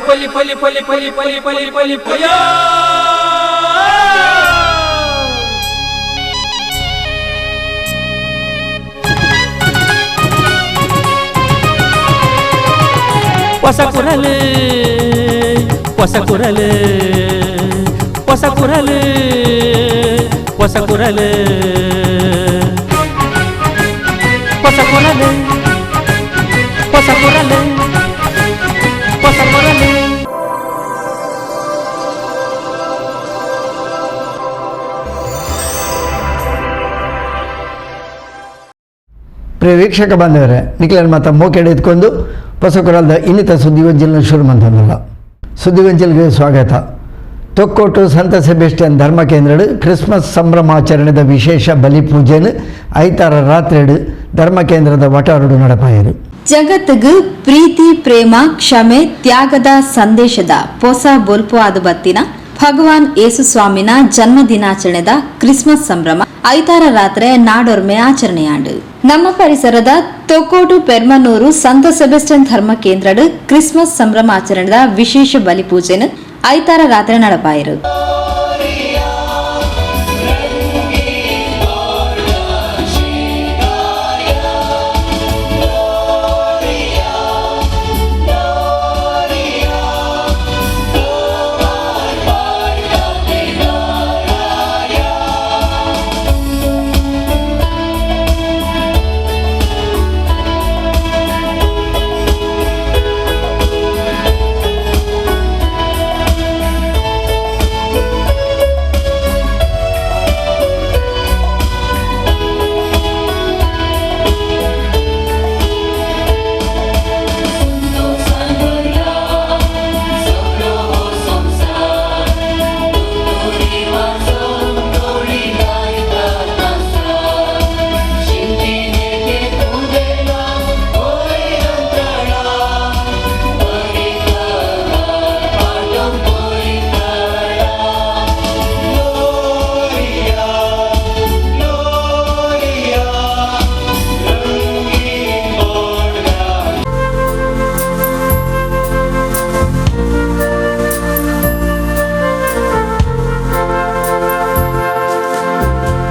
ಪಲಿ ಪಲಿ ಪಲಿ ಪಲಿ ಪಲಿ ಪಲಿ ಪಲಿ ಪಯ. ಹೊಸ ಕುರಲು ಹೊಸ ಕುರಲು ಹೊಸ ಕುರಲು ಹೊಸ ಕುರಲು ಹೊಸ ಕುರಲು ಹೊಸ ಕುರಲು ಹೊಸ ಕುರಲು. ಪ್ರಿಯ ವೀಕ್ಷಕ ಬಾಂಧವರೇ, ನಿಖಿಲನ್ ಮಾತ ಮೋಕೆಡೆ ಎತ್ಕೊಂಡು ಹೊಸಕೊರಲ್ದ ಇನ್ನಿತ ಸುದ್ದಿಗೊಂಚಿನ ಶುರು ಮಂತಂದಲ್ಲ. ಸುದ್ದಿಗೊಂಚಿಲ್ಗೆ ಸ್ವಾಗತ. ತೊಕ್ಕೋಟು ಸಂತ ಸೆಬೆಸ್ಟಿಯನ್ ಧರ್ಮ ಕೇಂದ್ರಡು ಕ್ರಿಸ್ಮಸ್ ಸಂಭ್ರಮಾಚರಣೆದ ವಿಶೇಷ ಬಲಿ ಪೂಜೆನು ಐತಾರ ರಾತ್ರಿಡು ಧರ್ಮ ಕೇಂದ್ರದ ವಟಾರುಡು ನಡಪಾಯರು. ಜಗತ್ತಿಗೆ ಪ್ರೀತಿ, ಪ್ರೇಮ, ಕ್ಷಮೆ, ತ್ಯಾಗದ ಸಂದೇಶದ ಪೊಸ ಬೊಲ್ಪು ಆದ ಬತ್ತಿನ ಭಗವಾನ್ ಯೇಸು ಸ್ವಾಮಿನ ಜನ್ಮ ದಿನಾಚರಣೆದ ಕ್ರಿಸ್ಮಸ್ ಸಂಭ್ರಮ ಐತಾರ ರಾತ್ರಿ ನಾಡೊರ್ಮೆ ಆಚರಣೆಯಾಂಡು. ನಮ್ಮ ಪರಿಸರದ ತೊಕ್ಕೋಟು ಪೆರ್ಮನೂರು ಸಂತ ಸೆಬೆಸ್ಟಿಯನ್ ಧರ್ಮ ಕೇಂದ್ರಡು ಕ್ರಿಸ್ಮಸ್ ಸಂಭ್ರಮಾಚರಣೆದ ವಿಶೇಷ ಬಲಿಪೂಜೆನು ಐತಾರ ರಾತ್ರಿ ನಡಪಾಯರು.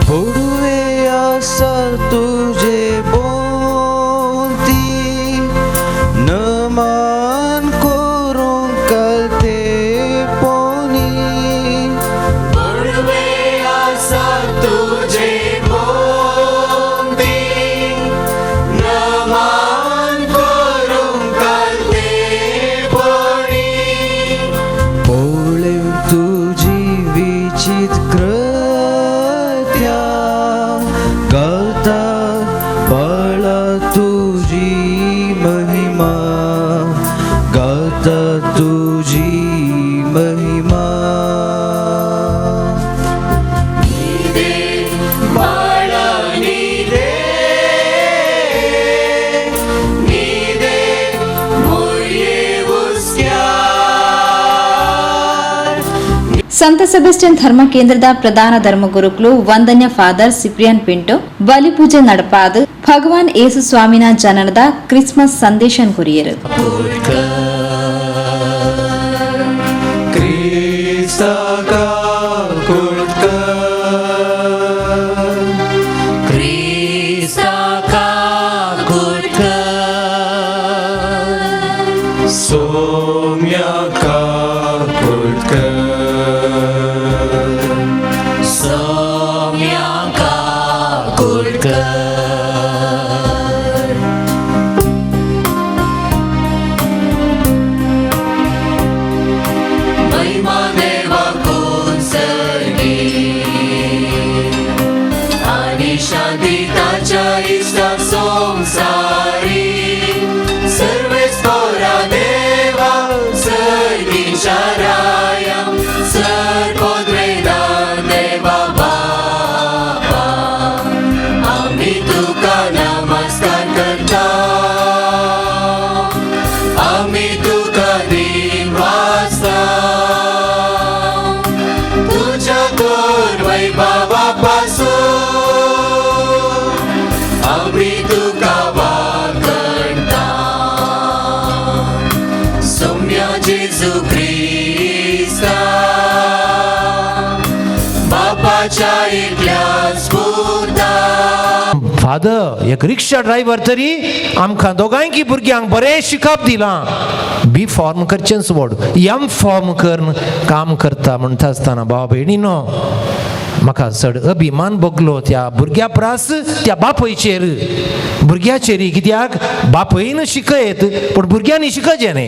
ಕೊಡುವೆ ಆಸ ತುಜೆ बोलती नमान करूं कलते पोनी ಕೊಡುವೆ ಆಸ ತುಜೆ बोलती नमान करूं कलते पोनी पोळेव तुझी विचित कृत्या गाता बाळा तुझी महिमा गाता तुझी महिमा. ಬಾಳನಿದೆ ನೀದೆ ಮುಯ್ಯೆ ಉಸ್ಕ್ಯಾರ್. ಸಂತ ಸೆಬೆಸ್ಟಿಯನ್ ಧರ್ಮ ಕೇಂದ್ರದ ಪ್ರಧಾನ ಧರ್ಮಗುರುಗಳು ವಂದನ್ಯ ಫಾದರ್ ಸಿಪ್ರಿಯನ್ ಪಿಂಟೋ ಬಲಿಪೂಜೆ ನಡಪಾದು ಭಗವಾನ್ ಯೇಸು ಸ್ವಾಮಿನ ಜನನದ ಕ್ರಿಸ್ಮಸ್ ಸಂದೇಶನ್ ಕೊರಿಯರು. क्रिस्ता का ಕ್ರಿಸ್ತ ಕಾಕುಟ್ಕ सौम्य का ಸೌಮ್ಯ ಕಾಕುಟ್ಕ. महिमा देवा कोसगी आणि शांती ताच्या इष्टा संसारी. सर्वेस पोरा देवा सर्गीच्या राया सर पदवेदान देवा बापा आम्ही तुका नमस्कार करता. आम्ही तुका दिन वाचता तुझ्या गोर वैभवापासून आम्ही तुका वाकणता. सौम्या जेजू. Father एक रिक्षा ड्रायव्हर तरी आमकां दोगांयकी भुरग्यांक बरें शिकप दिलां, बी फॉर्म करचेंच व्हड एम फॉर्म करून काम करता. म्हणटा आसतना भाव भयणीनो म्हाका चड अभिमान भोगलो त्या भुरग्या प्रास त्या बापयचेर, भुरग्याचेर. कित्याक बापयन शिकयत पूण भुरग्यांनी शिकचें न्ही,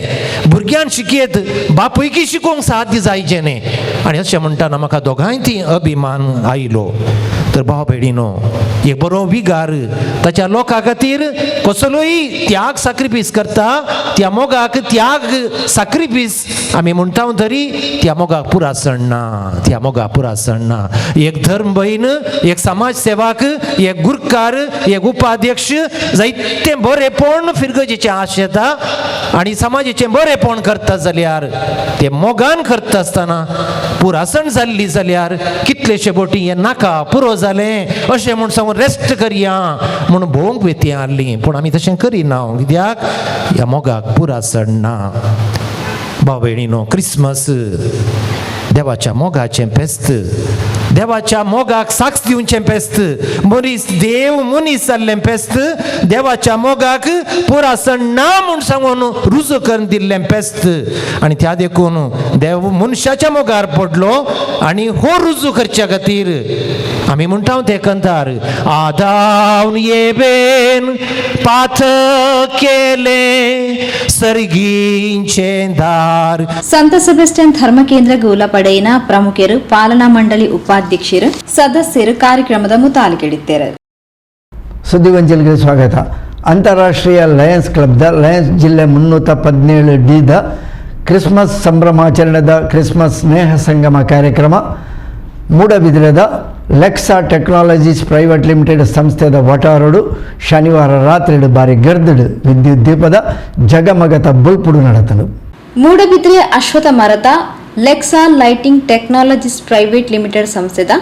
भुरग्यान शिकयत बापयकी शिकोवंक साध्य जायचें न्ही. आनी अशें म्हणटाना म्हाका दोगांय ती अभिमान आयलो. तर भाव भयणीनो एक बरो विगार ताच्या लोकां खातीर कसलोय त्याग साक्रिफीस करता, त्या मोगाक त्याग साक्रिफीस आमी म्हणटा तरी त्या मोगाक पुरासण ना, त्या मोगाक पुरासण ना. एक धर्म भयण, एक समाज सेवक, एक गुरकार, एक उपाध्यक्ष जायतें बरेपण फिरगजेचें आश येता आनी समाजाचें बरेपण करता जाल्यार ते मोगान करता आसतना पुरासण जाल्ली जाल्यार कितलेशे बोटी हें नाका पुरो जालें अशें म्हूण सांगून रेस्ट करया म्हूण भोवंक वेती आहली, पूण आमी तशें करिना कित्याक ह्या मोगाक पुरासण ना. भाव भयणीनो क्रिसमस देवाच्या मोगाचें फेस्त, देवाच्या मोगाक साक्ष दिवचें फेस्त, मनीस देव मनीस जाल्लें फेस्त, देवाच्या मोगाक पुरासण ना म्हूण सांगून रुजू करून दिल्लें फेस्त. आनी त्या देखून देव मनशाच्या मोगार पडलो आनी हो रुजू करच्या खातीर आमी म्हणटा ते कंतार आदावन येबेन पाथक केलें सर्गींचें दार. ಸಂತ ಸೆಬೆಸ್ಟಿಯನ್ ಧರ್ಮ ಕೇಂದ್ರ ಗೂಲಪಡೆಯಿನ ಪ್ರಮುಖರು, ಪಾಲನಾ ಮಂಡಳಿ ಉಪಾಧ್ಯಕ್ಷರು, ಸದಸ್ಯರು ಕಾರ್ಯಕ್ರಮದ ಮುತಾಲಿಕೆಡಿದ್ದಾರೆ. ಸುದ್ದಿಗೊಂಚಲಿಗೆ ಸ್ವಾಗತ. ಅಂತಾರಾಷ್ಟ್ರೀಯ ಲಯನ್ಸ್ ಕ್ಲಬ್ದ ಲಯನ್ಸ್ ಜಿಲ್ಲೆ 317 ಡಿದ ಕ್ರಿಸ್ಮಸ್ ಸಂಭ್ರಮಾಚರಣೆದ ಕ್ರಿಸ್ಮಸ್ ಸ್ನೇಹ ಸಂಗಮ ಕಾರ್ಯಕ್ರಮ ಮೂಡಬಿದ್ರೆದ ಲೆಕ್ಸಾ technologies private limited ಸಂಸ್ಥೆದ ವಟಾರಡು ಶನಿವಾರ ರಾತ್ರಿ ಬಾರಿ ಗರ್ದಡು ವಿದ್ಯುತ್ ದೀಪದ ಜಗಮಗತ ಬುಲ್ಪುಡು ನಡೆತನು. ಮೂಡಬಿದ್ರೆ ಅಶ್ವಥ ಮರದ Lexa lighting technologies private limited ಸಂಸ್ಥೆದ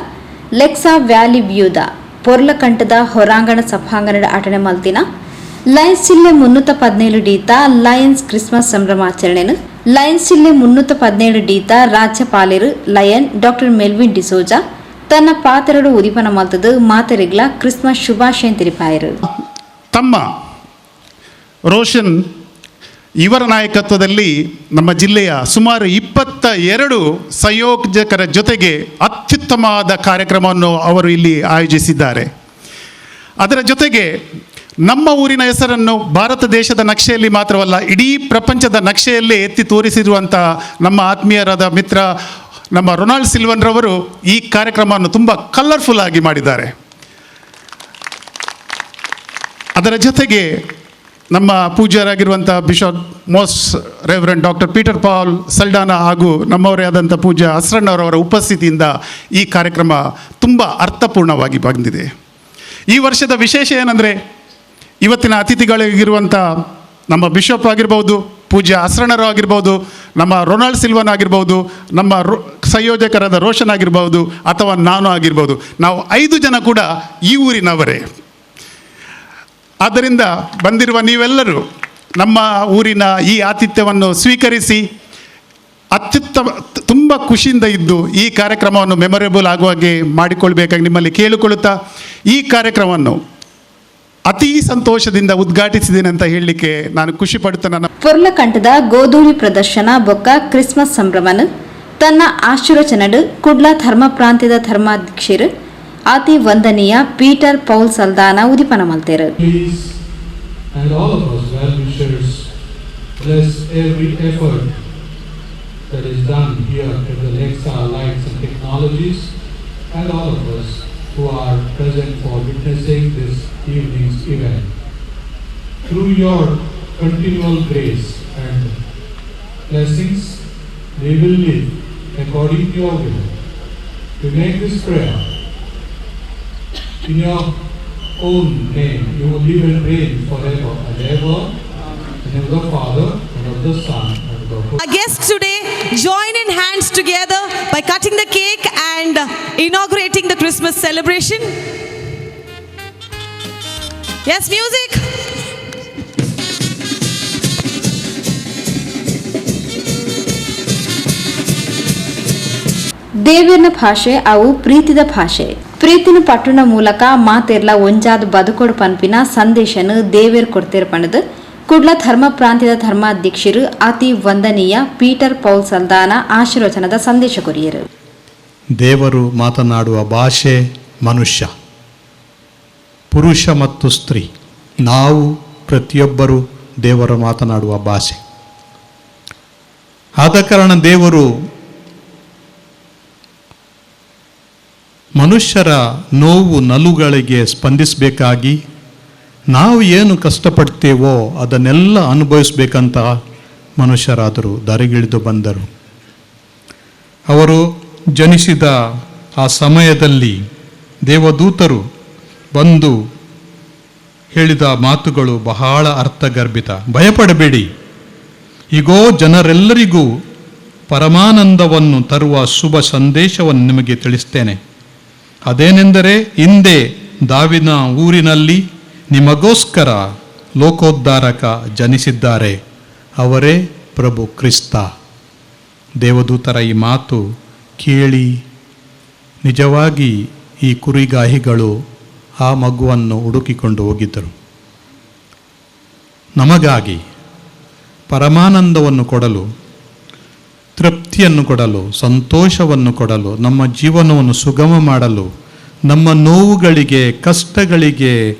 ಲೆಕ್ಸಾ valley ವ್ಯೂದ ಪೊರ್ಲಕಂಠದ ಹೊರಾಂಗಣ ಸಭಾಂಗಣದ ಆಟಣೆ ಮಲ್ತಿನ ಲಯನ್ಸ್ ಜಿಲ್ಲೆ 317 ಡೀತ ಲಯನ್ಸ್ ಕ್ರಿಸ್ಮಸ್ ಸಂಭ್ರಮಾಚರಣೆನು ಲಯನ್ಸ್ ಜಿಲ್ಲೆ 317 ಡೀತ ರಾಜ್ಯಪಾಲರು lion doctor Melvin D'Souza ತನ್ನ ಪಾತ್ರರು ಉದಿಪನ ಮಲ್ತದು ಮಾತೆರಿಗ್ಲ ಕ್ರಿಸ್ಮಸ್ ಶುಭಾಶಯ ತಿಳಿಪಾಯರು. ತಮ್ಮ ರೋಷನ್ ಇವರ ನಾಯಕತ್ವದಲ್ಲಿ ನಮ್ಮ ಜಿಲ್ಲೆಯ ಸುಮಾರು 22 ಸಂಯೋಜಕರ ಜೊತೆಗೆ ಅತ್ಯುತ್ತಮವಾದ ಕಾರ್ಯಕ್ರಮವನ್ನು ಅವರು ಇಲ್ಲಿ ಆಯೋಜಿಸಿದ್ದಾರೆ. ಅದರ ಜೊತೆಗೆ ನಮ್ಮ ಊರಿನ ಹೆಸರನ್ನು ಭಾರತ ದೇಶದ ನಕ್ಷೆಯಲ್ಲಿ ಮಾತ್ರವಲ್ಲ, ಇಡೀ ಪ್ರಪಂಚದ ನಕ್ಷೆಯಲ್ಲೇ ಎತ್ತಿ ತೋರಿಸಿರುವಂಥ ನಮ್ಮ ಆತ್ಮೀಯರಾದ ಮಿತ್ರ ನಮ್ಮ ರೊನಾಲ್ಡ್ ಸಿಲ್ವನ್ರವರು ಈ ಕಾರ್ಯಕ್ರಮವನ್ನು ತುಂಬ ಕಲರ್ಫುಲ್ ಆಗಿ ಮಾಡಿದ್ದಾರೆ. ಅದರ ಜೊತೆಗೆ ನಮ್ಮ ಪೂಜ್ಯರಾಗಿರುವಂಥ bishop most reverend doctor Peter Paul Saldanha ಹಾಗೂ ನಮ್ಮವರೇ ಆದಂಥ ಪೂಜ್ಯ ಅಸ್ರಣ್ಣವರವರ ಉಪಸ್ಥಿತಿಯಿಂದ ಈ ಕಾರ್ಯಕ್ರಮ ತುಂಬ ಅರ್ಥಪೂರ್ಣವಾಗಿ ಬಂದಿದೆ. ಈ ವರ್ಷದ ವಿಶೇಷ ಏನಂದರೆ, ಇವತ್ತಿನ ಅತಿಥಿಗಳಿಗಿರುವಂಥ ನಮ್ಮ ಬಿಷಪ್ ಆಗಿರ್ಬೋದು, ಪೂಜ್ಯ ಅಸ್ರಣ್ಣರು ಆಗಿರ್ಬೋದು, ನಮ್ಮ ರೊನಾಲ್ಡ್ ಸಿಲ್ವನ್ ಆಗಿರ್ಬೋದು, ನಮ್ಮ ಸಂಯೋಜಕರಾದ ರೋಷನ್ ಆಗಿರ್ಬೋದು, ಅಥವಾ ನಾನು ಆಗಿರ್ಬೋದು, ನಾವು 5 ಜನ ಕೂಡ ಈ ಊರಿನವರೇ. ಆದ್ದರಿಂದ ಬಂದಿರುವ ನೀವೆಲ್ಲರೂ ನಮ್ಮ ಊರಿನ ಈ ಆತಿಥ್ಯವನ್ನು ಸ್ವೀಕರಿಸಿ ಅತ್ಯುತ್ತಮ ತುಂಬ ಖುಷಿಯಿಂದ ಇದ್ದು ಈ ಕಾರ್ಯಕ್ರಮವನ್ನು ಮೆಮೊರೇಬಲ್ ಆಗುವ ಹಾಗೆ ಮಾಡಿಕೊಳ್ಬೇಕಾಗಿ ನಿಮ್ಮಲ್ಲಿ ಕೇಳಿಕೊಳ್ಳುತ್ತಾ ಈ ಕಾರ್ಯಕ್ರಮವನ್ನು ಅತೀ ಸಂತೋಷದಿಂದ ಉದ್ಘಾಟಿಸಿದ್ದೇನೆ ಅಂತ ಹೇಳಲಿಕ್ಕೆ ನಾನು ಖುಷಿ ಪಡುತ್ತಾ ನನ್ನ ಪೊರ್ಲಕಂಠದ ಗೋಧೂಳಿ ಪ್ರದರ್ಶನ ಬೊಕ್ಕ ಕ್ರಿಸ್ಮಸ್ ಸಂಭ್ರಮನು ತನ್ನ ಆಶೀರ್ವಚನಡು ಕುಡ್ಲ ಧರ್ಮ ಪ್ರಾಂತ್ಯದ ಧರ್ಮಾಧ್ಯಕ್ಷರು ಅತಿ ವಂದನೀಯ ಪೀಟರ್ ಪೌಲ್ ಸಲ್ದಾನ ಉದಿಪನ ಮಲ್ತೇರು. Please, and all of us well-wishers, bless every effort that is done here at the Lexa Lights and Technologies, and all of us who are present for witnessing this evening's event. Through your continual grace and blessings, we will live according to your will. We make this prayer in your own name. You will live and reign forever and ever. In the name of the Father, and of the Son, and of the Holy Our guests today join in hands together by cutting the cake and inaugurating the Christmas celebration. Yes, music. ದೇವಿಯರ್ನ ಭಾಷೆ ಅವು ಪ್ರೀತಿದ ಭಾಷೆ. ಪ್ರೀತಿನ ಪಟ್ಟಣ ಮೂಲಕ ಮಾತೆರ್ಲ ಒಂಜಾದ್ ಬದುಕೊಡು ಪನ್ಪಿನ ಸಂದೇಶನು ದೇವೇರ್ ಕೊಡ್ತೇರ್ ಪಂಡದು ಕುಡ್ಲ ಧರ್ಮ ಪ್ರಾಂತ್ಯದ ಧರ್ಮಾಧ್ಯಕ್ಷರು ಅತಿ ವಂದನೀಯ ಪೀಟರ್ ಪೌಲ್ ಸಲ್ದಾನ ಆಶೀರ್ವಚನದ ಸಂದೇಶ ಕೊರಿಯರು. ದೇವರು ಮಾತನಾಡುವ ಭಾಷೆ ಮನುಷ್ಯ, ಪುರುಷ ಮತ್ತು ಸ್ತ್ರೀ, ನಾವು ಪ್ರತಿಯೊಬ್ಬರು ದೇವರು ಮಾತನಾಡುವ ಭಾಷೆ. ಆದ ಕಾರಣ ದೇವರು ಮನುಷ್ಯರ ನೋವು ನಲುಗಳಿಗೆ ಸ್ಪಂದಿಸಬೇಕಾಗಿ, ನಾವು ಏನು ಕಷ್ಟಪಡ್ತೇವೋ ಅದನ್ನೆಲ್ಲ ಅನುಭವಿಸ್ಬೇಕಂತ ಮನುಷ್ಯರಾದರು ದಾರಿಗಿಳಿದು ಬಂದರು. ಅವರು ಜನಿಸಿದ ಆ ಸಮಯದಲ್ಲಿ ದೇವದೂತರು ಬಂದು ಹೇಳಿದ ಮಾತುಗಳು ಬಹಳ ಅರ್ಥಗರ್ಭಿತ. ಭಯಪಡಬೇಡಿ, ಈಗೋ ಜನರೆಲ್ಲರಿಗೂ ಪರಮಾನಂದವನ್ನು ತರುವ ಶುಭ ಸಂದೇಶವನ್ನು ನಿಮಗೆ ತಿಳಿಸ್ತೇನೆ. ಅದೇನೆಂದರೆ, ಹಿಂದೆ ದಾವಿನ ಊರಿನಲ್ಲಿ ನಿಮಗೋಸ್ಕರ ಲೋಕೋದ್ಧಾರಕ ಜನಿಸಿದ್ದಾರೆ, ಅವರೇ ಪ್ರಭು ಕ್ರಿಸ್ತ. ದೇವದೂತರ ಈ ಮಾತು ಕೇಳಿ ನಿಜವಾಗಿ ಈ ಕುರಿಗಾಹಿಗಳು ಆ ಮಗುವನ್ನು ಹುಡುಕಿಕೊಂಡು ಹೋಗಿದ್ದರು. ನಮಗಾಗಿ ಪರಮಾನಂದವನ್ನು ಕೊಡಲು, ತೃಪ್ತಿಯನ್ನು ಕೊಡಲು, ಸಂತೋಷವನ್ನು ಕೊಡಲು, ನಮ್ಮ ಜೀವನವನ್ನು ಸುಗಮ ಮಾಡಲು, ನಮ್ಮ ನೋವುಗಳಿಗೆ ಕಷ್ಟಗಳಿಗೆ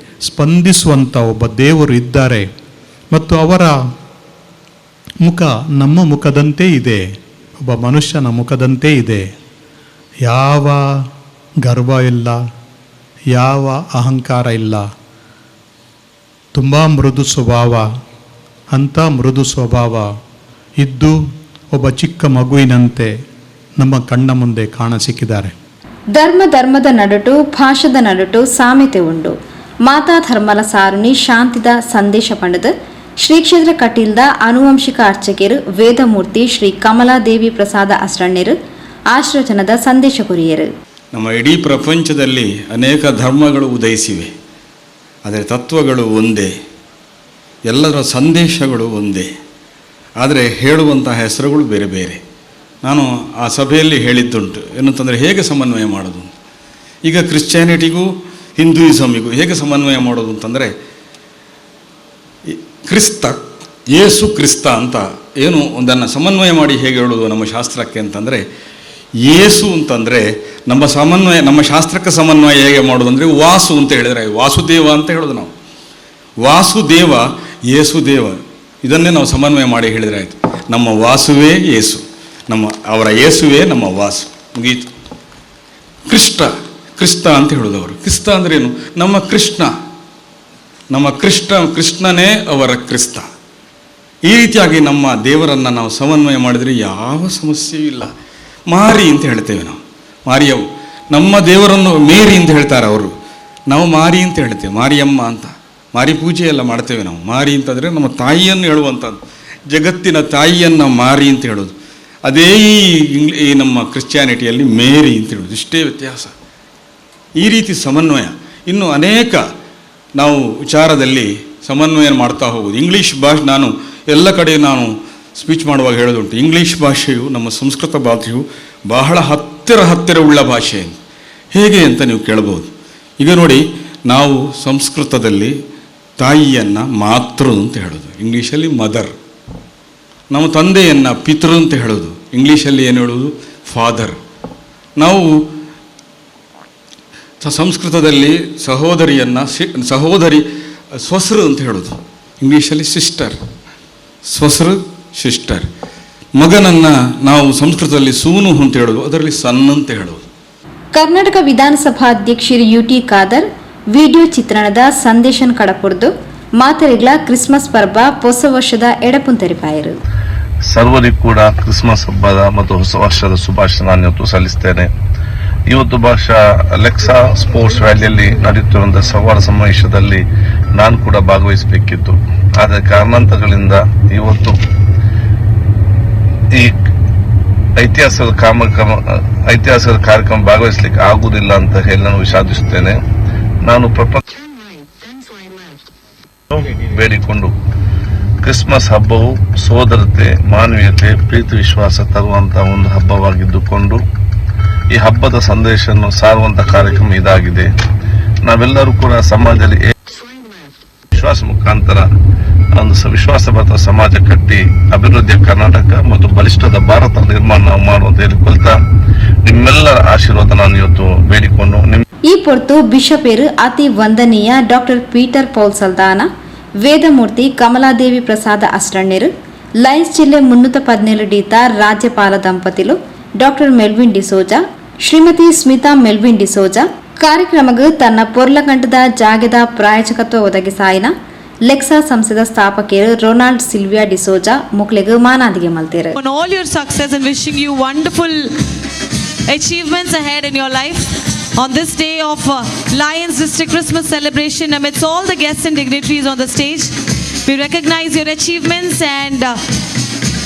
ಸ್ಪಂದಿಸುವಂಥ ಒಬ್ಬ ದೇವರು ಇದ್ದಾರೆ. ಮತ್ತು ಅವರ ಮುಖ ನಮ್ಮ ಮುಖದಂತೆ ಇದೆ, ಒಬ್ಬ ಮನುಷ್ಯನ ಮುಖದಂತೆ ಇದೆ. ಯಾವ ಗರ್ವ ಇಲ್ಲ, ಯಾವ ಅಹಂಕಾರ ಇಲ್ಲ, ತುಂಬ ಮೃದು ಸ್ವಭಾವ. ಅಂಥ ಮೃದು ಸ್ವಭಾವ ಇದ್ದು ಒಬ್ಬ ಚಿಕ್ಕ ಮಗುವಿನಂತೆ ನಮ್ಮ ಕಣ್ಣ ಮುಂದೆ ಕಾಣಸಿಕ್ಕಿದ್ದಾರೆ. ಧರ್ಮ ಧರ್ಮದ ನಡುಟು ಭಾಷದ ನಡುಟು ಸಾಮ್ಯತೆ ಉಂಡು. ಮಾತಾ ಧರ್ಮಲ ಸಾರುಣಿ ಶಾಂತಿದ ಸಂದೇಶ ಪಂಡದು ಶ್ರೀ ಕ್ಷೇತ್ರ ಕಟೀಲ್ದ ಆನುವಂಶಿಕ ಅರ್ಚಕರು ವೇದಮೂರ್ತಿ ಶ್ರೀ ಕಮಲಾದೇವಿ ಪ್ರಸಾದ ಅಸ್ರಣ್ಯರು ಆಶೀರ್ವಚನದ ಸಂದೇಶ ಕೊರಿಯರು. ನಮ್ಮ ಇಡೀ ಪ್ರಪಂಚದಲ್ಲಿ ಅನೇಕ ಧರ್ಮಗಳು ಉದಯಿಸಿವೆ, ಆದರೆ ತತ್ವಗಳು ಒಂದೇ, ಎಲ್ಲರ ಸಂದೇಶಗಳು ಒಂದೇ, ಆದರೆ ಹೇಳುವಂತಹ ಹೆಸರುಗಳು ಬೇರೆ ಬೇರೆ. ನಾನು ಆ ಸಭೆಯಲ್ಲಿ ಹೇಳಿದ್ದುಂಟು, ಏನಂತಂದರೆ ಹೇಗೆ ಸಮನ್ವಯ ಮಾಡೋದು, ಈಗ ಕ್ರಿಶ್ಚಿಯಾನಿಟಿಗೂ ಹಿಂದೂಯಿಸಮಿಗೂ ಹೇಗೆ ಸಮನ್ವಯ ಮಾಡೋದು ಅಂತಂದರೆ, ಕ್ರಿಸ್ತ, ಯೇಸು ಕ್ರಿಸ್ತ ಅಂತ ಏನು ಒಂದನ್ನು ಸಮನ್ವಯ ಮಾಡಿ ಹೇಗೆ ಹೇಳೋದು ನಮ್ಮ ಶಾಸ್ತ್ರಕ್ಕೆ ಅಂತಂದರೆ, ಯೇಸು ಅಂತಂದರೆ ನಮ್ಮ ಸಮನ್ವಯ, ನಮ್ಮ ಶಾಸ್ತ್ರಕ್ಕೆ ಸಮನ್ವಯ ಹೇಗೆ ಮಾಡೋದು ಅಂದರೆ ವಾಸು ಅಂತ ಹೇಳಿದರೆ ವಾಸುದೇವ ಅಂತ ಹೇಳೋದು ನಾವು. ವಾಸುದೇವ ಯೇಸುದೇವ, ಇದನ್ನೇ ನಾವು ಸಮನ್ವಯ ಮಾಡಿ ಹೇಳಿದರೆ ಆಯಿತು. ನಮ್ಮ ವಾಸುವೇ ಯೇಸು, ನಮ್ಮ ಅವರ ಯೇಸುವೇ ನಮ್ಮ ವಾಸು, ಮುಗೀತು. ಕೃಷ್ಣ, ಕ್ರಿಸ್ತ ಅಂತ ಹೇಳೋದು ಅವರು. ಕ್ರಿಸ್ತ ಅಂದ್ರೇನು? ನಮ್ಮ ಕೃಷ್ಣ, ನಮ್ಮ ಕೃಷ್ಣ, ಕೃಷ್ಣನೇ ಅವರ ಕ್ರಿಸ್ತ. ಈ ರೀತಿಯಾಗಿ ನಮ್ಮ ದೇವರನ್ನು ನಾವು ಸಮನ್ವಯ ಮಾಡಿದರೆ ಯಾವ ಸಮಸ್ಯೆಯೂ ಇಲ್ಲ. ಮಾರಿ ಅಂತ ಹೇಳ್ತೇವೆ ನಾವು, ಮಾರಿಯವು ನಮ್ಮ ದೇವರನ್ನು ಮೇರಿ ಅಂತ ಹೇಳ್ತಾರೆ ಅವರು, ನಾವು ಮಾರಿ ಅಂತ ಹೇಳ್ತೇವೆ, ಮಾರಿಯಮ್ಮ ಅಂತ. ಮಾರಿ ಪೂಜೆ ಎಲ್ಲ ಮಾಡ್ತೇವೆ ನಾವು. ಮಾರಿ ಅಂತಂದರೆ ನಮ್ಮ ತಾಯಿಯನ್ನು ಹೇಳುವಂಥದ್ದು, ಜಗತ್ತಿನ ತಾಯಿಯನ್ನು ಮಾರಿ ಅಂತ ಹೇಳೋದು. ಅದೇ ಈ ನಮ್ಮ ಕ್ರಿಶ್ಚಿಯಾನಿಟಿಯಲ್ಲಿ ಮೇರಿ ಅಂತ ಹೇಳೋದು, ಇಷ್ಟೇ ವ್ಯತ್ಯಾಸ. ಈ ರೀತಿ ಸಮನ್ವಯ ಇನ್ನು ಅನೇಕ ನಾವು ವಿಚಾರದಲ್ಲಿ ಸಮನ್ವಯ ಮಾಡ್ತಾ ಹೋಗೋದು. ಇಂಗ್ಲೀಷ್ ಭಾಷೆ ನಾನು ಎಲ್ಲ ಕಡೆ ನಾನು ಸ್ಪೀಚ್ ಮಾಡುವಾಗ ಹೇಳೋದುಂಟು, ಇಂಗ್ಲೀಷ್ ಭಾಷೆಯು ನಮ್ಮ ಸಂಸ್ಕೃತ ಭಾಷೆಯು ಬಹಳ ಹತ್ತಿರ ಹತ್ತಿರ ಉಳ್ಳ ಭಾಷೆ. ಹೇಗೆ ಅಂತ ನೀವು ಕೇಳ್ಬೋದು. ಈಗ ನೋಡಿ, ನಾವು ಸಂಸ್ಕೃತದಲ್ಲಿ ತಾಯಿಯನ್ನು ಮಾತೃ ಅಂತ ಹೇಳೋದು, ಇಂಗ್ಲೀಷಲ್ಲಿ ಮದರ್. ನಮ್ಮ ತಂದೆಯನ್ನು ಪಿತೃ ಅಂತ ಹೇಳೋದು, ಇಂಗ್ಲೀಷಲ್ಲಿ ಏನು ಹೇಳೋದು? ಫಾದರ್. ನಾವು ಸಂಸ್ಕೃತದಲ್ಲಿ ಸಹೋದರಿಯನ್ನು ಸಹೋದರಿ ಸ್ವಸರು ಅಂತ ಹೇಳೋದು, ಇಂಗ್ಲೀಷಲ್ಲಿ ಸಿಸ್ಟರ್, ಸ್ವಸರು ಸಿಸ್ಟರ್. ಮಗನನ್ನು ನಾವು ಸಂಸ್ಕೃತದಲ್ಲಿ ಸೂನು ಅಂತ ಹೇಳೋದು, ಅದರಲ್ಲಿ ಸನ್ ಅಂತ ಹೇಳೋದು. ಕರ್ನಾಟಕ ವಿಧಾನಸಭಾಧ್ಯಕ್ಷರು ಯುಟಿ ಖಾದರ್ ವಿಡಿಯೋ ಚಿತ್ರಣದ ಸಂದೇಶನ್ ಕಡಪುರ್ದು ಮಾತರಿಗ್ಲ ಕ್ರಿಸ್ಮಸ್ ಪರ್ಬ ಹೊಸ ವರ್ಷದ ಎಡಪುಂತರಿಪಾಯರು. ಸರ್ವರಿಗೂ ಕೂಡ ಕ್ರಿಸ್ಮಸ್ ಹಬ್ಬದ ಮತ್ತು ಹೊಸ ವರ್ಷದ ಶುಭಾಶಯ ನಾನು ಇವತ್ತು ಸಲ್ಲಿಸ್ತೇನೆ. ಇವತ್ತು ಬಹುಶಃ ಅಲೆಕ್ಸಾ ಸ್ಪೋರ್ಟ್ಸ್ ವ್ಯಾಲಿಯಲ್ಲಿ ನಡೆಯುತ್ತಿರುವಂತಹ ಸವಾರ ಸಮಾವೇಶದಲ್ಲಿ ನಾನು ಕೂಡ ಭಾಗವಹಿಸಬೇಕಿತ್ತು. ಆದರೆ ಕಾರಣಾಂತರಗಳಿಂದ ಇವತ್ತು ಈ ಐತಿಹಾಸಿಕ ಕಾರ್ಯಕ್ರಮ ಭಾಗವಹಿಸಲಿಕ್ಕೆ ಆಗುವುದಿಲ್ಲ ಅಂತ ಹೇಳಿ ನಾನು ವಿಷಾದಿಸುತ್ತೇನೆ. ನಾನು ಪ್ರಪಂಚ ಬೇಡಿಕೊಂಡು ಕ್ರಿಸ್ಮಸ್ ಹಬ್ಬವು ಸೋದರತೆ, ಮಾನವೀಯತೆ, ಪ್ರೀತಿ, ವಿಶ್ವಾಸ ತರುವಂತಹ ಒಂದು ಹಬ್ಬವಾಗಿದ್ದುಕೊಂಡು ಈ ಹಬ್ಬದ ಸಂದೇಶವನ್ನು ಸಾರುವಂತ ಕಾರ್ಯಕ್ರಮ ಇದಾಗಿದೆ. ನಾವೆಲ್ಲರೂ ಕೂಡ ಸಮಾಜದಲ್ಲಿ ವಿಶ್ವಾಸ ಮುಖಾಂತರ ಒಂದು ವಿಶ್ವಾಸಭರಿತ ಸಮಾಜ ಕಟ್ಟಿ ಅಭಿವೃದ್ಧಿಯ ಕರ್ನಾಟಕ ಮತ್ತು ಬಲಿಷ್ಠದ ಭಾರತ ನಿರ್ಮಾಣ ನಾವು ಮಾಡುವಂತ ಹೇಳಿಕೊಳ್ತಾ ನಿಮ್ಮೆಲ್ಲರ ಆಶೀರ್ವಾದ ನಾನು ಇವತ್ತು ಬೇಡಿಕೊಂಡು ನಿಮ್ಮ ಈ ಪೊರ್ತು ಬಿಷಪೇರು ಅತಿ ವಂದನೀಯ doctor Peter Paul ಸಲ್ದಾನ, Vedamurthy Kamaladevi ಪ್ರಸಾದ ಅಸ್ರಣ್ಣರು, ಲಯನ್ಸ್ ಜಿಲ್ಲೆ 317 ಡೀತ ರಾಜ್ಯಪಾಲ ದಂಪತಿಲು ಡಾಕ್ಟರ್ ಮೆಲ್ವಿನ್ ಡಿಸೋಜಾ, ಶ್ರೀಮತಿ ಸ್ಮಿತಾ ಮೆಲ್ವಿನ್ ಡಿಸೋಜಾ ಕಾರ್ಯಕ್ರಮಕ್ಕೆ ತನ್ನ ಪೊರ್ಲಗಂಟದ ಜಾಗೆದ ಪ್ರಾಯೋಜಕತ್ವ ಒದಗಿಸಾಯಿನ ಲೆಕ್ಸಾ ಸಂಸ್ಥೆದ ಸ್ಥಾಪಕರು ರೊನಾಲ್ಡ್ ಸಿಲ್ವಿಯಾ ಡಿಸೋಜಾ ಮುಕ್ಲೆಗ್ ಮಾನಾದಿಗೆ ಮಲ್ತೇರು. On all your success and wishing you wonderful achievements ahead in your life. On this day of Lions District Christmas celebration, amidst all the guests and dignitaries on the stage, we recognize your achievements and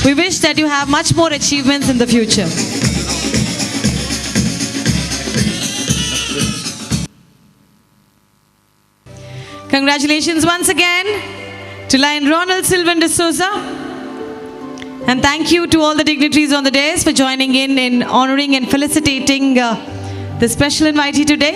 we wish that you have much more achievements in the future. Congratulations once again to Lion Ronald Sylvan D'Souza. And thank you to all the dignitaries on the dais for joining in honoring and felicitating the special invitee today.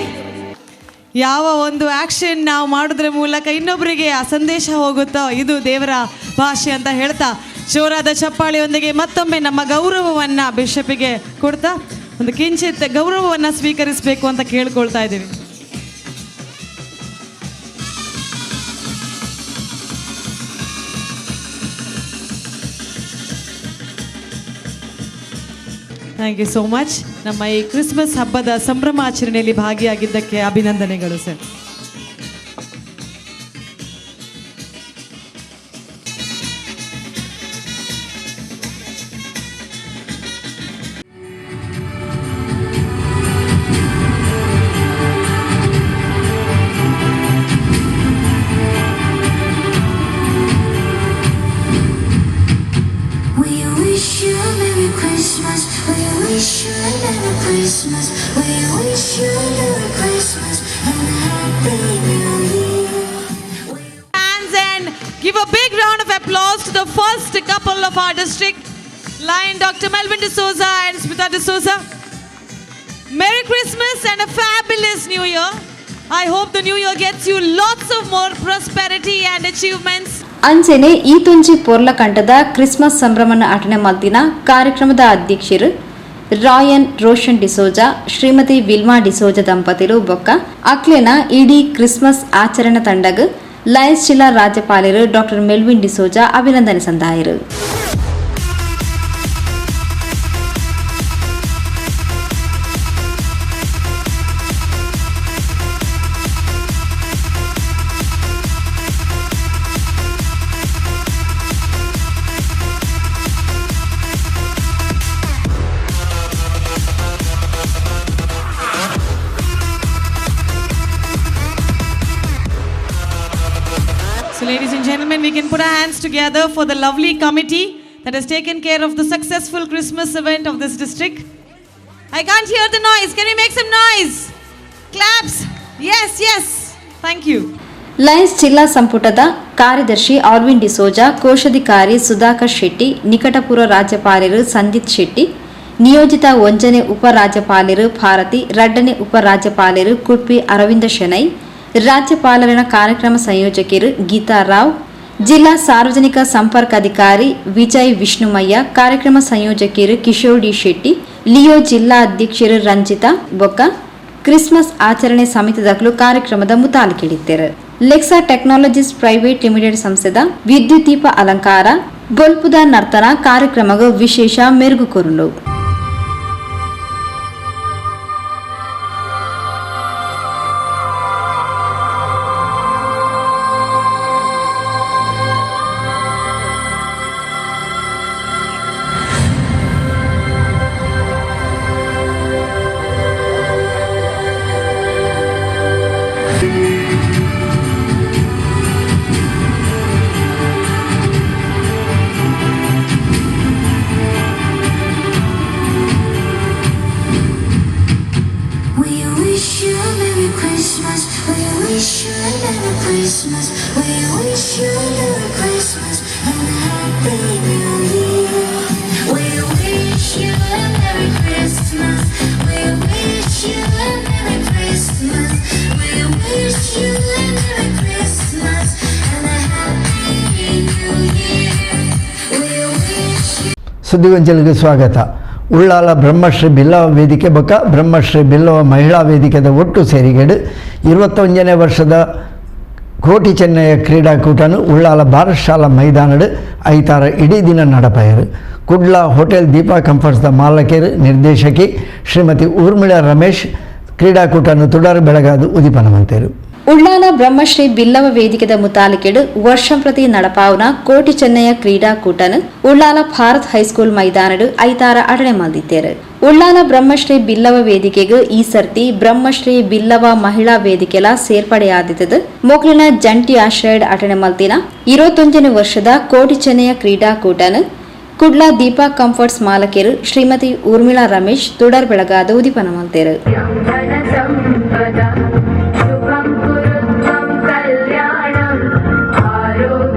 ಯಾವ ಒಂದು action ನಾವು ಮಾಡೋದ್ರ ಮೂಲಕ ಇನ್ನೊಬ್ಬರಿಗೆ ಆ ಸಂದೇಶ ಹೋಗುತ್ತೋ ಇದು ದೇವರ ಭಾಷೆ ಅಂತ ಹೇಳ್ತಾ ಜೋರಾದ ಚಪ್ಪಾಳೆಯೊಂದಿಗೆ ಮತ್ತೊಮ್ಮೆ ನಮ್ಮ ಗೌರವವನ್ನು ಬಿಷಪಿಗೆ ಕೊಡ್ತಾ ಒಂದು ಕಿಂಚಿತ್ ಗೌರವವನ್ನು ಸ್ವೀಕರಿಸಬೇಕು ಅಂತ ಕೇಳ್ಕೊಳ್ತಾ ಇದ್ದೀವಿ. Thank you so much. ನಮ್ಮ ಈ ಕ್ರಿಸ್ಮಸ್ ಹಬ್ಬದ ಸಂಭ್ರಮಾಚರಣೆಯಲ್ಲಿ ಭಾಗಿಯಾಗಿದ್ದಕ್ಕೆ ಅಭಿನಂದನೆಗಳು sir. We wish you a Merry Christmas. We wish you a Merry Christmas. We wish you a Merry Christmas and a Happy New Year. Hands and give a big round of applause to the first couple of our district, Lion Dr. Melvin D'Souza and Smita D'Souza. Merry Christmas and a fabulous New Year. I hope the New Year gets you lots of more prosperity and achievements. ಅಂಚೆನೆ ಈ ತುಂಜಿ ಪೊರ್ಲಕಂಠದ Christmas ಸಂಭ್ರಮನ ಅಟನೆ ಮಲ್ತಿನ ಕಾರ್ಯಕ್ರಮದ ಅಧ್ಯಕ್ಷರು ರಾಯನ್ ರೋಷನ್ ಡಿಸೋಜಾ, ಶ್ರೀಮತಿ Wilma D'Souza ದಂಪತಿಲು ಬೊಕ್ಕ ಅಕ್ಲೆನ ಇಡೀ ಕ್ರಿಸ್ಮಸ್ ಆಚರಣೆ ತಂಡಗ್ ಲಯನ್ಸ್ ಜಿಲ್ಲಾ ರಾಜ್ಯಪಾಲರು ಡಾಕ್ಟರ್ ಮೆಲ್ವಿನ್ ಡಿಸೋಜಾ ಅಭಿನಂದನೆ ಸಂದಾಯರು. So, ladies and gentlemen, we can put our hands together for the lovely committee that has taken care of the successful Christmas event of this district. I can't hear the noise. Can we make some noise? Claps. Yes, yes. Thank you. Lions ಜಿಲ್ಲಾ ಸಂಪುಟದ ಕಾರ್ಯದರ್ಶಿ Alvin D'Souza, ಕೋಶಾಧಿಕಾರಿ ಸುಧಾಕರ್ ಶೆಟ್ಟಿ, ನಿಕಟಪೂರ್ವ ರಾಜ್ಯಪಾಲರು ಸಂಜಿತ್ ಶೆಟ್ಟಿ, ನಿಯೋಜಿತ ಒಂಜನೆ ಉಪರಾಜ್ಯಪಾಲರು ಭಾರತಿ, ರಡ್ಡನೆ ಉಪರಾಜ್ಯಪಾಲರು ಕುಡ್ಪಿ ಅರವಿಂದ ಶೆನೈ, ರಾಜ್ಯಪಾಲರನ ಕಾರ್ಯಕ್ರಮ ಸಂಯೋಜಕರು ಗೀತಾ ರಾವ್, ಜಿಲ್ಲಾ ಸಾರ್ವಜನಿಕ ಸಂಪರ್ಕಾಧಿಕಾರಿ ವಿಜಯ್ ವಿಷ್ಣುಮಯ್ಯ, ಕಾರ್ಯಕ್ರಮ ಸಂಯೋಜಕರು ಕಿಶೋರ್ ಡಿ ಶೆಟ್ಟಿ, ಲಿಯೋ ಜಿಲ್ಲಾ ಅಧ್ಯಕ್ಷರು ರಂಜಿತಾ ಬೊಕ್ಕ ಕ್ರಿಸ್ಮಸ್ ಆಚರಣೆ ಸಮಿತಿದಾಖಲು ಕಾರ್ಯಕ್ರಮದ ಮುತಾಲಿಕಿಡಿದ್ದರು. ಲೆಕ್ಸಾ ಟೆಕ್ನಾಲಜೀಸ್ ಪ್ರೈವೇಟ್ ಲಿಮಿಟೆಡ್ ಸಂಸ್ಥೆದ ವಿದ್ಯುತ್ ದೀಪ ಅಲಂಕಾರ ಬೊಲ್ಪುದ ನರ್ತನ ಕಾರ್ಯಕ್ರಮದ ವಿಶೇಷ ಮೆರುಗು ಕೊರುಂಡು. We wish you a Merry Christmas. We wish you a Merry Christmas. We wish you a Merry Christmas and a Happy New Year. We wish you a Merry Christmas. We wish you a Merry Christmas and a Happy New Year. We wish you. ಸುದ್ದಿಗೊಂಚಲಿಗೆ ಸ್ವಾಗತ. ಉಳ್ಳಾಲ ಬ್ರಹ್ಮಶ್ರೀ ಬಿಲ್ಲವ ವೇದಿಕೆ ಬೊಕ್ಕ ಬ್ರಹ್ಮಶ್ರೀ ಬಿಲ್ಲವ ಮಹಿಳಾ ವೇದಿಕೆದ ಒಟ್ಟು ಸೇರಿಗೆಡು 21ನೇ ವರ್ಷದ ಕೋಟಿ ಚೆನ್ನಯ್ಯ ಕ್ರೀಡಾಕೂಟನು ಉಳ್ಳಾಲ ಭಾರತ್ ಶಾಲಾ ಮೈದಾನಡು ಐತಾರ ಇಡೀ ದಿನ ನಡಪಾಯರು. ಕುಡ್ಲ ಹೋಟೆಲ್ ದೀಪಾ ಕಂಫರ್ಟ್ಸ್ದ ಮಾಲಕರು ನಿರ್ದೇಶಕಿ ಶ್ರೀಮತಿ ಊರ್ಮಿಳಾ ರಮೇಶ್ ಕ್ರೀಡಾಕೂಟನು ತುಡಾರು ಬೆಳಗಾದು ಉದಿಪನ ಮಂತೇರು. ಉಳ್ಳಾಲ ಬ್ರಹ್ಮಶ್ರೀ ಬಿಲ್ಲವ ವೇದಿಕೆದ ಮುತಾಲಿಕೆಡು ವರ್ಷಂಪ್ರತಿ ನಡಪಾವುನ ಕೋಟಿ ಚೆನ್ನಯ್ಯ ಕ್ರೀಡಾಕೂಟನು ಉಳ್ಳಾಲ ಭಾರತ್ ಹೈಸ್ಕೂಲ್ ಮೈದಾನಡು ಐತಾರ ಅಡಣೆ ಮಲ್ದಿತ್ತೇರು. ಉಳ್ಳಾಲ ಬ್ರಹ್ಮಶ್ರೀ ಬಿಲ್ಲವ ವೇದಿಕೆಗೆ ಈ ಸರ್ತಿ ಬ್ರಹ್ಮಶ್ರೀ ಬಿಲ್ಲವ ಮಹಿಳಾ ವೇದಿಕೆಲ ಸೇರ್ಪಡೆಯಾದಿತ್ತದು. ಮೋಕ್ಲಿನ ಜಂಟಿ ಆಶ್ರಯಡ್ ಅಟಣೆ ಮಲ್ತಿನ 21ನೇ ವರ್ಷದ ಕೋಟಿ ಚೆನ್ನಯ್ಯ ಕ್ರೀಡಾಕೂಟನು ಕುಡ್ಲ ದೀಪಾ ಕಂಫರ್ಟ್ಸ್ ಮಾಲಕರು ಶ್ರೀಮತಿ ಊರ್ಮಿಳಾ ರಮೇಶ್ ತುಡರ್ ಬೆಳಗಾದ ಉದಿಪನ ಮಲ್ತೇರು.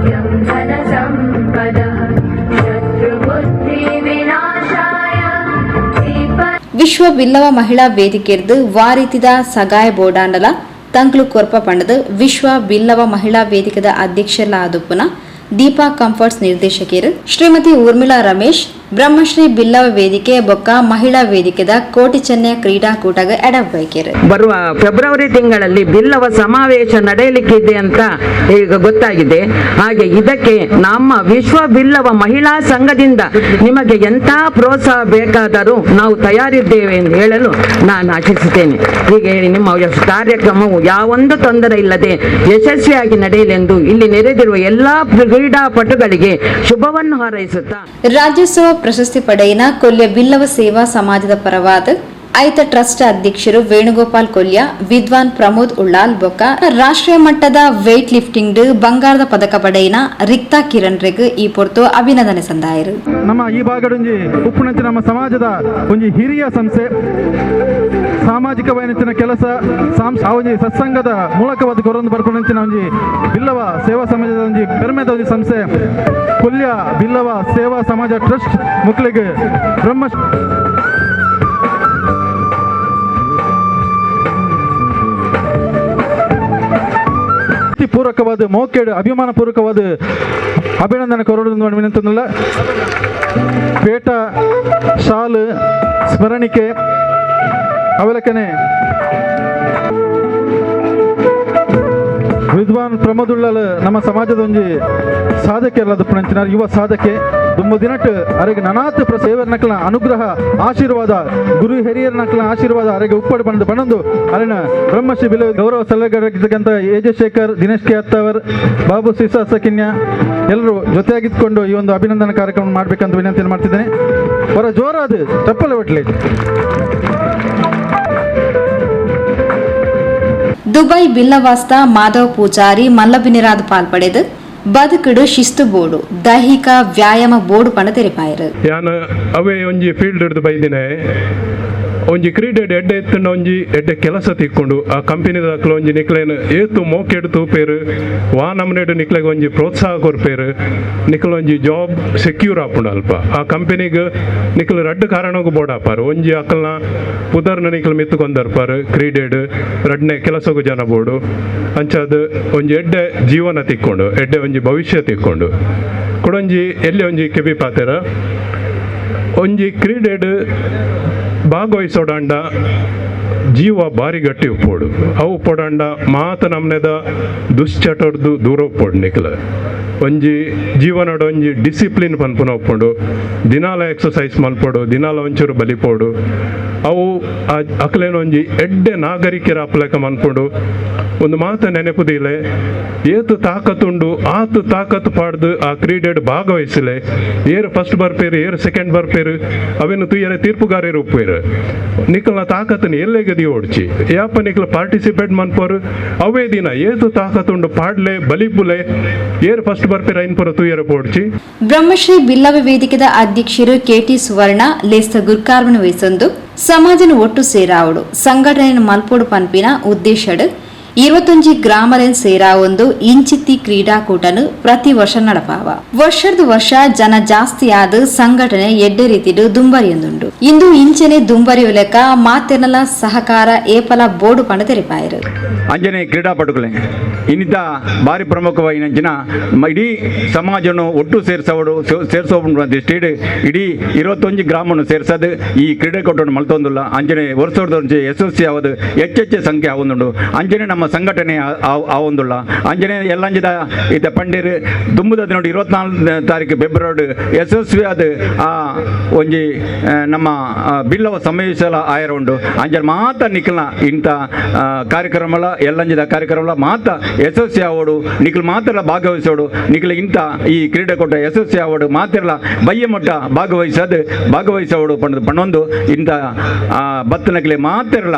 ವಿಶ್ವ ಬಿಲ್ಲವ ಮಹಿಳಾ ವೇದಿಕೆರ್ದು ವಾರಿತಿದ ಸಗಾಯ ಬೋಡಾಂಡಲ ತಂಕ್ಲು ಕೊರ್ಪ ಪಂಡದು ವಿಶ್ವ ಬಿಲ್ಲವ ಮಹಿಳಾ ವೇದಿಕೆದ ಅಧ್ಯಕ್ಷರ ಆದುಪ್ಪುನ ದೀಪಾ ಕಂಫರ್ಟ್ಸ್ ನಿರ್ದೇಶಕಿಯರು ಶ್ರೀಮತಿ ಊರ್ಮಿಳಾ ರಮೇಶ್ ಬ್ರಹ್ಮಶ್ರೀ ಬಿಲ್ಲವ ವೇದಿಕೆ ಬೊಕ್ಕ ಮಹಿಳಾ ವೇದಿಕೆದ ಕೋಟಿ ಚೆನ್ನಯ ಕ್ರೀಡಾಕೂಟಗ ಎಡಬೈಕೆರು. ಬರುವ ಫೆಬ್ರವರಿ ತಿಂಗಳಲ್ಲಿ ಬಿಲ್ಲವ ಸಮಾವೇಶ ನಡೆಯಲಿಕ್ಕಿದೆ ಅಂತ ಈಗ ಗೊತ್ತಾಗಿದೆ. ಹಾಗೆ ಇದಕ್ಕೆ ನಮ್ಮ ವಿಶ್ವ ಬಿಲ್ಲವ ಮಹಿಳಾ ಸಂಘದಿಂದ ನಿಮಗೆ ಎಂಥ ಪ್ರೋತ್ಸಾಹ ಬೇಕಾದರೂ ನಾವು ತಯಾರಿದ್ದೇವೆ ಎಂದು ಹೇಳಲು ನಾನು ಆಶಿಸುತ್ತೇನೆ. ಹೀಗೆ ಹೇಳಿ ನಿಮ್ಮ ಕಾರ್ಯಕ್ರಮವು ಯಾವೊಂದು ತೊಂದರೆ ಇಲ್ಲದೆ ಯಶಸ್ವಿಯಾಗಿ ನಡೆಯಲೆಂದು ಇಲ್ಲಿ ನೆರೆದಿರುವ ಎಲ್ಲ ಕ್ರೀಡಾಪಟುಗಳಿಗೆ ಶುಭವನ್ನು ಹಾರೈಸುತ್ತಾ ರಾಜ್ಯೋತ್ಸವ ಪ್ರಶಸ್ತಿ ಪಡೆಯಿನ ಕೊಲ್ಯ ಬಿಲ್ಲವ ಸೇವಾ ಸಮಾಜದ ಪರವಾದ ಐತ ಟ್ರಸ್ಟ್ ಅಧ್ಯಕ್ಷರು ವೇಣುಗೋಪಾಲ್ ಕೊಲ್ಯ, ವಿದ್ವಾನ್ ಪ್ರಮೋದ್ ಉಳ್ಳಾಲ್ ಬೊಕ್ಕ ರಾಷ್ಟ್ರೀಯ ಮಟ್ಟದ ವೇಟ್ ಲಿಫ್ಟಿಂಗ್ ಬಂಗಾರದ ಪದಕ ಪಡೆಯಿನ ರಿಕ್ತಾ ಕಿರಣ್ ರೆಗ್ ಈ ಪೊರ್ತು ಅಭಿನಂದನೆ ಸಂದಾಯರು. ನಮ್ಮ ಈ ಭಾಗಡೊಂಜಿ ಉಪ್ಪುನಂಚಿ ನಮ್ಮ ಸಮಾಜದ ಒಂಜಿ ಹಿರಿಯ ಸಂಸ್ಥೆ, ಸಾಮಾಜಿಕ ವೈನಂಚಿನ ಕೆಲಸ ಒಂಜಿ ಸತ್ಸಂಗದ ಮೂಲಕವಾದ ಕೊರೊಂದು ಬರ್ಪುನಂಚಿನ ಒಂಜಿ ಬಿಲ್ಲವ ಸೇವಾ ಸಮಾಜದ ಒಂಜಿ ಪೆರ್ಮೆದ ಒಂಜಿ ಸಂಸ್ಥೆ ಕೊಲ್ಯ ಬಿಲ್ಲವ ಸೇವಾ ಸಮಾಜ ಟ್ರಸ್ಟ್ ಮುಕ್ಲಿಗೆ ಬ್ರಹ್ಮ ಪೂರಕವಾದ ಮೋಕೇಡು ಅಭಿಮಾನ ಪೂರ್ವಕವಾದ ಅಭಿನಂದನೆ ಕೊರಡು ವಿನಂತಿಲ್ಲ. ಪೇಟ ಶಾಲು ಸ್ಮರಣಿಕೆ ಅವಲಕನೆ ವಿದ್ವಾನ್ ಪ್ರಮೋದುಳ್ಳಲ್ ನಮ್ಮ ಸಮಾಜದ ಒಂಜಿ ಸಾಧಕೆ ಪುಣಂಚಿನಾರ್ ಯುವ ಸಾಧಕೆ ದುಂಬು ದಿನಟ್ ಅರೆಗೆ ನನಾತ್ ಸೇವರ ನಕಲ ಅನುಗ್ರಹ ಆಶೀರ್ವಾದ ಗುರು ಹಿರಿಯರ ನಕಲ ಆಶೀರ್ವಾದ ಅರೆಗೆ ಉಪ್ಪಡು ಬಂದು ಬಣ್ಣಂದು ಅರಿನ ಬ್ರಹ್ಮಶ್ರೀ ಬಿಲ ಗೌರವ ಸಲಹೆಗಾರರಾಗಿರ್ತಕ್ಕಂಥ ಎ ಜೆ ಶೇಖರ್, ದಿನೇಶ್ ಕೆ ಅತ್ತವರ್, ಬಾಬು ಸಿಸಾ ಸಕಿನ್ಯ ಎಲ್ಲರೂ ಜೊತೆಯಾಗಿದ್ದುಕೊಂಡು ಈ ಒಂದು ಅಭಿನಂದನಾ ಕಾರ್ಯಕ್ರಮ ಮಾಡಬೇಕಂತ ವಿನಂತಿಯನ್ನು ಮಾಡ್ತಿದ್ದೇನೆ. ಹೊರ ಜೋರಾದ ಚಪ್ಪಲೆ ಒಟ್ಲಿ. ದುಬೈ ಬಿಲ್ಲವಾಸ್ತ ಮಾಧವ್ ಪೂಜಾರಿ ಮಲ್ಲಬಿನಿರಾದ್ ಪಾಲ್ಪಡೆದು ಬದುಕುಡು ಶಿಸ್ತು ಬೋರ್ಡು ದೈಹಿಕ ವ್ಯಾಯಾಮ ಬೋರ್ಡು ಪಣ ತೆರಿಪಾಯರು. ಯಾನ ಅವೇ ಒಂಜಿ ಫೀಲ್ಡ್ ಹಿಡಿದು ಬೈದಿನೆ ಒಂಜಿ ಕ್ರೀಡೆ ಎಡ್ಡೆ ಎತ್ತಂಡ ಒಂಜಿ ಎಡ್ಡೆ ಕೆಲಸ ತಿಕ್ಕೊಂಡು ಆ ಕಂಪನಿದ ಅಕ್ಲ ಒಂಜಿ ನಿಕ್ಲೇನು ಏತು ಮೋಕೆಡ್ ತೂಪೇರು ವಾ ನಮನೆಡು ನಿಕ್ಲೆಗ್ ಒಂಜಿ ಪ್ರೋತ್ಸಾಹ ಕೊರ್ಪೇರು ನಿಕ್ಲ ಒಂಜಿ ಜಾಬ್ ಸೆಕ್ಯೂರ್ ಆಪುಂಡು ಅಲ್ಪ ಆ ಕಂಪನಿಗೆ ನಿಕ್ಲು ರಡ್ಡು ಕಾರಣಕ್ಕೂ ಬೋರ್ಡ್ ಆಪಾರು ಒಂಜಿ ಅಕಲ್ನ ಪುದರ್ನ ನಿಕ್ಲು ಮಿತ್ತುಕೊಂದರ್ಪಾರು ಕ್ರೀಡೆಡ್ ರಡ್ನೆ ಕೆಲಸಕ್ಕೂ ಜನ ಬೋರ್ಡು ಅಂಚಾದ ಒಂಜಿ ಎಡ್ಡೆ ಜೀವನ ತಿಕ್ಕೊಂಡು ಎಡ್ಡೆ ಒಂಜಿ ಭವಿಷ್ಯ ತಿಕ್ಕೊಂಡು ಕೊಡೊಂಜಿ ಎಲ್ಲಿ ಒಂಜಿ ಕೆಬಿ ಪಾತೆರ ಒಂಜಿ ಕ್ರೀಡೆಡ್ ಭಾಗವಹಿಸೋಡಂಡ ಜೀವ ಭಾರಿ ಗಟ್ಟಿ ಉಪ್ಪೋಡು ಅವು ಉಪ್ಪೋಡಂಡ ಮಾತ ನಮ್ನೆದ ದುಶ್ಚಟರ್ದು ದೂರ ಉಪ್ಪೋಡು ನಿಕ್ಲ ಒಂಜಿ ಜೀವನಡ ಒಂಜಿ ಡಿಸಿಪ್ಲಿನ್ ಪನ್ಪುನ ಉಪ್ಪುಂಡು ದಿನಾಲ ಎಕ್ಸಸೈಸ್ ಮಲ್ಪೋಡು ದಿನಾಲ ಒಂಚೂರು ಬಲಿಪೋಡು ಅವು ಅಕ್ಲೇನ ಒಂಜಿ ಎಡ್ಡೆ ನಾಗರಿಕರ ಅಪ್ಲಕ ಮನ್ಪುಂಡು ಒಂದು ಮಾತ ನೆನಪುದಿಲೆ ಏತು ತಾಕತ್ತುಂಡು ಆತು ತಾಕತ್ತು ಪಾಡ್ದು ಆ ಕ್ರೀಡೆಡ್ ಭಾಗವಹಿಸಲೆ ಏರು ಫಸ್ಟ್ ಬರ್ಪೇರು ಏರು ಸೆಕೆಂಡ್ ಬರ್ಪೇರು ಅವೇನು ತುಯ್ಯರೆ ತೀರ್ಪುಗಾರರು ಉಪ್ಪೇರು ನಿಕ್ಕಲ್ನ ತಾಕತ್ತನ್ನು ಎಲ್ಲೆಗದಿ ಓಡ್ಚಿ ಯಾಪ ನಿಕ್ಕಲ ಪಾರ್ಟಿಸಿಪೇಟ್ ಮನ್ಪೋರು ಅವೇ ದಿನ ಏತು ತಾಕತ್ತುಂಡು ಪಾಡ್ಲೆ ಬಲಿಪುಲೆ ಏರು ಫಸ್ಟ್ ಬರ್ಪೇರು ಐನ್ಪುರ ತುಯ್ಯರೆ ಪೋಡ್ಚಿ. ಬ್ರಹ್ಮಶ್ರೀ ಬಿಲ್ಲವ ವೇದಿಕೆದ ಅಧ್ಯಕ್ಷರು ಕೆಟಿ ಸುವರ್ಣ ಲೇಸ್ತ ಗುರ್ಕಾರ್ಮಣ ವಹಿಸೊಂದು ಸಮಾಜನ ಒಟ್ಟು ಸೇರಾವಡು ಸಂಘಟನೆ ಮಲ್ಪೋಡು ಪನ್ಪಿನ ಉದ್ದೇಶಡ್ 21 ಗ್ರಾಮಲೆನ್ ಸೇರಾವೊಂದು ಇಂಚಿತ್ತಿ ಕ್ರೀಡಾಕೂಟನು ಪ್ರತಿ ವರ್ಷ ನಡಪಾವ. ವರ್ಷದ ವರ್ಷ ಜನ ಜಾಸ್ತಿಯಾದ ಸಂಘಟನೆ ಎಡ್ಡೆ ರೀತಿಡು ದುಂಬರಿಯೊಂದುಂಡು. ಇಂದು ಇಂಚನೆ ದುಂಬರಿಯುಲೆಕ ಮಾತೆನಲ ಸಹಕಾರ ಏಪಲ ಬೋರ್ಡು ಪಂಡ ತೆರಿಪಾಯರು. ಅಂಜನೆ ಕ್ರೀಡಾಪಟುಗಳೇ ಇನ್ನಿತ ಭಾರಿ ಪ್ರಮುಖವಾಗಿ ಇಡೀ ಸಮಾಜವನ್ನು ಒಟ್ಟು ಸೇರಿಸೋಡು ಸೇರಿಸೋ ದೃಷ್ಟಿಡ್ ಇಡೀ 21 ಗ್ರಾಮವನ್ನು ಸೇರಿಸೋದು ಈ ಕ್ರೀಡಾಕೂಟವನ್ನು ಮಲ್ತೊಂದುಲ್ಲ. ಅಂಜನೆ ವರ್ಷದ ಯಶಸ್ವಿ ಆವದು ಹೆಚ್ಚೆಚ್ಚು ಸಂಖ್ಯೆ ಆವೊಂದುಂಡು. ಅಂಜನೆ ನಮ್ಮ ಸಂಘಟನೆ ಆವೊಂದುಲ್ಲ. ಅಂಜನೆ ಎಲ್ಲಂಜದ ಇತ್ತ ಪಂಡೀರ್ ದುಂಬುದ ನೋಡಿ 24 ತಾರೀಕು ಫೆಬ್ರವರಿ ಯಶಸ್ವಿ ಆದ ಆ ಒಂಜಿ ನಮ್ಮ ಬಿಲ್ಲವ ಸಮಾವೇಶಲ ಆಯರ ಉಂಡು. ಅಂಜನೆ ಮಾತ ನಿಖಲ್ನ ಇಂಥ ಕಾರ್ಯಕ್ರಮಲ ಎಲ್ಲಂಜದ ಕಾರ್ಯಕ್ರಮಲ ಮಾತ ಯಶಸ್ವಿ ಆವೋಡು, ನಿಖಲ್ ಮಾತ್ರ ಭಾಗವಹಿಸೋಡು, ನಿಖಲ್ ಇಂಥ ಈ ಕ್ರೀಡಾಕೂಟ ಯಶಸ್ವಿ ಆವೋಡು ಮಾತಿರಲ ಬಯ್ಯ ಮಟ್ಟ ಭಾಗವಹಿಸೋದು ಭಾಗವಹಿಸೋಡು ಪಂಡದು ಪಣ್ಣೊಂದು ಇಂಥ ಬತ್ತನಕ್ಲೆ ಮಾತಿರಲ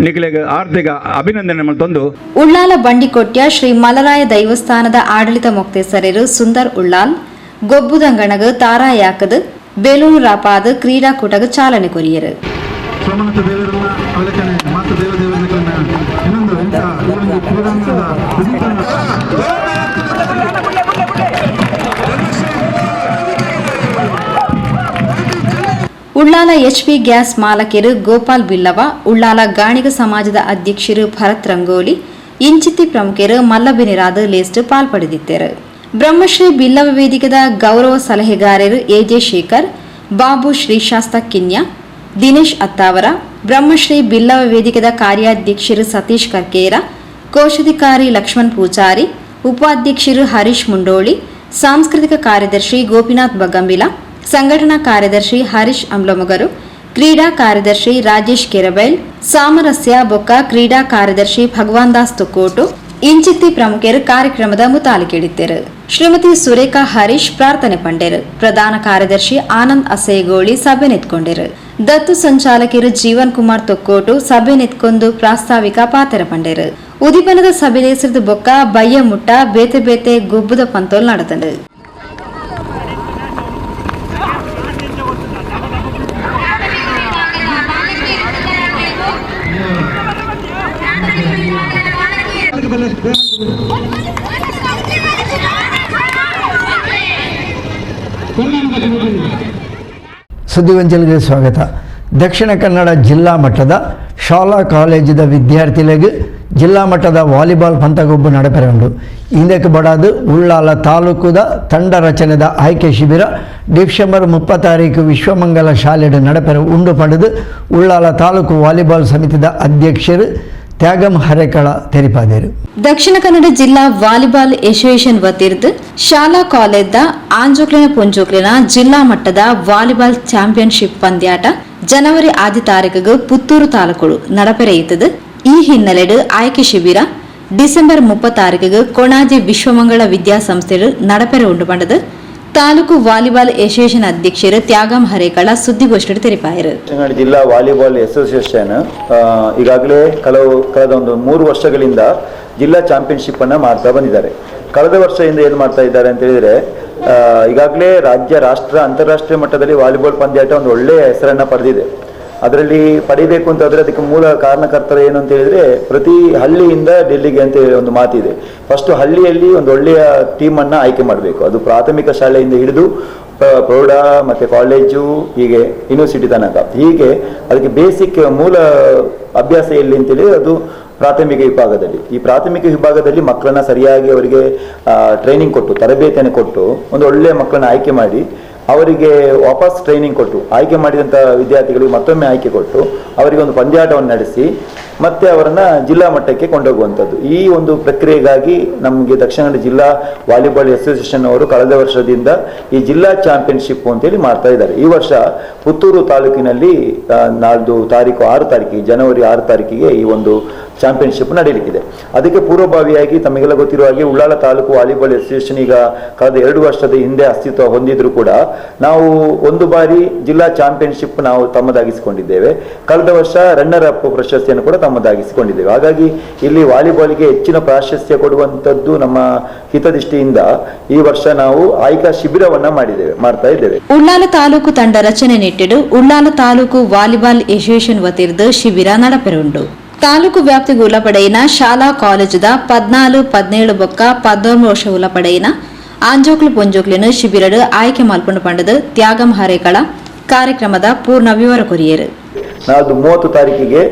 ನಿಖಲಿಗೆ ಆರ್ಥಿಕ ಅಭಿನಂದನೆ ಮಲ್ತೊಂದು. ಉಳ್ಳಾಲ ಬಂಡಿಕೊಟ್ಯ ಶ್ರೀ ಮಲರಾಯ ದೈವಸ್ಥಾನದ ಆಡಳಿತ ಮೊಕ್ತೇಸರರು ಸುಂದರ್ ಉಳ್ಳಾಲ್ ಗೊಬ್ಬುದಂಗಣಗ ತಾರಾಯಾಕದ ಬೇಲೂರು ರಾಪಾದ ಕ್ರೀಡಾಕೂಟಗ ಚಾಲನೆ ಕೊರಿಯರು. ಉಳ್ಳಾಲ ಎಚ್ಪಿ ಗ್ಯಾಸ್ ಮಾಲಕರು ಗೋಪಾಲ್ ಬಿಲ್ಲವ, ಉಳ್ಳಾಲ ಗಾಣಿಗ ಸಮಾಜದ ಅಧ್ಯಕ್ಷರು ಭರತ್ ರಂಗೋಲಿ, ಇಂಚಿತ್ತಿ ಪ್ರಮುಖರು ಮಲ್ಲಬಿನಿರಾದ ಲೇಸ್ಟ್ ಪಾಲ್ಪಡೆದಿದ್ದರು. ಬ್ರಹ್ಮಶ್ರೀ ಬಿಲ್ಲವ ವೇದಿಕೆದ ಗೌರವ ಸಲಹೆಗಾರರು ಎಜೆ ಶೇಖರ್, ಬಾಬು ಶ್ರೀಶಾಸ್ತ ಕಿನ್ಯಾ, ದಿನೇಶ್ ಅತ್ತಾವರ, ಬ್ರಹ್ಮಶ್ರೀ ಬಿಲ್ಲವ ವೇದಿಕೆದ ಕಾರ್ಯಾಧ್ಯಕ್ಷರು ಸತೀಶ್ ಕರ್ಕೇರ, ಕೋಶಾಧಿಕಾರಿ ಲಕ್ಷ್ಮಣ್ ಪೂಜಾರಿ, ಉಪಾಧ್ಯಕ್ಷರು ಹರೀಶ್ ಮುಂಡೋಳಿ, ಸಾಂಸ್ಕೃತಿಕ ಕಾರ್ಯದರ್ಶಿ ಗೋಪಿನಾಥ್ ಬಗಂಬಿಲ, ಸಂಘಟನಾ ಕಾರ್ಯದರ್ಶಿ ಹರೀಶ್ ಅಂಬ್ಲಮೊಗರು, ಕ್ರೀಡಾ ಕಾರ್ಯದರ್ಶಿ ರಾಜೇಶ್ ಕೆರಬೈಲ್, ಸಾಮರಸ್ಯ ಬೊಕ್ಕ ಕ್ರೀಡಾ ಕಾರ್ಯದರ್ಶಿ ಭಗವಾನ್ ದಾಸ್ ತೊಕ್ಕೋಟು ಇಂಚಿತ್ತಿ ಪ್ರಮುಖರು ಕಾರ್ಯಕ್ರಮದ ಮುತಾಲಿಕೆಡಿದ್ದರು. ಶ್ರೀಮತಿ ಸುರೇಖಾ ಹರೀಶ್ ಪ್ರಾರ್ಥನೆ ಪಂಡೆರು. ಪ್ರಧಾನ ಕಾರ್ಯದರ್ಶಿ ಆನಂದ್ ಅಸೇಗೋಳಿ ಸಭೆ ನೆತ್ಕೊಂಡರು. ದತ್ತು ಸಂಚಾಲಕರು ಜೀವನ್ ಕುಮಾರ್ ತೊಕ್ಕೋಟು ಸಭೆ ನೆತ್ಕೊಂಡು ಪ್ರಾಸ್ತಾವಿಕ ಪಾತ್ರ ಪಂಡೆರು. ಉದಿಪನದ ಸಭೆ ಹೆಸರಿದ ಬೊಕ್ಕ ಬಯ್ಯ ಮುಟ್ಟ ಬೇತೆ ಬೇತೆ ಗೊಬ್ಬುದ ಪಂತೋಲ್ ನಡೆದನು. ಸುದ್ದಿಗೊಂಚಲಿಗೆ ಸ್ವಾಗತ. ದಕ್ಷಿಣ ಕನ್ನಡ ಜಿಲ್ಲಾ ಮಟ್ಟದ ಶಾಲಾ ಕಾಲೇಜಿದ ವಿದ್ಯಾರ್ಥಿಗಳಿಗೆ ಜಿಲ್ಲಾ ಮಟ್ಟದ ವಾಲಿಬಾಲ್ ಪಂತಗೊಬ್ಬು ನಡೆಪೆರೆ ಉಂಡು. ಇಂದಕ್ಕೆ ಬಡಾದು ಉಳ್ಳಾಲ ತಾಲೂಕುದ ತಂಡ ರಚನೆದ ಆಯ್ಕೆ ಶಿಬಿರ ಡಿಸೆಂಬರ್ 30 ತಾರೀಕು ವಿಶ್ವಮಂಗಲ ಶಾಲೆಡು ನಡೆಪೆರೆ ಉಂಡು ಪಡೆದು ಉಳ್ಳಾಲ ತಾಲೂಕು ವಾಲಿಬಾಲ್ ಸಮಿತಿದ ಅಧ್ಯಕ್ಷರು ತ್ಯಾಗಂ ಹರೇಕಳ ತೆರಿಪಾದರು. ದಕ್ಷಿಣ ಕನ್ನಡ ಜಿಲ್ಲಾ ವಾಲಿಬಾಲ್ ಅಸೋಸಿಯೇಷನ್ ವತಿರ್ದು ಶಾಲಾ ಕಾಲೇಜ್ದ ಆಂಜೋಕ್ಲಿನ ಪೊಂಜೋಕ್ಲಿನ ಜಿಲ್ಲಾ ಮಟ್ಟದ ವಾಲಿಬಾಲ್ ಚಾಂಪಿಯನ್ಶಿಪ್ ಪಂದ್ಯಾಟ ಜನವರಿ 6 ತಾರೀಕಿಗೆ ಪುತ್ತೂರು ತಾಲೂಕು ನಡಪೆರೆಯುತ್ತದೆ. ಈ ಹಿನ್ನೆಲೆಡು ಆಯ್ಕೆ ಶಿಬಿರ ಡಿಸೆಂಬರ್ 30 ತಾರೀಕಿಗೆ ಕೊಣಾಜೆ ವಿಶ್ವಮಂಗಳ ವಿದ್ಯಾಸಂಸ್ಥೆ ನಡಪೆರೆ ಉಂಡು ಪಂಡದು ತಾಲೂಕು ವಾಲಿಬಾಲ್ ಅಸೋಸಿಯೇಷನ್ ಅಧ್ಯಕ್ಷರು ತ್ಯಾಗಂ ಹರೇಕಳ ಸುದ್ದಿಗೋಷ್ಠಿ ತಿಳಿಪಾದರು. ದಕ್ಷಿಣ ಕನ್ನಡ ಜಿಲ್ಲಾ ವಾಲಿಬಾಲ್ ಅಸೋಸಿಯೇಷನ್ ಈಗಾಗಲೇ ಕಳೆದ ಒಂದು 3 ವರ್ಷಗಳಿಂದ ಜಿಲ್ಲಾ ಚಾಂಪಿಯನ್ಶಿಪ್ ಅನ್ನು ಮಾಡ್ತಾ ಬಂದಿದ್ದಾರೆ. ಕಳೆದ ವರ್ಷದಿಂದ ಏನು ಮಾಡ್ತಾ ಇದ್ದಾರೆ ಅಂತ ಹೇಳಿದ್ರೆ, ಈಗಾಗಲೇ ರಾಜ್ಯ, ರಾಷ್ಟ್ರ, ಅಂತಾರಾಷ್ಟ್ರೀಯ ಮಟ್ಟದಲ್ಲಿ ವಾಲಿಬಾಲ್ ಪಂದ್ಯಾಟ ಒಂದು ಒಳ್ಳೆಯ ಹೆಸರನ್ನು ಪಡೆದಿದೆ. ಅದರಲ್ಲಿ ಪಡಿಬೇಕು ಅಂತಂದರೆ ಅದಕ್ಕೆ ಮೂಲ ಕಾರಣಕರ್ತರು ಏನು ಅಂತ ಹೇಳಿದರೆ, ಪ್ರತಿ ಹಳ್ಳಿಯಿಂದ ಡೆಲ್ಲಿಗೆ ಅಂತ ಹೇಳಿ ಒಂದು ಮಾತಿದೆ. ಫಸ್ಟು ಹಳ್ಳಿಯಲ್ಲಿ ಒಂದು ಒಳ್ಳೆಯ ಟೀಮನ್ನು ಆಯ್ಕೆ ಮಾಡಬೇಕು. ಅದು ಪ್ರಾಥಮಿಕ ಶಾಲೆಯಿಂದ ಹಿಡಿದು ಪ್ರೌಢ ಮತ್ತು ಕಾಲೇಜು, ಹೀಗೆ ಯೂನಿವರ್ಸಿಟಿ ತನಕ, ಹೀಗೆ ಅದಕ್ಕೆ ಬೇಸಿಕ್ ಮೂಲ ಅಭ್ಯಾಸ ಎಲ್ಲಿ ಅಂತೇಳಿ ಅದು ಪ್ರಾಥಮಿಕ ವಿಭಾಗದಲ್ಲಿ. ಈ ಪ್ರಾಥಮಿಕ ವಿಭಾಗದಲ್ಲಿ ಮಕ್ಕಳನ್ನ ಸರಿಯಾಗಿ ಅವರಿಗೆ ಟ್ರೈನಿಂಗ್ ಕೊಟ್ಟು, ತರಬೇತಿಯನ್ನು ಕೊಟ್ಟು, ಒಂದು ಒಳ್ಳೆಯ ಮಕ್ಕಳನ್ನ ಆಯ್ಕೆ ಮಾಡಿ ಅವರಿಗೆ ವಾಪಸ್ ಟ್ರೈನಿಂಗ್ ಕೊಟ್ಟು, ಆಯ್ಕೆ ಮಾಡಿದಂಥ ವಿದ್ಯಾರ್ಥಿಗಳಿಗೆ ಮತ್ತೊಮ್ಮೆ ಆಯ್ಕೆ ಕೊಟ್ಟು ಅವರಿಗೆ ಒಂದು ಪಂದ್ಯಾಟವನ್ನು ನಡೆಸಿ ಮತ್ತೆ ಅವರನ್ನು ಜಿಲ್ಲಾ ಮಟ್ಟಕ್ಕೆ ಕೊಂಡೋಗುವಂಥದ್ದು. ಈ ಒಂದು ಪ್ರಕ್ರಿಯೆಗಾಗಿ ನಮಗೆ ದಕ್ಷಿಣ ಕನ್ನಡ ಜಿಲ್ಲಾ ವಾಲಿಬಾಲ್ ಅಸೋಸಿಯೇಷನ್ ಅವರು ಕಳೆದ ವರ್ಷದಿಂದ ಈ ಜಿಲ್ಲಾ ಚಾಂಪಿಯನ್ಶಿಪ್ ಅಂತೇಳಿ ಮಾಡ್ತಾ ಇದ್ದಾರೆ. ಈ ವರ್ಷ ಪುತ್ತೂರು ತಾಲೂಕಿನಲ್ಲಿ 4 ತಾರೀಕು 6 ತಾರೀಕಿಗೆ, ಜನವರಿ 6 ತಾರೀಕಿಗೆ ಈ ಒಂದು ಚಾಂಪಿಯನ್ಶಿಪ್ ನಡೆಯಲಿಕ್ಕಿದೆ. ಅದಕ್ಕೆ ಪೂರ್ವಭಾವಿಯಾಗಿ ತಮಗೆಲ್ಲ ಗೊತ್ತಿರುವ ಹಾಗೆ ಉಳ್ಳಾಲ ತಾಲೂಕು ವಾಲಿಬಾಲ್ ಅಸೋಸಿಯೇಷನ್ ಈಗ ಕಳೆದ 2 ವರ್ಷದ ಹಿಂದೆ ಅಸ್ತಿತ್ವ ಹೊಂದಿದ್ರು ಕೂಡ ನಾವು ಒಂದು ಬಾರಿ ಜಿಲ್ಲಾ ಚಾಂಪಿಯನ್ಶಿಪ್ ನಾವು ತಮ್ಮದಾಗಿಸಿಕೊಂಡಿದ್ದೇವೆ. ಕಳೆದ ವರ್ಷ ರನ್ನರ್ ಅಪ್ ಪ್ರಶಸ್ತಿಯನ್ನು ಕೂಡ ತಮ್ಮದಾಗಿಸಿಕೊಂಡಿದ್ದೇವೆ. ಹಾಗಾಗಿ ಇಲ್ಲಿ ವಾಲಿಬಾಲ್ಗೆ ಹೆಚ್ಚಿನ ಪ್ರಾಶಸ್ತ್ಯ ಕೊಡುವಂಥದ್ದು ನಮ್ಮ ಹಿತದೃಷ್ಟಿಯಿಂದ ಈ ವರ್ಷ ನಾವು ಆಯ್ಕಾ ಶಿಬಿರವನ್ನ ಮಾಡ್ತಾ ಇದ್ದೇವೆ. ಉಳ್ಳಾಲ ತಾಲೂಕು ತಂಡ ರಚನೆ ನಿಟ್ಟಿಡು ಉಳ್ಳಾಲ ತಾಲೂಕು ವಾಲಿಬಾಲ್ ಅಸೋಸಿಯೇಷನ್ ವತಿರ್ದು ಶಿಬಿರ ನಡಪೆರುಂಡು. ತಾಲೂಕು ವ್ಯಾಪ್ತಿಗೆ ಉಲಪಡೆಯಿನ ಶಾಲಾ ಕಾಲೇಜುದ 14, 17 ಬೊಕ್ಕ 19 ವರ್ಷ ಉಲಪಡೆಯಿನ ಆಂಜೋಕ್ಲು ಪೊಂಜೋಕ್ಲೆನ್ ಶಿಬಿರಡ್ ಆಯ್ಕೆ ಮಲ್ಪುಂಡು ಪಂಡದು ತ್ಯಾಗಂ ಹರೇಕಳ ಕಾರ್ಯಕ್ರಮದ ಪೂರ್ಣ ವಿವರ ಕೊರಿಯರು. ನಾಳ್ದು 30 ತಾರೀಕಿಗೆ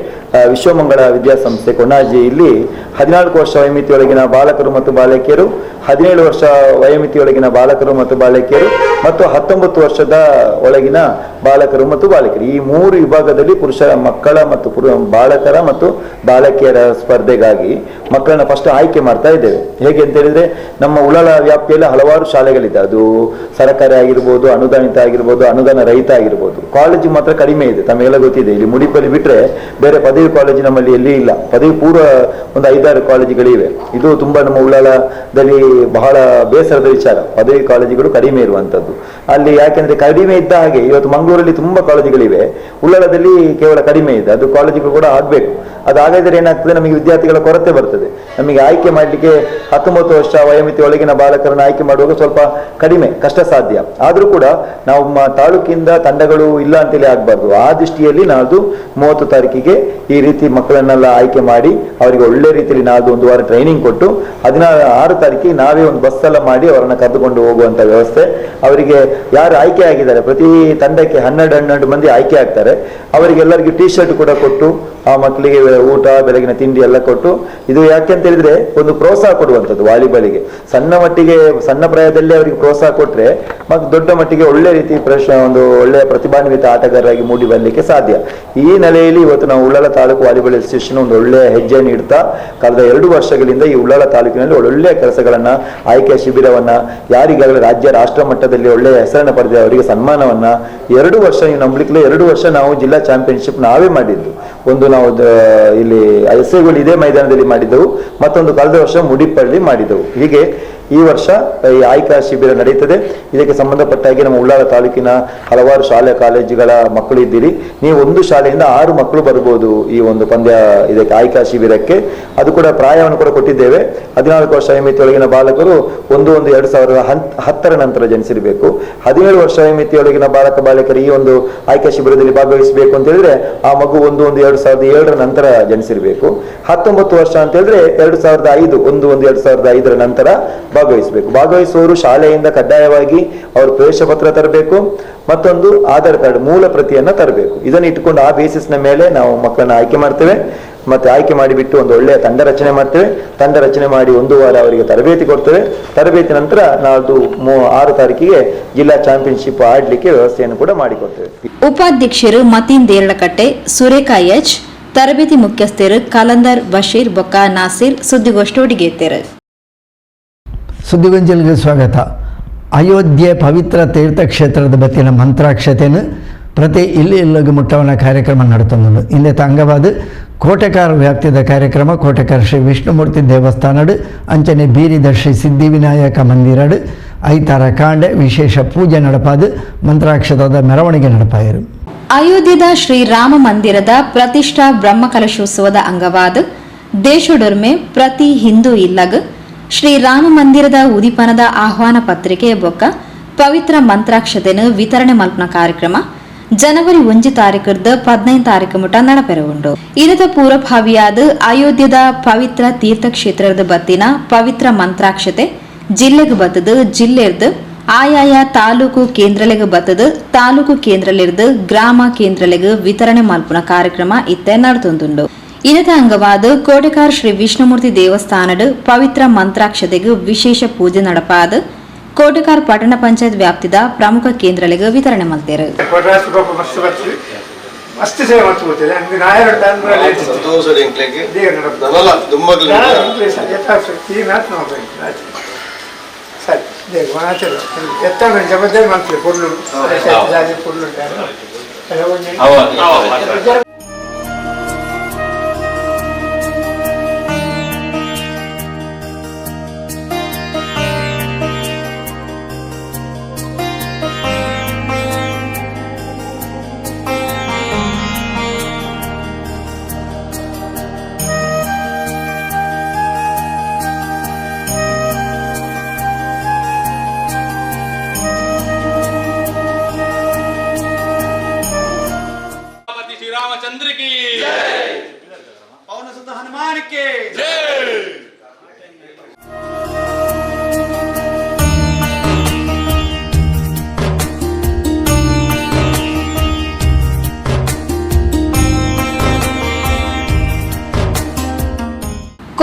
ವಿಶ್ವಮಂಗಳ ವಿದ್ಯಾಸಂಸ್ಥೆ ಕೊಣಾಜೆ ಇಲ್ಲಿ 14 ವರ್ಷ ವಯೋಮಿತಿಯೊಳಗಿನ ಬಾಲಕರು ಮತ್ತು ಬಾಲಕಿಯರು, 17 ವರ್ಷ ವಯೋಮಿತಿಯೊಳಗಿನ ಬಾಲಕರು ಮತ್ತು ಬಾಲಕಿಯರು ಮತ್ತು 19 ವರ್ಷದ ಒಳಗಿನ ಬಾಲಕರು ಮತ್ತು ಬಾಲಕಿಯರು, ಈ 3 ವಿಭಾಗದಲ್ಲಿ ಪುರುಷ ಮಕ್ಕಳ ಮತ್ತು ಬಾಲಕರ ಮತ್ತು ಬಾಲಕಿಯರ ಸ್ಪರ್ಧೆಗಾಗಿ ಮಕ್ಕಳನ್ನ ಫಸ್ಟ್ ಆಯ್ಕೆ ಮಾಡ್ತಾ ಇದ್ದೇವೆ. ಹೇಗೆ ಅಂತ ಹೇಳಿದ್ರೆ, ನಮ್ಮ ಉಳ್ಳಾಲ ವ್ಯಾಪ್ತಿಯಲ್ಲಿ ಹಲವಾರು ಶಾಲೆಗಳಿದೆ. ಅದು ಸರ್ಕಾರಿ ಆಗಿರ್ಬೋದು, ಅನುದಾನಿತ ಆಗಿರ್ಬೋದು, ಅನುದಾನ ರಹಿತ ಆಗಿರ್ಬೋದು. ಕಾಲೇಜು ಮಾತ್ರ ಕಡಿಮೆ ಇದೆ, ತಮಗೆಲ್ಲ ಗೊತ್ತಿದೆ. ಇಲ್ಲಿ ಮುಡಿಪಲ್ಲಿ ಬಿಟ್ಟರೆ ಬೇರೆ ಪದವಿ ಕಾಲೇಜು ನಮ್ಮಲ್ಲಿ ಎಲ್ಲಿ ಇಲ್ಲ. ಪದವಿ ಪೂರ್ವ ಒಂದು 5-6 ಕಾಲೇಜುಗಳಿವೆ. ಇದು ತುಂಬ ನಮ್ಮ ಉಳ್ಳಾಲದಲ್ಲಿ ಬಹಳ ಬೇಸರದ ವಿಚಾರ, ಪದವಿ ಕಾಲೇಜುಗಳು ಕಡಿಮೆ ಇರುವಂಥದ್ದು ಅಲ್ಲಿ. ಯಾಕೆಂದ್ರೆ ಕಡಿಮೆ ಇದ್ದ ಹಾಗೆ ಇವತ್ತು ಮಂಗಳೂರಲ್ಲಿ ತುಂಬ ಕಾಲೇಜುಗಳಿವೆ, ಉಳ್ಳಾಲದಲ್ಲಿ ಕೇವಲ ಕಡಿಮೆ ಇದೆ. ಅದು ಕಾಲೇಜುಗಳು ಕೂಡ ಆಗಬೇಕು. ಅದಾಗದಿದ್ರೆ ಏನಾಗ್ತದೆ, ನಮಗೆ ವಿದ್ಯಾರ್ಥಿಗಳ ಕೊರತೆ ಬರ್ತದೆ. ನಮಗೆ ಆಯ್ಕೆ ಮಾಡಲಿಕ್ಕೆ 19 ವರ್ಷ ವಯೋಮಿತಿ ಒಳಗಿನ ಬಾಲಕರನ್ನು ಆಯ್ಕೆ ಮಾಡುವಾಗ ಸ್ವಲ್ಪ ಕಡಿಮೆ ಕಷ್ಟ ಸಾಧ್ಯ. ಆದರೂ ಕೂಡ ನಾವು ತಾಲೂಕಿಂದ ತಂಡಗಳು ಇಲ್ಲ ಅಂತೇಳಿ ಆಗಬಾರ್ದು. ಆ ದೃಷ್ಟಿಯಲ್ಲಿ ನಾಳ್ದು 30 ತಾರೀಕಿಗೆ ಈ ರೀತಿ ಮಕ್ಕಳನ್ನೆಲ್ಲ ಆಯ್ಕೆ ಮಾಡಿ ಅವರಿಗೆ ಒಳ್ಳೆ ರೀತಿಯಲ್ಲಿ ನಾಳ್ದು ಒಂದು ವಾರ ಟ್ರೈನಿಂಗ್ ಕೊಟ್ಟು 16 ತಾರೀಕಿಗೆ ನಾವೇ ಒಂದು ಬಸ್ ಎಲ್ಲ ಮಾಡಿ ಅವರನ್ನು ಕರೆದುಕೊಂಡು ಹೋಗುವಂಥ ವ್ಯವಸ್ಥೆ. ಅವರಿಗೆ ಯಾರು ಆಯ್ಕೆ ಆಗಿದ್ದಾರೆ, ಪ್ರತಿ ತಂಡಕ್ಕೆ 12 ಮಂದಿ ಆಯ್ಕೆ ಆಗ್ತಾರೆ. ಅವರಿಗೆಲ್ಲರಿಗೂ ಟೀ ಶರ್ಟ್ ಕೂಡ ಕೊಟ್ಟು ಆ ಮಕ್ಕಳಿಗೆ ಊಟ, ಬೆಳಗಿನ ತಿಂಡಿ ಎಲ್ಲ ಕೊಟ್ಟು, ಇದು ಯಾಕೆ ಅಂತ ಹೇಳಿದ್ರೆ ಒಂದು ಪ್ರೋತ್ಸಾಹ ಕೊಡುವಂಥದ್ದು ವಾಲಿಬಾಲಿಗೆ. ಸಣ್ಣ ಮಟ್ಟಿಗೆ, ಸಣ್ಣ ಪ್ರಾಯದಲ್ಲಿ ಅವರಿಗೆ ಪ್ರೋತ್ಸಾಹ ಕೊಟ್ಟರೆ ಮತ್ತು ದೊಡ್ಡ ಮಟ್ಟಿಗೆ ಒಳ್ಳೆ ರೀತಿ ಒಂದು ಒಳ್ಳೆಯ ಪ್ರತಿಭಾನ್ವಿತ ಆಟಗಾರರಾಗಿ ಮೂಡಿ ಬರಲಿಕ್ಕೆ ಸಾಧ್ಯ. ಈ ನೆಲೆಯಲ್ಲಿ ಇವತ್ತು ನಾವು ಉಳ್ಳಾಲ ತಾಲೂಕು ವಾಲಿಬಾಲ್ ಅಸೋಸಿಯೇಷನ್ ಒಂದು ಒಳ್ಳೆಯ ಹೆಜ್ಜೆಯನ್ನು ಇಡ್ತಾ ಕಳೆದ 2 ವರ್ಷಗಳಿಂದ ಈ ಉಳ್ಳಾಲ ತಾಲೂಕಿನಲ್ಲಿ ಒಳ್ಳೊಳ್ಳೆಯ ಕೆಲಸಗಳನ್ನು, ಆಯ್ಕೆಯ ಶಿಬಿರವನ್ನು, ಯಾರಿಗಾಗಲೇ ರಾಜ್ಯ ರಾಷ್ಟ್ರ ಮಟ್ಟದಲ್ಲಿ ಒಳ್ಳೆಯ ಹೆಸರನ್ನು ಪಡೆದ ಅವರಿಗೆ ಸನ್ಮಾನವನ್ನು 2 ವರ್ಷ, ನೀವು ನಂಬಲಿಕ್ಕಿಲ್ಲ, 2 ವರ್ಷ ನಾವು ಜಿಲ್ಲಾ ಚಾಂಪಿಯನ್ಶಿಪ್ ನಾವೇ ಮಾಡಿದ್ದು. ಒಂದು ನಾವು ಇಲ್ಲಿ ಎಸ್ಎಗಳು ಇದೇ ಮೈದಾನದಲ್ಲಿ ಮಾಡಿದ್ದೆವು, ಮತ್ತೊಂದು ಕಳೆದ ವರ್ಷ ಮುಡಿಪಳ್ಳಿ ಮಾಡಿದೆವು. ಹೀಗೆ ಈ ವರ್ಷ ಈ ಆಯ್ಕಾ ಶಿಬಿರ ನಡೆಯುತ್ತದೆ. ಇದಕ್ಕೆ ಸಂಬಂಧಪಟ್ಟಾಗಿ ನಮ್ಮ ಉಳ್ಳಾಲ ತಾಲೂಕಿನ ಹಲವಾರು ಶಾಲೆ ಕಾಲೇಜುಗಳ ಮಕ್ಕಳು ಇದ್ದೀರಿ. ನೀವು ಒಂದು ಶಾಲೆಯಿಂದ 6 ಮಕ್ಕಳು ಬರ್ಬೋದು ಈ ಒಂದು ಪಂದ್ಯ ಇದಕ್ಕೆ ಆಯ್ಕಾ ಶಿಬಿರಕ್ಕೆ. ಅದು ಕೂಡ ಪ್ರಾಯವನ್ನು ಕೂಡ ಕೊಟ್ಟಿದ್ದೇವೆ. 14 ವರ್ಷ ವಯೋಮಿತಿಯೊಳಗಿನ ಬಾಲಕರು 1-1-2010 ನಂತರ ಜನಿಸಿರಬೇಕು. 17 ವರ್ಷ ವಯೋಮಿತಿಯೊಳಗಿನ ಬಾಲಕ ಬಾಲಕರು ಈ ಒಂದು ಆಯ್ಕಾ ಶಿಬಿರದಲ್ಲಿ ಭಾಗವಹಿಸಬೇಕು ಅಂತ ಹೇಳಿದ್ರೆ ಆ ಮಗು 1-1-2007 ನಂತರ ಜನಿಸಿರಬೇಕು. 19 ವರ್ಷ ಅಂತ ಹೇಳಿದ್ರೆ 2005 1-1-2005 ನಂತರ ಭಾಗವಹಿಸಬೇಕು. ಭಾಗವಹಿಸುವವರು ಶಾಲೆಯಿಂದ ಕಡ್ಡಾಯವಾಗಿ ಅವರು ಪ್ರವೇಶ ಪತ್ರ ತರಬೇಕು, ಮತ್ತೊಂದು ಆಧಾರ್ ಕಾರ್ಡ್ ಮೂಲ ಪ್ರತಿಯನ್ನ ತರಬೇಕು. ಇದನ್ನು ಇಟ್ಟುಕೊಂಡು ಆ ಬೇಸಿಸ್ನ ಮೇಲೆ ನಾವು ಮಕ್ಕಳನ್ನ ಆಯ್ಕೆ ಮಾಡ್ತೇವೆ. ಮತ್ತೆ ಆಯ್ಕೆ ಮಾಡಿಬಿಟ್ಟು ಒಂದು ಒಳ್ಳೆಯ ತಂಡ ರಚನೆ ಮಾಡ್ತೇವೆ. ತಂಡ ರಚನೆ ಮಾಡಿ 1 ವಾರ ಅವರಿಗೆ ತರಬೇತಿ ಕೊಡ್ತೇವೆ. ತರಬೇತಿ ನಂತರ ನಾಳ್ದು 6 ತಾರೀಕಿಗೆ ಜಿಲ್ಲಾ ಚಾಂಪಿಯನ್ಶಿಪ್ ಆಡಲಿಕ್ಕೆ ವ್ಯವಸ್ಥೆಯನ್ನು ಕೂಡ ಮಾಡಿಕೊಡ್ತೇವೆ. ಉಪಾಧ್ಯಕ್ಷರು ಮತೀನ್ ದೇರಳಕಟ್ಟೆ, ಸುರೇಖಾ ಎಚ್, ತರಬೇತಿ ಮುಖ್ಯಸ್ಥರು ಕಲಂದರ್ ಬಶೀರ್ ಬೊಕ್ಕ ನಾಸೀರ್ ಸುದ್ದಿಗೋಷ್ಠಿ. ಸುದ್ದಿಗೊಂಜಲಿಗೆ ಸ್ವಾಗತ. ಅಯೋಧ್ಯೆ ಪವಿತ್ರ ತೀರ್ಥಕ್ಷೇತ್ರದ ಬತ್ತಿನ ಮಂತ್ರಾಕ್ಷತೆಯನ್ನು ಪ್ರತಿ ಇಲ್ಲಿ ಇಲ್ಲಿಗೆ ಮುಟ್ಟವನ ಕಾರ್ಯಕ್ರಮ ನಡೆತಂದು ಇಂದೆತ ಅಂಗವಾದ ಕೋಟೆಕಾರ ವ್ಯಾಪ್ತಿಯ ಕಾರ್ಯಕ್ರಮ ಕೋಟೆಕಾರ ಶ್ರೀ ವಿಷ್ಣುಮೂರ್ತಿ ದೇವಸ್ಥಾನಡು ಅಂಚನೆ ಬೀರಿದ ಶ್ರೀ ಸಿದ್ಧಿವಿನಾಯಕ ಮಂದಿರಡು ಐತಾರ ಕಾಂಡೆ ವಿಶೇಷ ಪೂಜೆ ನಡಪಾದು ಮಂತ್ರಾಕ್ಷತದ ಮೆರವಣಿಗೆ ನಡಪಾಯರು. ಅಯೋಧ್ಯದ ಶ್ರೀರಾಮ ಮಂದಿರದ ಪ್ರತಿಷ್ಠಾ ಬ್ರಹ್ಮಕಲಶೋತ್ಸವದ ಅಂಗವಾದ ದೇಶಡೊರ್ಮೆ ಪ್ರತಿ ಹಿಂದೂ ಇಲ್ಲಗ ಶ್ರೀರಾಮ ಮಂದಿರದ ಉದಿಪನದ ಆಹ್ವಾನ ಪತ್ರಿಕೆ ಬೊಕ್ಕ ಪವಿತ್ರ ಮಂತ್ರಾಕ್ಷತೆಯನ್ನು ವಿತರಣೆ ಮಲ್ಪನ ಕಾರ್ಯಕ್ರಮ ಜನವರಿ 1 ತಾರೀಕದ 15 ತಾರೀಕು ಮುಟ ನಡಪೆರವುಂಡು. ಇದರ ಪೂರ್ವಭಾವಿಯಾದ ಅಯೋಧ್ಯದ ಪವಿತ್ರ ತೀರ್ಥಕ್ಷೇತ್ರದ ಬತ್ತಿನ ಪವಿತ್ರ ಮಂತ್ರಾಕ್ಷತೆ ಜಿಲ್ಲೆಗೆ ಬತ್ತದು, ಜಿಲ್ಲೆರ್ದು ಆಯಾಯ ತಾಲೂಕು ಕೇಂದ್ರಲೆಗೆ ಬತ್ತದು, ತಾಲೂಕು ಕೇಂದ್ರಲಿರ್ದು ಗ್ರಾಮ ಕೇಂದ್ರಲೆಗೆ ವಿತರಣೆ ಮಲ್ಪುನ ಕಾರ್ಯಕ್ರಮ ಇತ್ತೆ ನಡೆತೊಂದುಂಡು. ಇದರ ಅಂಗವಾದ ಕೋಟೆಕಾರ್ ಶ್ರೀ ವಿಷ್ಣುಮೂರ್ತಿ ದೇವಸ್ಥಾನದ ಪವಿತ್ರ ಮಂತ್ರಾಕ್ಷತೆಗೆ ವಿಶೇಷ ಪೂಜೆ ನಡಪಾದ ಕೋಟೆಕಾರ್ ಪಟ್ಟಣ ಪಂಚಾಯತ್ ವ್ಯಾಪ್ತಿದ ಪ್ರಮುಖ ಕೇಂದ್ರಗಳಿಗೆ ವಿತರಣೆ ಮಾಡ್ತಾರೆ.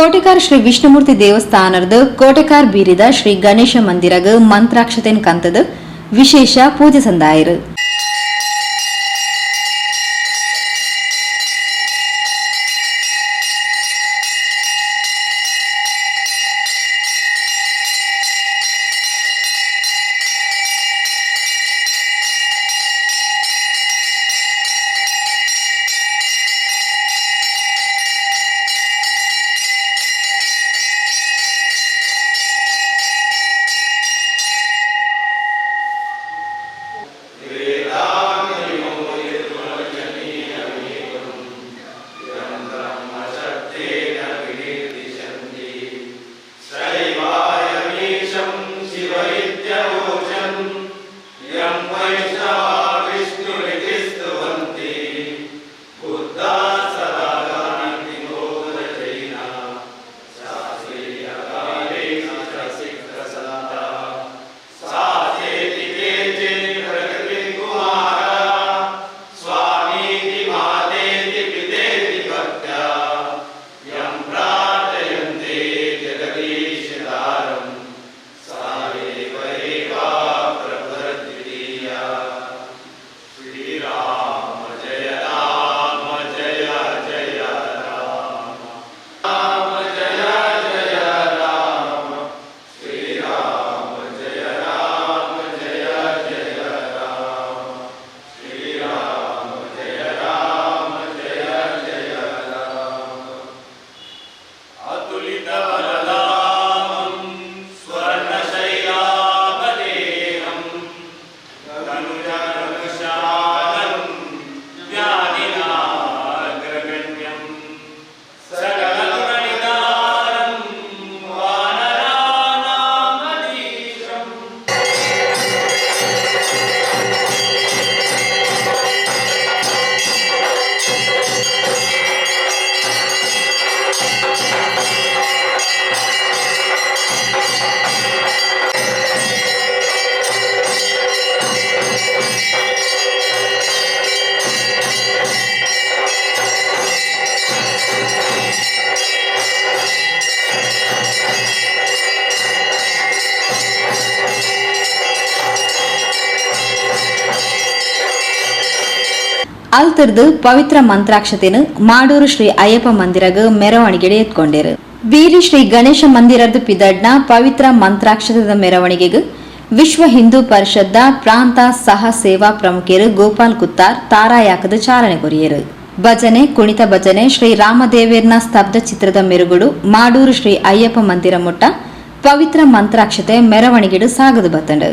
ಕೋಟೆಕಾರ್ ಶ್ರೀ ವಿಷ್ಣುಮೂರ್ತಿ ದೇವಸ್ಥಾನದ ಕೋಟೆಕಾರ್ ಬೀರಿದ ಶ್ರೀ ಗಣೇಶ ಮಂದಿರಗ್ ಮಂತ್ರಾಕ್ಷತೆನ್ ಕಂತದ ವಿಶೇಷ ಪೂಜೆ ಸಂದಾಯರು. ಅಲ್ತಿರ್ದು ಪವಿತ್ರ ಮಂತ್ರಾಕ್ಷತೆನು ಮಾಡೂರು ಶ್ರೀ ಅಯ್ಯಪ್ಪ ಮಂದಿರಗ್ ಮೆರವಣಿಗೆ ಎತ್ಕೊಂಡೇರು. ಬೀರಿ ಶ್ರೀ ಗಣೇಶ ಮಂದಿರದ ಪಿದಡ್ನ ಪವಿತ್ರ ಮಂತ್ರಾಕ್ಷತದ ಮೆರವಣಿಗೆಗೆ ವಿಶ್ವ ಹಿಂದೂ ಪರಿಷದ್ದ ಪ್ರಾಂತ ಸಹ ಸೇವಾ ಪ್ರಮುಖರು ಗೋಪಾಲ್ ಕುತ್ತಾರ್ ತಾರಾಯಾಕದ ಚಾಲನೆ ಕೊರಿಯರು. ಭಜನೆ, ಕುಣಿತ ಭಜನೆ, ಶ್ರೀ ರಾಮದೇವೇರ್ನ ಸ್ತಬ್ಧ ಚಿತ್ರದ ಮೆರುಗುಡು ಮಾಡೂರು ಶ್ರೀ ಅಯ್ಯಪ್ಪ ಮಂದಿರ ಮುಟ್ಟ ಪವಿತ್ರ ಮಂತ್ರಾಕ್ಷತೆ ಮೆರವಣಿಗೆಡು ಸಾಗದು ಬತ್ತಂಡು.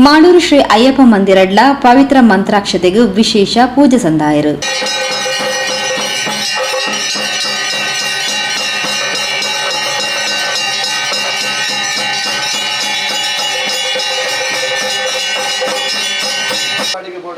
ಮಾಡೂರು ಶ್ರೀ ಅಯ್ಯಪ್ಪ ಮಂದಿರಡ್ಲ ಪವಿತ್ರ ಮಂತ್ರಾಕ್ಷತೆಗೆ ವಿಶೇಷ ಪೂಜೆ ಸಂದಾಯರು.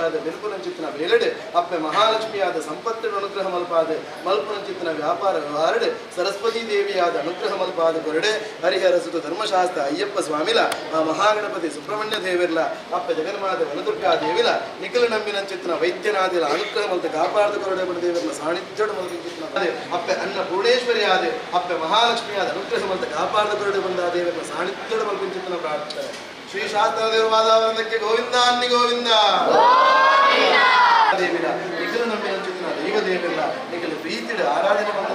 ದೇವಿಯಾದ ಬೆನ್ಪುನಂಚಿತ್ತಿನ ಬೇಲೆಡೆ ಅಪ್ಪೆ ಮಹಾಲಕ್ಷ್ಮಿಯಾದ ಸಂಪತ್ತಿನ ಅನುಗ್ರಹ ಮಲ್ಪಾದೆ ಮಲ್ಪುನಂಚಿತ್ತಿನ ವ್ಯಾಪಾರ ವ್ಯವಹಾರಡೆ ಸರಸ್ವತಿ ದೇವಿಯಾದ ಅನುಗ್ರಹ ಮಲ್ಪಾದ ಕೊರಡೆ ಹರಿಹರ ಸುತ ಧರ್ಮಶಾಸ್ತ್ರ ಅಯ್ಯಪ್ಪ ಸ್ವಾಮಿಲ ಆ ಮಹಾಗಣಪತಿ ಸುಬ್ರಹ್ಮಣ್ಯ ದೇವಿರ್ಲ ಅಪ್ಪೆ ಜಗನ್ಮಾತೆ ವನದುರ್ಗಾ ದೇವಿಲ ನಿಖಿಲ ನಂಬಿನಂಚಿತ್ತಿನ ವೈದ್ಯನಾದಿಲ ಅನುಗ್ರಹ ಮಲ್ತ ಕಾಪಾಡದ ಕೊರಡೆ ದೇವರ ಸಾಣಿಜ್ಯಡು ಮಲ್ಪಿನ ಅಪ್ಪೆ ಅನ್ನ ಪೂರ್ಣೇಶ್ವರಿ ಆದೆ ಅಪ್ಪೆ ಮಹಾಲಕ್ಷ್ಮಿಯಾದ ಅನುಗ್ರಹ ಮಲ್ತ ಕಾಪಾಡದ ಕೊರಡೆ ಬಂದ ದೇವರ ಸಾಣಿಜ್ಯಡು ಮಲ್ಪಿಂಚಿತ್ತಿನ ಪ್ರಾರ್ಥನೆ. ಶ್ರೀ ಶಾಸ್ತ್ರ ದೇವವಾದಕ್ಕೆ ಗೋವಿಂದ ಅನ್ನಿ ಗೋವಿಂದ ದೇವಿಲ ನಿಖಿಲ ನಂಬಿನಂಚಿತ್ತಿನ ದೈವ ದೇವಿಲ್ಲ ನಿಖಿಲ ಪ್ರೀತಿಡ ಆರಾಧನೆ ಬಂದ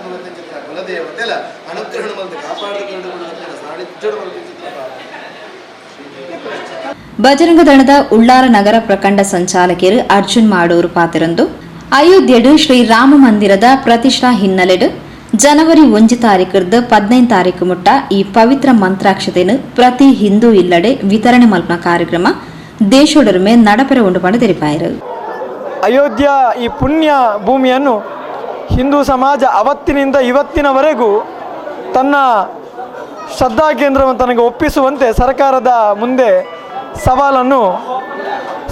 ಕುಲದೇವತೆಲ ಅನುಗ್ರಹ ಮಲ್ತ ಕಾಪಾಡದ ಕೊರಡೆ ಬಂದ ಸಾಣಿಜ್ಯಡು ಮಲ್ಪಿಂಚಿತ್ತಿನ ಪ್ರಾರ್ಥನೆ. ಬಜರಂಗ ದಳದ ಉಳ್ಳಾರ ನಗರ ಪ್ರಖಂಡ ಸಂಚಾಲಕರು ಅರ್ಜುನ್ ಮಾಡೂರು ಪಾತಿರಂದು ಅಯೋಧ್ಯೆಡು ಶ್ರೀರಾಮ ಮಂದಿರದ ಪ್ರತಿಷ್ಠಾ ಹಿನ್ನೆಲೆಡು ಜನವರಿ 1 ತಾರೀಕುರ್ದು 15 ತಾರೀಕು ಮುಟ್ಟ ಈ ಪವಿತ್ರ ಮಂತ್ರಾಕ್ಷತೆಯನ್ನು ಪ್ರತಿ ಹಿಂದೂ ಇಲ್ಲಡೆ ವಿತರಣೆ ಮಲ್ಪನ ಕಾರ್ಯಕ್ರಮ ದೇಶೊಡೊರ್ಮೆ ನಡಪೆರೆ ಉಂಡು ಪಂಡ ತೆರಿಪಾಯರು. ಅಯೋಧ್ಯ ಈ ಪುಣ್ಯ ಭೂಮಿಯನ್ನು ಹಿಂದೂ ಸಮಾಜ ಅವತ್ತಿನಿಂದ ಇವತ್ತಿನವರೆಗೂ ತನ್ನ ಶ್ರದ್ಧಾ ಕೇಂದ್ರವನ್ನು ತನಗೆ ಒಪ್ಪಿಸುವಂತೆ ಸರ್ಕಾರದ ಮುಂದೆ ಸವಾಲನ್ನು,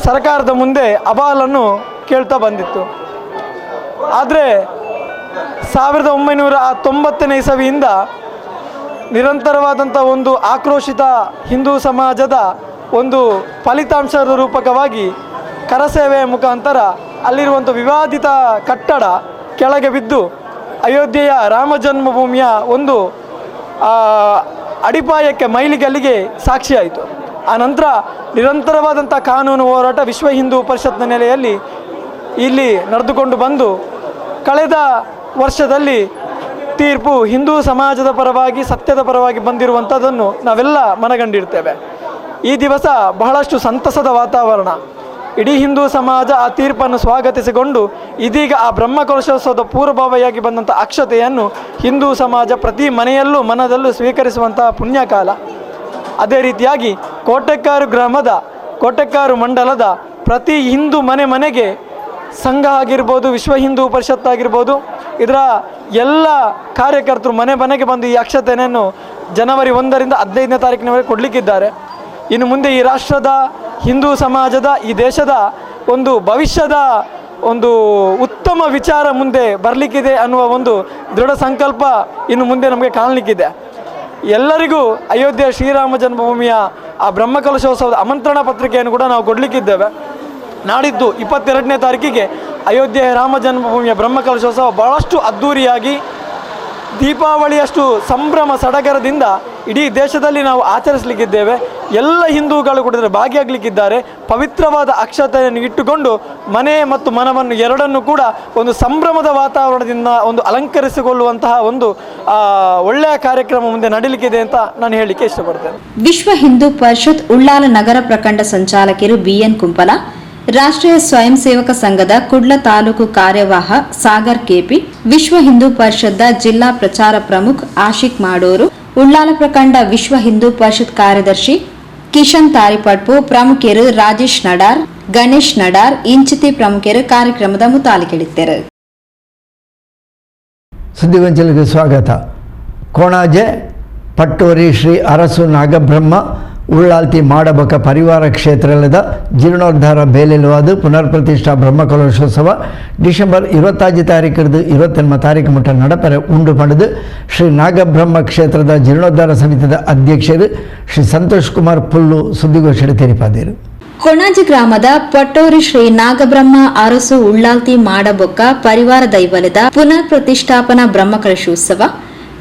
ಸರ್ಕಾರದ ಮುಂದೆ ಅವಾಲನ್ನು ಕೇಳ್ತಾ ಬಂದಿತ್ತು. ಆದರೆ 1990ನೇ ಇಸವಿಯಿಂದ ನಿರಂತರವಾದಂಥ ಒಂದು ಆಕ್ರೋಶಿತ ಹಿಂದೂ ಸಮಾಜದ ಒಂದು ಫಲಿತಾಂಶದ ರೂಪಕವಾಗಿ ಕರಸೇವೆಯ ಮುಖಾಂತರ ಅಲ್ಲಿರುವಂಥ ವಿವಾದಿತ ಕಟ್ಟಡ ಕೆಳಗೆ ಬಿದ್ದು ಅಯೋಧ್ಯೆಯ ರಾಮ ಜನ್ಮಭೂಮಿಯ ಒಂದು ಅಡಿಪಾಯಕ್ಕೆ ಮೈಲಿಗಲ್ಲಿಗೆ ಸಾಕ್ಷಿಯಾಯಿತು. ಆ ನಂತರ ನಿರಂತರವಾದಂಥ ಕಾನೂನು ಹೋರಾಟ ವಿಶ್ವ ಹಿಂದೂ ಪರಿಷತ್ನ ನೆಲೆಯಲ್ಲಿ ಇಲ್ಲಿ ನಡೆದುಕೊಂಡು ಬಂದು ಕಳೆದ ವರ್ಷದಲ್ಲಿ ತೀರ್ಪು ಹಿಂದೂ ಸಮಾಜದ ಪರವಾಗಿ, ಸತ್ಯದ ಪರವಾಗಿ ಬಂದಿರುವಂಥದ್ದನ್ನು ನಾವೆಲ್ಲ ಮನಗಂಡಿರ್ತೇವೆ. ಈ ದಿವಸ ಬಹಳಷ್ಟು ಸಂತಸದ ವಾತಾವರಣ. ಇಡೀ ಹಿಂದೂ ಸಮಾಜ ಆ ತೀರ್ಪನ್ನು ಸ್ವಾಗತಿಸಿಕೊಂಡು ಇದೀಗ ಆ ಬ್ರಹ್ಮಕಲಶೋತ್ಸವದ ಪೂರ್ವಭಾವಿಯಾಗಿ ಬಂದಂಥ ಅಕ್ಷತೆಯನ್ನು ಹಿಂದೂ ಸಮಾಜ ಪ್ರತಿ ಮನೆಯಲ್ಲೂ ಮನದಲ್ಲೂ ಸ್ವೀಕರಿಸುವಂಥ ಪುಣ್ಯಕಾಲ. ಅದೇ ರೀತಿಯಾಗಿ ಕೋಟೆಕ್ಕಾರು ಗ್ರಾಮದ ಕೋಟೆಕ್ಕಾರು ಮಂಡಲದ ಪ್ರತಿ ಹಿಂದೂ ಮನೆ ಮನೆಗೆ ಸಂಘ ಆಗಿರ್ಬೋದು, ವಿಶ್ವ ಹಿಂದೂ ಪರಿಷತ್ ಆಗಿರ್ಬೋದು, ಇದರ ಎಲ್ಲ ಕಾರ್ಯಕರ್ತರು ಮನೆ ಮನೆಗೆ ಬಂದು ಈ ಅಕ್ಷತೆಯನ್ನು ಜನವರಿ 1ರಿಂದ 15ನೇ ತಾರೀಕಿನವರೆಗೆ ಕೊಡಲಿಕ್ಕಿದ್ದಾರೆ. ಇನ್ನು ಮುಂದೆ ಈ ರಾಷ್ಟ್ರದ ಹಿಂದೂ ಸಮಾಜದ ಈ ದೇಶದ ಒಂದು ಭವಿಷ್ಯದ ಒಂದು ಉತ್ತಮ ವಿಚಾರ ಮುಂದೆ ಬರಲಿಕ್ಕಿದೆ ಅನ್ನುವ ಒಂದು ದೃಢ ಸಂಕಲ್ಪ ಇನ್ನು ಮುಂದೆ ನಮಗೆ ಕಾಣಲಿಕ್ಕಿದೆ. ಎಲ್ಲರಿಗೂ ಅಯೋಧ್ಯೆ ಶ್ರೀರಾಮ ಜನ್ಮಭೂಮಿಯ ಆ ಬ್ರಹ್ಮಕಲಶೋತ್ಸವದ ಆಮಂತ್ರಣ ಪತ್ರಿಕೆಯನ್ನು ಕೂಡ ನಾವು ಕೊಡಲಿಕ್ಕಿದ್ದೇವೆ. ನಾಡಿದ್ದು 22ನೇ ತಾರೀಕಿಗೆ ಅಯೋಧ್ಯೆ ರಾಮ ಜನ್ಮಭೂಮಿಯ ಬ್ರಹ್ಮಕಲಶೋತ್ಸವ ಭಾಳಷ್ಟು ಅದ್ಧೂರಿಯಾಗಿ ದೀಪಾವಳಿಯಷ್ಟು ಸಂಭ್ರಮ ಸಡಗರದಿಂದ ಇಡೀ ದೇಶದಲ್ಲಿ ನಾವು ಆಚರಿಸಲಿಕ್ಕಿದ್ದೇವೆ. ಎಲ್ಲ ಹಿಂದೂಗಳು ಕೂಡ ಇದರ ಭಾಗಿಯಾಗಲಿಕ್ಕಿದ್ದಾರೆ. ಪವಿತ್ರವಾದ ಅಕ್ಷತೆಯನ್ನು ಇಟ್ಟುಕೊಂಡು ಮನೆ ಮತ್ತು ಮನವನ್ನು ಎರಡನ್ನೂ ಕೂಡ ಒಂದು ಸಂಭ್ರಮದ ವಾತಾವರಣದಿಂದ ಒಂದು ಅಲಂಕರಿಸಿಕೊಳ್ಳುವಂತಹ ಒಂದು ಒಳ್ಳೆಯ ಕಾರ್ಯಕ್ರಮ ಮುಂದೆ ನಡೀಲಿಕ್ಕಿದೆ ಅಂತ ನಾನು ಹೇಳಲಿಕ್ಕೆ ಇಷ್ಟಪಡ್ತೇನೆ. ವಿಶ್ವ ಹಿಂದೂ ಪರಿಷತ್ ಉಳ್ಳಾಲ ನಗರ ಪ್ರಖಂಡ ಸಂಚಾಲಕರು ಬಿಎನ್ ಕುಂಪಲ, ರಾಷ್ಟ್ರೀಯ ಸ್ವಯಂ ಸೇವಕ ಸಂಘದ ಕುಡ್ಲ ತಾಲೂಕು ಕಾರ್ಯವಾಹ ಸಾಗರ್ ಕೆಪಿ, ವಿಶ್ವ ಹಿಂದೂ ಪರಿಷತ್ದ ಜಿಲ್ಲಾ ಪ್ರಚಾರ ಪ್ರಮುಖ್ ಆಶಿಕ್ ಮಾಡೂರು, ಉಳ್ಳಾಲ ಪ್ರಖಂಡ ವಿಶ್ವ ಹಿಂದೂ ಪರಿಷತ್ ಕಾರ್ಯದರ್ಶಿ ಕಿಶನ್ ತಾರಿಪಟ್ಪು, ಪ್ರಮುಖರು ರಾಜೇಶ್ ನಡಾರ್, ಗಣೇಶ್ ನಡಾರ್ ಇಂಚಿತಿ ಪ್ರಮುಖರು ಕಾರ್ಯಕ್ರಮದ ಮುತಾಲಿಕೆಳಿದ್ದರು. ಸುದ್ದಿಗೊಂಚಲಿಗೆ ಸ್ವಾಗತ. ಕೊಣಾಜೆ ಪಟ್ಟೋರಿ ಶ್ರೀ ಅರಸು ನಾಗಬ್ರಹ್ಮ ಉಳ್ಳಾಲ್ತಿ ಮಾಡಬಕ ಪರಿವಾರ ಕ್ಷೇತ್ರದ ಜೀರ್ಣೋದ್ಧಾರ ಬೇಲೆಲುವಾದ ಪುನರ್ ಪ್ರತಿಷ್ಠಾ ಬ್ರಹ್ಮಕಲಶೋತ್ಸವ ಡಿಸೆಂಬರ್ 25 ತಾರೀಕಿರ್ದು 28 ತಾರೀಕು ಮುಟ್ಟ ನಡಪರೆ ಉಂಡು ಪಡೆದು ಶ್ರೀ ನಾಗಬ್ರಹ್ಮ ಕ್ಷೇತ್ರದ ಜೀರ್ಣೋದ್ಧಾರ ಸಮಿತಿಯ ಅಧ್ಯಕ್ಷರು ಶ್ರೀ ಸಂತೋಷ್ ಕುಮಾರ್ ಪುಲ್ಲು ಸುದ್ದಿಗೋಷ್ಠಿ ತೆರಿಪಾದರು. ಕೊಣಾಜಿ ಗ್ರಾಮದ ಪಟ್ಟೋರಿ ಶ್ರೀ ನಾಗಬ್ರಹ್ಮ ಅರಸು ಉಳ್ಳಾಲ್ತಿ ಮಾಡಬೊಕ್ಕ ಪರಿವಾರ ದೈವಲದ ಪುನರ್ ಪ್ರತಿಷ್ಠಾಪನಾ ಬ್ರಹ್ಮಕಲಶೋತ್ಸವ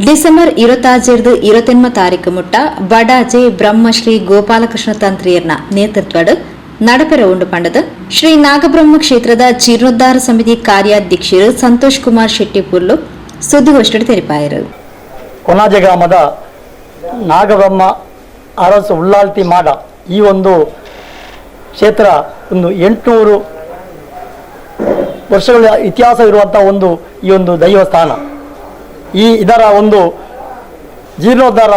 ಡಿಸೆಂಬರ್ 25 28 ತಾರೀಕು ಮುಟ್ಟ ಬಡಾಜೆ ಬ್ರಹ್ಮಶ್ರೀ ಗೋಪಾಲಕೃಷ್ಣ ತಂತ್ರಿಯರ್ನ ನೇತೃತ್ವದ ನಡಪೆರ ಉಂಡು ಪಂಡದ ಶ್ರೀ ನಾಗಬ್ರಹ್ಮ ಕ್ಷೇತ್ರದ ಜೀರ್ಣೋದ್ಧಾರ ಸಮಿತಿ ಕಾರ್ಯಾಧ್ಯಕ್ಷರು ಸಂತೋಷ್ ಕುಮಾರ್ ಶೆಟ್ಟಿ ಪುಲ್ಲು ಸುದ್ದಿಗೋಷ್ಠಿ ತೆರಿಪಾಯರು. ಕೊಣಾಜೆ ಗ್ರಾಮದ ನಾಗಬ್ರಹ್ಮ ಅರಸು ಉಳ್ಳಾಲ್ತಿ ಮಾಡ ಈ ಒಂದು ಕ್ಷೇತ್ರ ಒಂದು 800 ವರ್ಷಗಳ ಇತಿಹಾಸ ಇರುವಂಥ ಒಂದು ಈ ಒಂದು ದೈವಸ್ಥಾನ. ಈ ಇದರ ಒಂದು ಜೀರ್ಣೋದ್ಧಾರ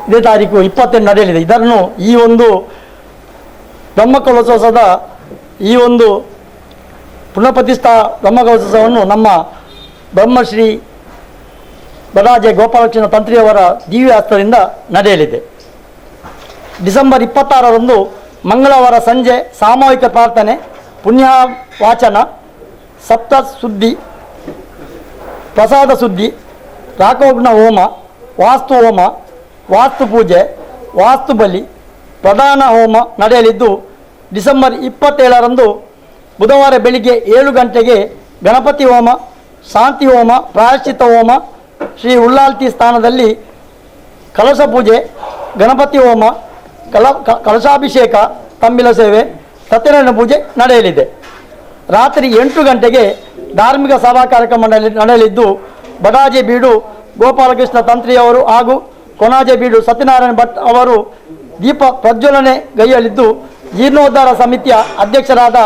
ಇದೇ ತಾರೀಕು 28 ನಡೆಯಲಿದೆ. ಇದನ್ನು ಈ ಒಂದು ಬ್ರಹ್ಮಕಲಶೋತ್ಸವದ ಈ ಒಂದು ಪುನಃಪ್ರತಿಷ್ಠಾ ಬ್ರಹ್ಮಕಲಶೋತ್ಸವವನ್ನು ನಮ್ಮ ಬ್ರಹ್ಮಶ್ರೀ ಬಡಾಜೆ ಗೋಪಾಲಕೃಷ್ಣ ತಂತ್ರಿಯವರ ದಿವ್ಯಾಸ್ತ್ರದಿಂದ ನಡೆಯಲಿದೆ. ಡಿಸೆಂಬರ್ 26ರಂದು ಮಂಗಳವಾರ ಸಂಜೆ ಸಾಮೂಹಿಕ ಪ್ರಾರ್ಥನೆ, ಪುಣ್ಯ ವಾಚನ, ಸಪ್ತ ಸುದ್ದಿ, ಪ್ರಸಾದ ಸುದ್ದಿ, ರಾಕೋಗ್ನ ಹೋಮ, ವಾಸ್ತು ಹೋಮ, ವಾಸ್ತು ಪೂಜೆ, ವಾಸ್ತು ಬಲಿ, ಪ್ರಧಾನ ಹೋಮ ನಡೆಯಲಿದ್ದು, ಡಿಸೆಂಬರ್ 27ರಂದು ಬುಧವಾರ ಬೆಳಿಗ್ಗೆ 7 ಗಂಟೆಗೆ ಗಣಪತಿ ಹೋಮ, ಶಾಂತಿ ಹೋಮ, ಪ್ರಾಯಶ್ಚಿತ್ತ ಹೋಮ, ಶ್ರೀ ಉಳ್ಳಾಲ್ತಿ ಸ್ಥಾನದಲ್ಲಿ ಕಲಶ ಪೂಜೆ, ಗಣಪತಿ ಹೋಮ, ಕಲಶಾಭಿಷೇಕ, ತಂಬಿಲ ಸೇವೆ, ಸತ್ಯನಾರಾಯಣ ಪೂಜೆ ನಡೆಯಲಿದೆ. ರಾತ್ರಿ 8 ಗಂಟೆಗೆ ಧಾರ್ಮಿಕ ಸಭಾ ಕಾರ್ಯಕ್ರಮ ನಡೆಯಲಿದ್ದು, ಬಡಾಜೆ ಬೀಡು ಗೋಪಾಲಕೃಷ್ಣ ತಂತ್ರಿಯವರು ಹಾಗೂ ಕೊಣಾಜೆ ಬೀಡು ಸತ್ಯನಾರಾಯಣ ಭಟ್ ಅವರು ದೀಪ ಪ್ರಜ್ವಲನೆ ಗೈಯಲಿದ್ದು, ಜೀರ್ಣೋದ್ಧಾರ ಸಮಿತಿಯ ಅಧ್ಯಕ್ಷರಾದ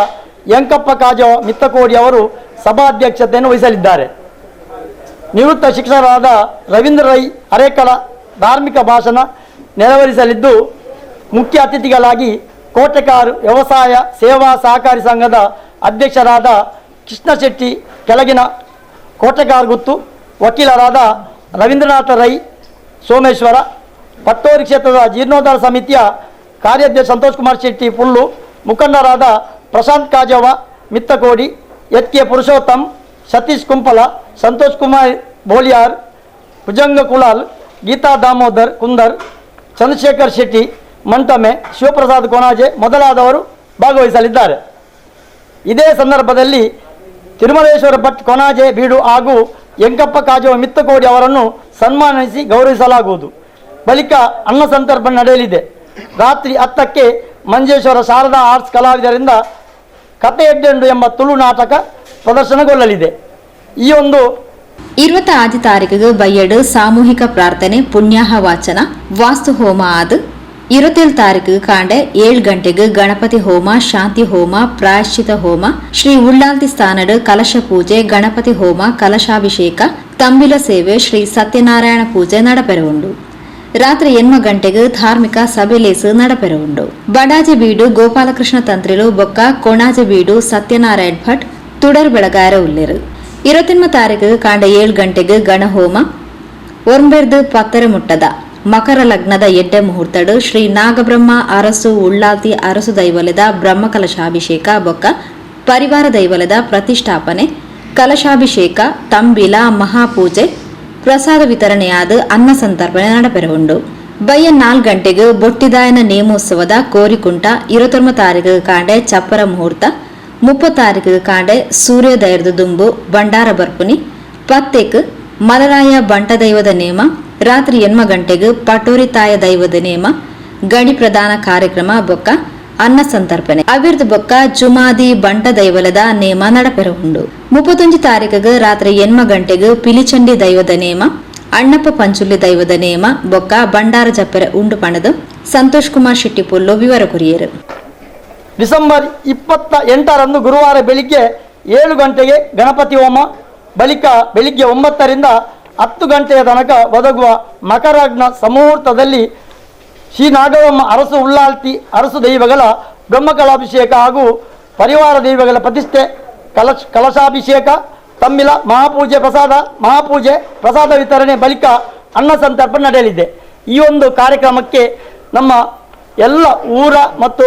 ಯಂಕಪ್ಪ ಕಾಜವ ಮಿತ್ತಕೋಡಿ ಅವರು ಸಭಾಧ್ಯಕ್ಷತೆಯನ್ನು ವಹಿಸಲಿದ್ದಾರೆ. ನಿವೃತ್ತ ಶಿಕ್ಷಕರಾದ ರವೀಂದ್ರ ರೈ ಅರೇಕಳ ಧಾರ್ಮಿಕ ಭಾಷಣ ನೆರವೇರಿಸಲಿದ್ದು, ಮುಖ್ಯ ಅತಿಥಿಗಳಾಗಿ ಕೋಟೆಕಾರು ವ್ಯವಸಾಯ ಸೇವಾ ಸಹಕಾರಿ ಸಂಘದ ಅಧ್ಯಕ್ಷರಾದ ಕೃಷ್ಣ ಶೆಟ್ಟಿ ಕೆಳಗಿನ ಕೋಟೆಕಾರು ಗುತ್ತು, ವಕೀಲರಾದ ರವೀಂದ್ರನಾಥ ರೈ ಸೋಮೇಶ್ವರ, ಪಟ್ಟೋರಿ ಕ್ಷೇತ್ರದ ಜೀರ್ಣೋದ್ಧಾರ ಸಮಿತಿಯ ಕಾರ್ಯಾಧ್ಯಕ್ಷ ಸಂತೋಷ್ ಕುಮಾರ್ ಶೆಟ್ಟಿ ಪುಲ್ಲು, ಮುಖಂಡರಾದ ಪ್ರಶಾಂತ್ ಕಾಜವ ಮಿತ್ತಕೋಡಿ, ಎಚ್ ಕೆ ಪುರುಷೋತ್ತಮ್, ಸತೀಶ್ ಕುಂಪಲ, ಸಂತೋಷ್ ಕುಮಾರ್ ಬೋಲಿಯಾರ್, ಭುಜಂಗ ಕುಲಾಲ್, ಗೀತಾ ದಾಮೋದರ್ ಕುಂದರ್, ಚಂದ್ರಶೇಖರ್ ಶೆಟ್ಟಿ ಮಂಟಮೆ, ಶಿವಪ್ರಸಾದ್ ಕೊಣಾಜೆ ಮೊದಲಾದವರು ಭಾಗವಹಿಸಲಿದ್ದಾರೆ. ಇದೇ ಸಂದರ್ಭದಲ್ಲಿ ತಿರುಮಲೇಶ್ವರ ಭಟ್ ಕೊಣಾಜೆ ಬೀಡು ಹಾಗೂ ಯಂಕಪ್ಪ ಕಾಜವ ಮಿತ್ತಕೋಡಿ ಅವರನ್ನು ಸನ್ಮಾನಿಸಿ ಗೌರವಿಸಲಾಗುವುದು. ಬಳಿಕ ಅನ್ನ ಸಂತರ್ಪಣೆ ನಡೆಯಲಿದೆ. ರಾತ್ರಿ 10ಕ್ಕೆ ಮಂಜೇಶ್ವರ ಶಾರದಾ ಆರ್ಟ್ಸ್ ಕಲಾವಿದರಿಂದ ಕತೆ ಎಡ್ಡೆಂಡು ಎಂಬ ತುಳು ನಾಟಕ ಪ್ರದರ್ಶನಗೊಳ್ಳಲಿದೆ. ಈ ಒಂದು 25 ತಾರೀಕಿಗೆ ಬಯ್ಯಡು ಸಾಮೂಹಿಕ ಪ್ರಾರ್ಥನೆ, ಪುಣ್ಯಾಹ ವಾಚನ, ವಾಸ್ತು ಹೋಮ ಆದ 27 ತಾರೀಕಿಗೆ ಕಾಂಡೆ 7 ಗಂಟೆಗೆ ಗಣಪತಿ ಹೋಮ, ಶಾಂತಿ ಹೋಮ, ಪ್ರಾಯಶ್ಚಿತ ಹೋಮ, ಶ್ರೀ ಉಳ್ಳಾಲ್ತಿ ಸ್ಥಾನಡು ಕಲಶ ಪೂಜೆ, ಗಣಪತಿ ಹೋಮ, ಕಲಶಾಭಿಷೇಕ, ತಂಬಿಲ ಸೇವೆ, ಶ್ರೀ ಸತ್ಯನಾರಾಯಣ ಪೂಜೆ ನಡಪೆರವುಂಡು. ರಾತ್ರಿ 8 ಗಂಟೆಗೆ ಧಾರ್ಮಿಕ ಸಭೆ ಲೇಸು ನಡಪೆರವುಂಡು. ಬಡಾಜೆ ಬೀಡು ಗೋಪಾಲಕೃಷ್ಣ ತಂತ್ರಿಲು ಬೊಕ್ಕ ಕೊಣಾಜೆ ಬೀಡು ಸತ್ಯನಾರಾಯಣ ಭಟ್ ತುಡರ್ ಬೆಳಗಾರ ಉಲ್ಲೇರು. 28 ತಾರೀಕಿಗೆ ಕಾಂಡ 7 ಗಂಟೆಗೆ ಗಣಹೋಮ, ಒರ್ಂಬೆರ್ದು ಪತ್ತರ ಮುಟ್ಟದ ಮಕರ ಲಗ್ನದ ಎಡ್ಡೆ ಮುಹೂರ್ತಡು ಶ್ರೀ ನಾಗಬ್ರಹ್ಮ ಅರಸು ಉಳ್ಳಾಲ್ತಿ ಅರಸು ದೈವಲದ ಬ್ರಹ್ಮಕಲಶಾಭಿಷೇಕ ಬೊಕ್ಕ ಪರಿವಾರ ದೈವಲದ ಪ್ರತಿಷ್ಠಾಪನೆ, ಕಲಶಾಭಿಷೇಕ, ತಂಬಿಲ ಮಹಾಪೂಜೆ, ಪ್ರಸಾದ ವಿತರಣೆಯಾದ ಅನ್ನ ಸಂತರ್ಪಣೆ ನಡಪೆರವುಂಡು. ಬಯ್ಯ 4 ಗಂಟೆಗೆ ಬೊಟ್ಟಿದಾಯನ ನೇಮೋತ್ಸವದ ಕೋರಿಕುಂಟ 29 ತಾರೀಕಿಗೆ ಕಾಂಡೆ ಚಪ್ಪರ ಮುಹೂರ್ತ, 30 ತಾರೀಕಿಗೆ ಕಾಂಡೆ ಸೂರ್ಯೋದಯದ ದುಂಬು ಭಂಡಾರ ಬರ್ಪುನಿ, ಪತ್ತೆಕ್ ಮಲರಾಯ ಬಂಟದೈವದ ನೇಮ, ರಾತ್ರಿ 8 ಗಂಟೆಗೆ ಪಟೋರಿ ತಾಯ ದೈವದ ನೇಮ, ಗಣಿ ಪ್ರದಾನ ಕಾರ್ಯಕ್ರಮ ಬೊಕ್ಕ ಅನ್ನ ಸಂತರ್ಪಣೆ, ಅವಿರ್ದ ಬೊಕ್ಕ ಜುಮಾದಿ ಬಂಟ ದೈವಲದ ನೇಮ ನಡಪೆರವುಂಡು. 31 ತಾರೀಕಿಗೆ ರಾತ್ರಿ 8 ಗಂಟೆಗೆ ಪಿಲಿಚಂಡಿ ದೈವದ ನೇಮ, ಅಣ್ಣಪ್ಪ ಪಂಚುಲಿ ದೈವದ ನೇಮ ಬೊಕ್ಕ ಭಂಡಾರ ಜಪ್ಪೆರೆ ಉಂಡು ಪಣದು ಸಂತೋಷ್ ಕುಮಾರ್ ಶೆಟ್ಟಿ ಪುಲ್ಲು ವಿವರ ಕೊರಿಯರು. ಡಿಸೆಂಬರ್ 28ರಂದು ಗುರುವಾರ ಬೆಳಿಗ್ಗೆ 7 ಗಂಟೆಗೆ ಗಣಪತಿ ಹೋಮ, ಬಳಿಕ ಬೆಳಿಗ್ಗೆ 9 ರಿಂದ 10 ಗಂಟೆಯ ತನಕ ಒದಗುವ ಮಕರಾಗ್ನ ಸಮುಹೂರ್ತದಲ್ಲಿ ಶ್ರೀ ನಾಗವಮ್ಮ ಅರಸು ಉಳ್ಳಾಲ್ತಿ ಅರಸು ದೈವಗಳ ಬ್ರಹ್ಮಕಲಾಭಿಷೇಕ ಹಾಗೂ ಪರಿವಾರ ದೈವಗಳ ಪ್ರತಿಷ್ಠೆ, ಕಲಶಾಭಿಷೇಕ, ತಮ್ಮಿಲ ಮಹಾಪೂಜೆ, ಪ್ರಸಾದ ಮಹಾಪೂಜೆ, ಪ್ರಸಾದ ವಿತರಣೆ, ಬಳಿಕ ಅನ್ನ ಸಂತರ್ಪಣೆ ನಡೆಯಲಿದೆ. ಈ ಒಂದು ಕಾರ್ಯಕ್ರಮಕ್ಕೆ ನಮ್ಮ ಎಲ್ಲ ಊರ ಮತ್ತು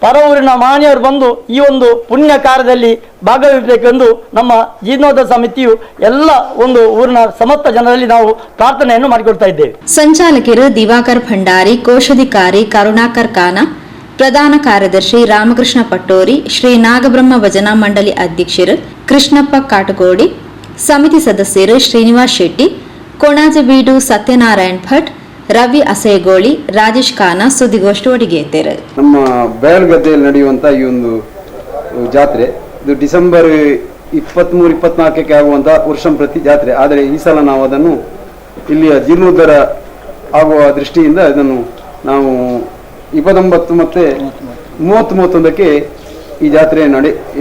ಪರ ಊರಿನ ಮಾನ್ಯರು ಬಂದು ಈ ಒಂದು ಪುಣ್ಯ ಕಾರ್ಯದಲ್ಲಿ ಭಾಗವಹಿಸಬೇಕೆಂದು ನಮ್ಮ ಜೀರ್ಣೋದ್ಧಾರ ಸಮಿತಿಯು ಎಲ್ಲ ಒಂದು ಊರಿನ ಸಮಸ್ತ ಜನರಲ್ಲಿ ನಾವು ಪ್ರಾರ್ಥನೆಯನ್ನು ಮಾಡಿಕೊಳ್ತಾ ಇದ್ದೇವೆ. ಸಂಚಾಲಕರು ದಿವಾಕರ್ ಭಂಡಾರಿ, ಕೋಶಾಧಿಕಾರಿ ಕರುಣಾಕರ್ ಖಾನ, ಪ್ರಧಾನ ಕಾರ್ಯದರ್ಶಿ ರಾಮಕೃಷ್ಣ ಪಟ್ಟೋರಿ, ಶ್ರೀ ನಾಗಬ್ರಹ್ಮ ಭಜನಾ ಮಂಡಳಿ ಅಧ್ಯಕ್ಷರು ಕೃಷ್ಣಪ್ಪ ಕಾಟಗೋಡಿ, ಸಮಿತಿ ಸದಸ್ಯರು ಶ್ರೀನಿವಾಸ್ ಶೆಟ್ಟಿ, ಕೊಣಾಜಬೀಡು ಸತ್ಯನಾರಾಯಣ್ ಭಟ್, ರವಿ ಅಸೇಗೋಳಿ, ರಾಜೇಶ್ ಖಾನ ಸುದ್ದಿಗೋಷ್ಠಿ ಒಡಿಗೆಯತ್ತೇರು. ನಮ್ಮ ಬಯಲುಗದ್ದೆಯಲ್ಲಿ ನಡೆಯುವಂಥ ಈ ಒಂದು ಜಾತ್ರೆ ಇದು ಡಿಸೆಂಬರ್ 23, 24ಕ್ಕೆ ಆಗುವಂಥ ವರ್ಷಂಪ್ರತಿ ಜಾತ್ರೆ. ಆದರೆ ಈ ಸಲ ನಾವು ಅದನ್ನು ಇಲ್ಲಿಯ ಜೀರ್ಣೋದ್ಧಾರ ಆಗುವ ದೃಷ್ಟಿಯಿಂದ ಇದನ್ನು ನಾವು 29 ಮತ್ತು 30, 31ಕ್ಕೆ ಈ ಜಾತ್ರೆ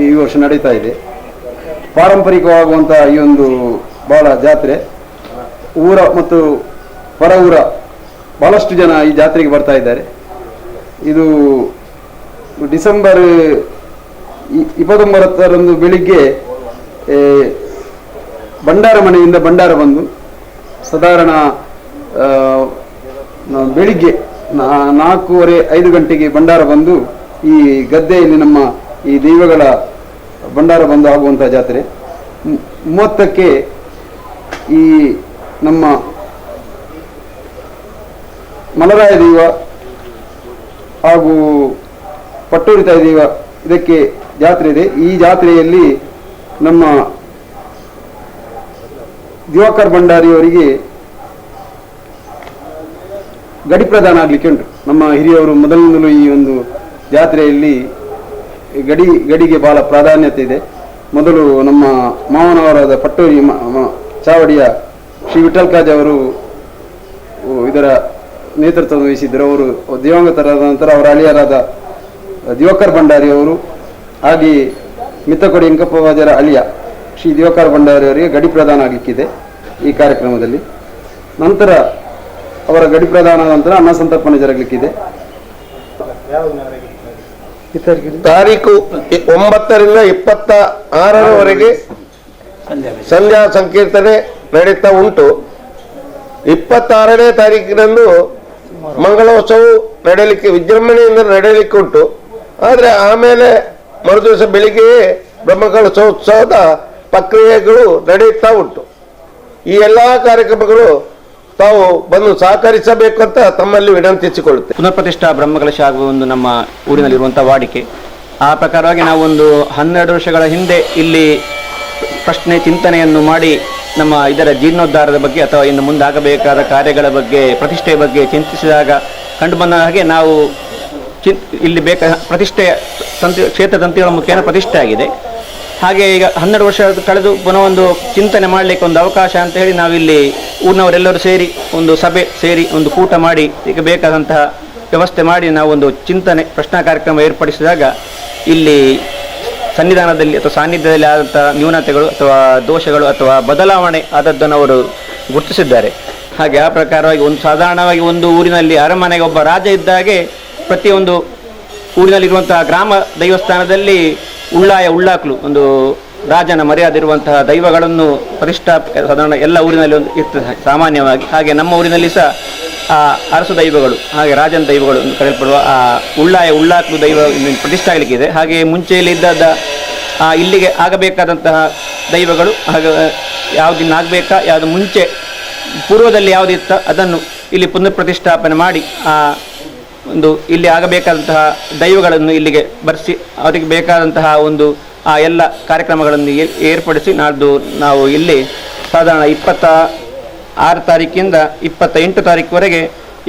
ಈ ವರ್ಷ ನಡೀತಾ ಇದೆ. ಪಾರಂಪರಿಕವಾಗುವಂಥ ಈ ಒಂದು ಬಹಳ ಜಾತ್ರೆ ಊರ ಮತ್ತು ಪರ ಊರ ಭಾಳಷ್ಟು ಜನ ಈ ಜಾತ್ರೆಗೆ ಬರ್ತಾ ಇದ್ದಾರೆ. ಇದು ಡಿಸೆಂಬರ್ 29ರಂದು ಬೆಳಿಗ್ಗೆ ಭಂಡಾರ ಮನೆಯಿಂದ ಭಂಡಾರ ಬಂದು ಸಾಧಾರಣ ಬೆಳಿಗ್ಗೆ 4:30, 5 ಗಂಟೆಗೆ ಭಂಡಾರ ಬಂದು ಈ ಗದ್ದೆಯಲ್ಲಿ ನಮ್ಮ ಈ ದೈವಗಳ ಭಂಡಾರ ಬಂದು ಆಗುವಂಥ ಜಾತ್ರೆ. 30ಕ್ಕೆ ಈ ನಮ್ಮ ಮಲರಾಯ ದೈವ ಹಾಗೂ ಪಟ್ಟೂರಿ ತಾಯಿ ದೈವ ಇದಕ್ಕೆ ಜಾತ್ರೆ ಇದೆ. ಈ ಜಾತ್ರೆಯಲ್ಲಿ ನಮ್ಮ ದಿವಾಕರ್ ಭಂಡಾರಿಯವರಿಗೆ ಗಡಿ ಪ್ರದಾನ ಆಗಲಿಕ್ಕೆ ಉಂಟು. ನಮ್ಮ ಹಿರಿಯವರು ಮೊದಲಿನಿಂದಲೂ ಈ ಒಂದು ಜಾತ್ರೆಯಲ್ಲಿ ಗಡಿಗೆ ಬಹಳ ಪ್ರಾಧಾನ್ಯತೆ ಇದೆ. ಮೊದಲು ನಮ್ಮ ಮಾವನವರಾದ ಪಟ್ಟೂರಿ ಚಾವಡಿಯ ಶ್ರೀ ವಿಠಲ್ ಕಾಜ್ ಅವರು ಇದರ ನೇತೃತ್ವ ವಹಿಸಿದ್ದರು. ಅವರು ದಿವಂಗತರಾದ ನಂತರ ಅವರ ಅಳಿಯರಾದ ದಿವಾಕರ್ ಭಂಡಾರಿ ಅವರು, ಹಾಗೆಯೇ ಮಿತ್ತಕೊಡಿ ಇಂಕಪ್ಪವಾಜರ ಅಳಿಯ ಶ್ರೀ ದಿವಾಕರ್ ಭಂಡಾರಿ ಅವರಿಗೆ ಗಡಿ ಪ್ರದಾನ ಆಗಲಿಕ್ಕಿದೆ ಈ ಕಾರ್ಯಕ್ರಮದಲ್ಲಿ. ನಂತರ ಅವರ ಗಡಿ ಪ್ರದಾನ ನಂತರ ಅನ್ನ ಸಂತರ್ಪಣೆ ಜರಗಲಿಕ್ಕಿದೆ. ತಾರೀಕು 9ರಿಂದ 26ರವರೆಗೆ ಸಂಧ್ಯಾ ಸಂಕೀರ್ತನೆ ನಡೀತಾ ಉಂಟು. 26ನೇ ತಾರೀಕಿನಂದು ಮಂಗಳೋತ್ಸವ ನಡೆಯಲಿಕ್ಕೆ ವಿಜೃಂಭಣೆಯಿಂದ ನಡೆಯಲಿಕ್ಕೆ ಉಂಟು. ಆದರೆ ಆಮೇಲೆ ಮರುದಿವಸ ಬೆಳಿಗ್ಗೆಯೇ ಬ್ರಹ್ಮಕಲಶೋತ್ಸವದ ಪ್ರಕ್ರಿಯೆಗಳು ನಡೆಯುತ್ತಾ ಉಂಟು. ಈ ಎಲ್ಲ ಕಾರ್ಯಕ್ರಮಗಳು ತಾವು ಬಂದು ಸಹಕರಿಸಬೇಕು ಅಂತ ತಮ್ಮಲ್ಲಿ ವಿನಂತಿಸಿಕೊಳ್ಳುತ್ತೆ. ಪುನರ್ಪ್ರತಿಷ್ಠಾ ಬ್ರಹ್ಮಕಲಶ ಆಗುವ ಒಂದು ನಮ್ಮ ಊರಿನಲ್ಲಿರುವಂಥ ವಾಡಿಕೆ. ಆ ಪ್ರಕಾರವಾಗಿ ನಾವೊಂದು 12 ವರ್ಷಗಳ ಹಿಂದೆ ಇಲ್ಲಿ ಪ್ರಶ್ನೆ ಚಿಂತನೆಯನ್ನು ಮಾಡಿ ನಮ್ಮ ಇದರ ಜೀರ್ಣೋದ್ಧಾರದ ಬಗ್ಗೆ ಅಥವಾ ಇನ್ನು ಮುಂದಾಗಬೇಕಾದ ಕಾರ್ಯಗಳ ಬಗ್ಗೆ, ಪ್ರತಿಷ್ಠೆಯ ಬಗ್ಗೆ ಚಿಂತಿಸಿದಾಗ ಕಂಡುಬಂದ ಹಾಗೆ ನಾವು ಇಲ್ಲಿ ಬೇಕ ಪ್ರತಿಷ್ಠೆಯ ಕ್ಷೇತ್ರ ತಂತಿಗಳ ಮುಖೇನ ಪ್ರತಿಷ್ಠೆ ಆಗಿದೆ. ಹಾಗೆ ಈಗ 12 ವರ್ಷ ಕಳೆದು ಪುನಃ ಒಂದು ಚಿಂತನೆ ಮಾಡಲಿಕ್ಕೆ ಒಂದು ಅವಕಾಶ ಅಂತ ಹೇಳಿ ನಾವಿಲ್ಲಿ ಊರಿನವರೆಲ್ಲರೂ ಸೇರಿ ಒಂದು ಸಭೆ ಸೇರಿ ಒಂದು ಕೂಟ ಮಾಡಿ ಈಗ ಬೇಕಾದಂತಹ ವ್ಯವಸ್ಥೆ ಮಾಡಿ ನಾವೊಂದು ಚಿಂತನೆ ಪ್ರಶ್ನಾ ಕಾರ್ಯಕ್ರಮ ಏರ್ಪಡಿಸಿದಾಗ ಇಲ್ಲಿ ಸನ್ನಿಧಾನದಲ್ಲಿ ಅಥವಾ ಸಾನ್ನಿಧ್ಯದಲ್ಲಿ ಆದಂಥ ನ್ಯೂನತೆಗಳು ಅಥವಾ ದೋಷಗಳು ಅಥವಾ ಬದಲಾವಣೆ ಆದದ್ದನ್ನು ಅವರು ಗುರುತಿಸಿದ್ದಾರೆ. ಹಾಗೆ ಆ ಪ್ರಕಾರವಾಗಿ ಒಂದು ಸಾಧಾರಣವಾಗಿ ಒಂದು ಊರಿನಲ್ಲಿ ಅರಮನೆಗೆ ಒಬ್ಬ ರಾಜ ಇದ್ದಾಗೆ ಪ್ರತಿಯೊಂದು ಊರಿನಲ್ಲಿರುವಂತಹ ಗ್ರಾಮ ದೈವಸ್ಥಾನದಲ್ಲಿ ಉಳ್ಳಾಯ ಉಳ್ಳಾಕ್ಲು ಒಂದು ರಾಜನ ಮರ್ಯಾದೆ ಇರುವಂತಹ ದೈವಗಳನ್ನು ಪ್ರತಿಷ್ಠಾ ಸಾಧಾರಣ ಎಲ್ಲ ಊರಿನಲ್ಲಿ ಒಂದು ಇರ್ತದೆ ಸಾಮಾನ್ಯವಾಗಿ. ಹಾಗೆ ನಮ್ಮ ಊರಿನಲ್ಲಿ ಸಹ ಆ ಅರಸು ದೈವಗಳು ಹಾಗೆ ರಾಜನ ದೈವಗಳು ಎಂದು ಕರೆಯಲ್ಪಡುವ ಆ ಉಳ್ಳಾಯ ಉಳ್ಳಾಕ್ಲು ದೈವ ಪ್ರತಿಷ್ಠೆ ಆಗಲಿಕ್ಕಿದೆ. ಹಾಗೆ ಮುಂಚೆಯಲ್ಲಿ ಇದ್ದದ್ದ ಆ ಇಲ್ಲಿಗೆ ಆಗಬೇಕಾದಂತಹ ದೈವಗಳು ಹಾಗೆ ಯಾವುದಿನ್ನ ಆಗಬೇಕಾ ಯಾವುದು ಮುಂಚೆ ಪೂರ್ವದಲ್ಲಿ ಯಾವುದಿತ್ತ ಅದನ್ನು ಇಲ್ಲಿ ಪುನರ್ ಪ್ರತಿಷ್ಠಾಪನೆ ಮಾಡಿ ಆ ಒಂದು ಇಲ್ಲಿ ಆಗಬೇಕಾದಂತಹ ದೈವಗಳನ್ನು ಇಲ್ಲಿಗೆ ಬರೆಸಿ ಅವರಿಗೆ ಬೇಕಾದಂತಹ ಒಂದು ಆ ಎಲ್ಲ ಕಾರ್ಯಕ್ರಮಗಳನ್ನು ಏರ್ಪಡಿಸಿ ನಾಡ್ದು ನಾವು ಇಲ್ಲಿ ಸಾಧಾರಣ 26 ತಾರೀಕಿಂದ 28 ತಾರೀಕುವರೆಗೆ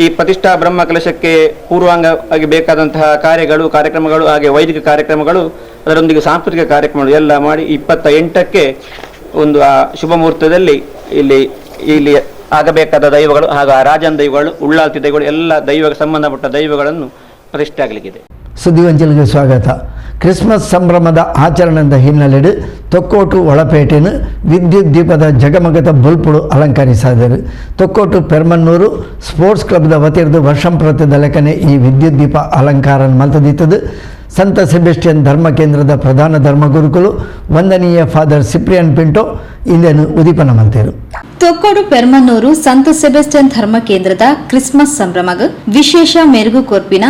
ಈ ಪ್ರತಿಷ್ಠಾ ಬ್ರಹ್ಮ ಕಲಶಕ್ಕೆ ಪೂರ್ವಾಂಗವಾಗಿ ಬೇಕಾದಂತಹ ಕಾರ್ಯಗಳು ಕಾರ್ಯಕ್ರಮಗಳು ಹಾಗೆ ವೈದಿಕ ಕಾರ್ಯಕ್ರಮಗಳು ಅದರೊಂದಿಗೆ ಸಾಂಸ್ಕೃತಿಕ ಕಾರ್ಯಕ್ರಮಗಳು ಎಲ್ಲ ಮಾಡಿ 28ಕ್ಕೆ ಒಂದು ಆ ಶುಭ ಮುಹೂರ್ತದಲ್ಲಿ ಇಲ್ಲಿ ಇಲ್ಲಿ ಆಗಬೇಕಾದ ದೈವಗಳು ಹಾಗೂ ಆ ರಾಜನ ದೈವಗಳು ಉಳ್ಳಾಲ್ತಿ ದೈವಗಳು ಎಲ್ಲ ದೈವಕ್ಕೆ ಸಂಬಂಧಪಟ್ಟ ದೈವಗಳನ್ನು ಪ್ರತಿಷ್ಠೆ ಆಗಲಿಕ್ಕಿದೆ. ಸುದ್ದಿವಂಚಲಿಗೆ ಸ್ವಾಗತ. ಕ್ರಿಸ್ಮಸ್ ಸಂಭ್ರಮದ ಆಚರಣೆಯ ಹಿನ್ನೆಲೆಯಲ್ಲಿ ತೊಕ್ಕೋಟು ಒಳಪೇಟೆಯನ್ನು ವಿದ್ಯುತ್ ದೀಪದ ಜಗಮಗದ ಬಲ್ಪುಡು ಅಲಂಕರಿಸಿದರು. ತೊಕ್ಕೋಟು ಪೆರ್ಮನ್ನೂರು ಸ್ಪೋರ್ಟ್ಸ್ ಕ್ಲಬ್ದ ವತಿರ್ದು ವರ್ಷಂಪ್ರತಿದ ಲೆಕ್ಕನೆ ಈ ವಿದ್ಯುತ್ ದೀಪ ಅಲಂಕಾರ ಮಲ್ತದಿತ್ತದು. ಸಂತ ಸೆಬೆಸ್ಟಿಯನ್ ಧರ್ಮ ಕೇಂದ್ರದ ಪ್ರಧಾನ ಧರ್ಮಗುರುಕುಲು ವಂದನೀಯ ಫಾದರ್ ಸಿಪ್ರಿಯನ್ ಪಿಂಟೋ ಇಂದನ್ನು ಉದೀಪನ ಮಲ್ತೇರು. ತೊಕ್ಕೋಡು ಪೆರ್ಮನ್ನೂರು ಸಂತ ಸೆಬೆಸ್ಟಿಯನ್ ಧರ್ಮ ಕೇಂದ್ರದ ಕ್ರಿಸ್ಮಸ್ ಸಂಭ್ರಮಗ ವಿಶೇಷ ಮೆರುಗು ಕೊರ್ಪಿನ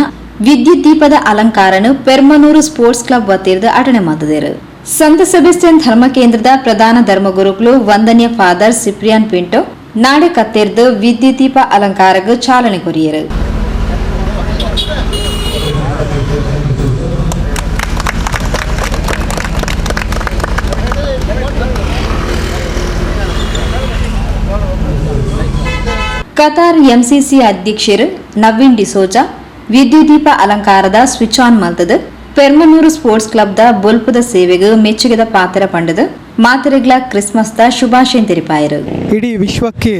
ವಿದ್ಯುತ್ ದೀಪದ ಅಲಂಕಾರನು ಪೆರ್ಮನೂರು ಸ್ಪೋರ್ಟ್ಸ್ ಕ್ಲಬ್ ವತಿರ್ದು ಅಟಣೆ ಮಾಡಿದರು. ಸಂತ ಸೆಬೆಸ್ಟಿಯನ್ ಧರ್ಮ ಕೇಂದ್ರದ ಪ್ರಧಾನ ಧರ್ಮಗುರುಗಳು ವಂದನೀಯ ಫಾದರ್ ಸಿಪ್ರಿಯನ್ ಪಿಂಟೋ ನಾಡೆ ಕತ್ತೆರ್ದು ವಿದ್ಯುತ್ ದೀಪ ಅಲಂಕಾರಕ್ಕೆ ಚಾಲನೆ ಕೊರಿಯರು. ಕತಾರ್ ಎಂಸಿಸಿ ಅಧ್ಯಕ್ಷರು ನವೀನ್ ಡಿಸೋಜಾ ವಿದ್ಯುದ್ದೀಪ ಅಲಂಕಾರದ ಸ್ವಿಚ್ ಆನ್ ಮಲ್ತದು ಪೆರ್ಮನೂರು ಸ್ಪೋರ್ಟ್ಸ್ ಕ್ಲಬ್ದ ಬೊಲ್ಪುದ ಸೇವೆಗೆ ಮೆಚ್ಚುಗೆದ ಪಾತ್ರ ಪಂಡದು ಮಾತರೆಗ್ಲ ಕ್ರಿಸ್ಮಸ್ದ ಶುಭಾಶಯ ತೆರಿಪಾಯರು. ಇಡೀ ವಿಶ್ವಕ್ಕೆ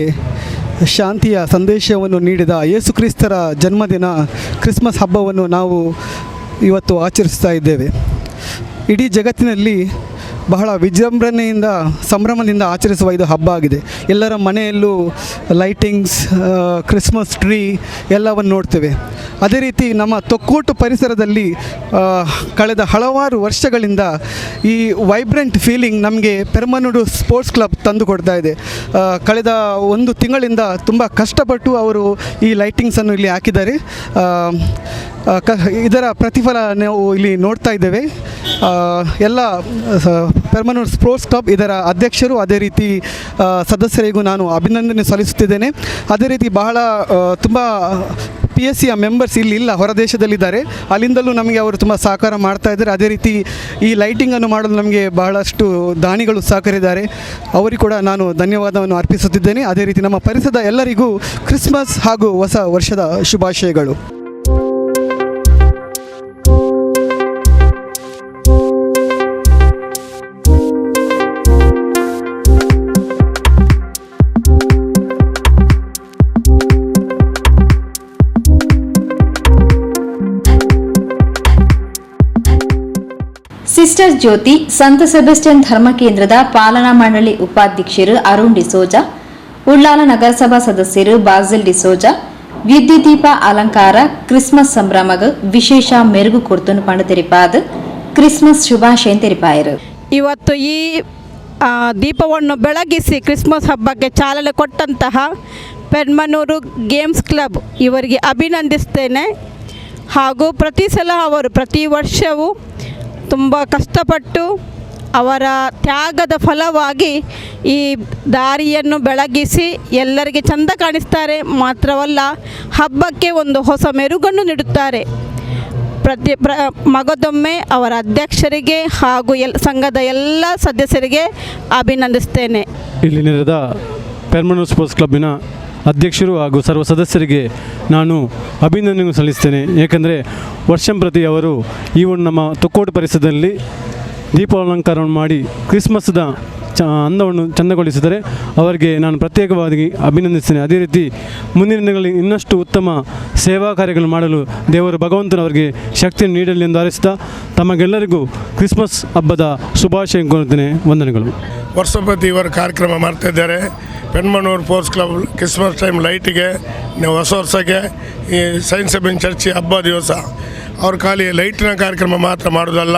ಶಾಂತಿಯ ಸಂದೇಶವನ್ನು ನೀಡಿದ ಯೇಸುಕ್ರಿಸ್ತರ ಜನ್ಮದಿನ ಕ್ರಿಸ್ಮಸ್ ಹಬ್ಬವನ್ನು ನಾವು ಇವತ್ತು ಆಚರಿಸ್ತಾ ಇದ್ದೇವೆ. ಇಡೀ ಜಗತ್ತಿನಲ್ಲಿ ಬಹಳ ವಿಜೃಂಭಣೆಯಿಂದ ಸಂಭ್ರಮದಿಂದ ಆಚರಿಸುವ ಇದು ಹಬ್ಬ ಆಗಿದೆ. ಎಲ್ಲರ ಮನೆಯಲ್ಲೂ lightings, Christmas tree ಎಲ್ಲವನ್ನು ನೋಡ್ತೇವೆ. ಅದೇ ರೀತಿ ನಮ್ಮ ತೊಕ್ಕೋಟು ಪರಿಸರದಲ್ಲಿ ಕಳೆದ ಹಲವಾರು ವರ್ಷಗಳಿಂದ ಈ ವೈಬ್ರೆಂಟ್ ಫೀಲಿಂಗ್ ನಮಗೆ ಪೆರ್ಮನೂರು ಸ್ಪೋರ್ಟ್ಸ್ ಕ್ಲಬ್ ತಂದು ಕೊಡ್ತಾ ಇದೆ. ಕಳೆದ ಒಂದು ತಿಂಗಳಿಂದ ತುಂಬ ಕಷ್ಟಪಟ್ಟು ಅವರು ಈ ಲೈಟಿಂಗ್ಸನ್ನು ಇಲ್ಲಿ ಹಾಕಿದ್ದಾರೆ. ಇದರ ಪ್ರತಿಫಲ ನಾವು ಇಲ್ಲಿ ನೋಡ್ತಾ ಇದ್ದೇವೆ. ಎಲ್ಲ ಪೆರ್ಮನೂರು ಸ್ಪೋರ್ಟ್ಸ್ ಕ್ಲಬ್ ಇದರ ಅಧ್ಯಕ್ಷರು, ಅದೇ ರೀತಿ ಸದಸ್ಯರಿಗೂ ನಾನು ಅಭಿನಂದನೆ ಸಲ್ಲಿಸುತ್ತಿದ್ದೇನೆ. ಅದೇ ರೀತಿ ಬಹಳ ತುಂಬ PSCಯ ಮೆಂಬರ್ಸ್ ಇಲ್ಲಿ ಇಲ್ಲ, ಹೊರದೇಶದಲ್ಲಿದ್ದಾರೆ. ಅಲ್ಲಿಂದಲೂ ನಮಗೆ ಅವರು ತುಂಬ ಸಹಕಾರ ಮಾಡ್ತಾ ಇದ್ದಾರೆ. ಅದೇ ರೀತಿ ಈ ಲೈಟಿಂಗನ್ನು ಮಾಡಲು ನಮಗೆ ಬಹಳಷ್ಟು ದಾನಿಗಳು ಸಹಕರಿದ್ದಾರೆ. ಅವರಿಗೆ ಕೂಡ ನಾನು ಧನ್ಯವಾದವನ್ನು ಅರ್ಪಿಸುತ್ತಿದ್ದೇನೆ. ಅದೇ ರೀತಿ ನಮ್ಮ ಪರಿಸರದ ಎಲ್ಲರಿಗೂ ಕ್ರಿಸ್ಮಸ್ ಹಾಗೂ ಹೊಸ ವರ್ಷದ ಶುಭಾಶಯಗಳು. ಸಿಸ್ಟರ್ ಜ್ಯೋತಿ ಸಂತ ಸೆಬೆಸ್ಟಿಯನ್ ಧರ್ಮ ಕೇಂದ್ರದ ಪಾಲನಾ ಮಂಡಳಿ ಉಪಾಧ್ಯಕ್ಷರು ಅರುಣ್ ಡಿಸೋಜಾ, ಉಳ್ಳಾಲ ನಗರಸಭಾ ಸದಸ್ಯರು ಬಾಸಿಲ್ ಡಿಸೋಜಾ ವಿದ್ಯುದ್ದೀಪ ಅಲಂಕಾರ ಕ್ರಿಸ್ಮಸ್ ಸಂಭ್ರಮಗ ವಿಶೇಷ ಮೆರುಗು ಕೊಡ್ತನು ಪಂಡು ತೆರಿಪಾದ ಕ್ರಿಸ್ಮಸ್ ಶುಭಾಶಯ ತೆರಿಪಾಯರು. ಇವತ್ತು ಈ ದೀಪವನ್ನು ಬೆಳಗಿಸಿ ಕ್ರಿಸ್ಮಸ್ ಹಬ್ಬಕ್ಕೆ ಚಾಲನೆ ಕೊಟ್ಟಂತಹ ಪೆರ್ಮನೂರು ಗೇಮ್ಸ್ ಕ್ಲಬ್ ಇವರಿಗೆ ಅಭಿನಂದಿಸ್ತೇನೆ. ಹಾಗೂ ಪ್ರತಿ ಸಲ ಅವರು ಪ್ರತಿ ವರ್ಷವೂ ತುಂಬ ಕಷ್ಟಪಟ್ಟು ಅವರ ತ್ಯಾಗದ ಫಲವಾಗಿ ಈ ದಾರಿಯನ್ನು ಬೆಳಗಿಸಿ ಎಲ್ಲರಿಗೆ ಚಂದ ಕಾಣಿಸ್ತಾರೆ. ಮಾತ್ರವಲ್ಲ, ಹಬ್ಬಕ್ಕೆ ಒಂದು ಹೊಸ ಮೆರುಗನ್ನು ನೀಡುತ್ತಾರೆ. ಮಗದೊಮ್ಮೆ ಅವರ ಅಧ್ಯಕ್ಷರಿಗೆ ಹಾಗೂ ಸಂಘದ ಎಲ್ಲ ಸದಸ್ಯರಿಗೆ ಅಭಿನಂದಿಸ್ತೇನೆ. ಇಲ್ಲಿ ನೆರೆದ ಪೆರ್ಮನೂರು ಸ್ಪೋರ್ಟ್ಸ್ ಕ್ಲಬ್ಬಿನ ಅಧ್ಯಕ್ಷರು ಹಾಗೂ ಸರ್ವ ಸದಸ್ಯರಿಗೆ ನಾನು ಅಭಿನಂದನೆ ಸಲ್ಲಿಸ್ತೇನೆ. ಏಕೆಂದರೆ ವರ್ಷಂಪ್ರತಿ ಅವರು ಈ ಒಂದು ನಮ್ಮ ತೊಕ್ಕೋಟು ಪರಿಸರದಲ್ಲಿ ದೀಪಾಲಂಕಾರವನ್ನು ಮಾಡಿ ಕ್ರಿಸ್ಮಸ್ದ ಅಂದವನ್ನು ಚಂದಗೊಳಿಸಿದರೆ ಅವರಿಗೆ ನಾನು ಪ್ರತ್ಯೇಕವಾಗಿ ಅಭಿನಂದಿಸ್ತೇನೆ. ಅದೇ ರೀತಿ ಮುಂದಿನ ದಿನಗಳಲ್ಲಿ ಇನ್ನಷ್ಟು ಉತ್ತಮ ಸೇವಾ ಕಾರ್ಯಗಳನ್ನು ಮಾಡಲು ದೇವರು ಭಗವಂತನವರಿಗೆ ಶಕ್ತಿಯನ್ನು ನೀಡಲಿ ಎಂದು ಹಾರೈಸುತ್ತಾ ತಮಗೆಲ್ಲರಿಗೂ ಕ್ರಿಸ್ಮಸ್ ಹಬ್ಬದ ಶುಭಾಶಯ ಕೋರುತ್ತೇನೆ. ವಂದನೆಗಳು. ವರ್ಷಪತಿ ಇವರು ಕಾರ್ಯಕ್ರಮ ಮಾಡ್ತಾಯಿದ್ದಾರೆ. Permanur sports club Christmas time ಲೈಟಿಗೆ, ಹೊಸ ವರ್ಷಕ್ಕೆ, ಈ ಸೈನ್ಸ್ ಸೆಬೆನ್ ಚರ್ಚ್ ಹಬ್ಬ ದಿವಸ ಅವ್ರ ಖಾಲಿ ಲೈಟಿನ ಕಾರ್ಯಕ್ರಮ ಮಾತ್ರ ಮಾಡೋದಲ್ಲ,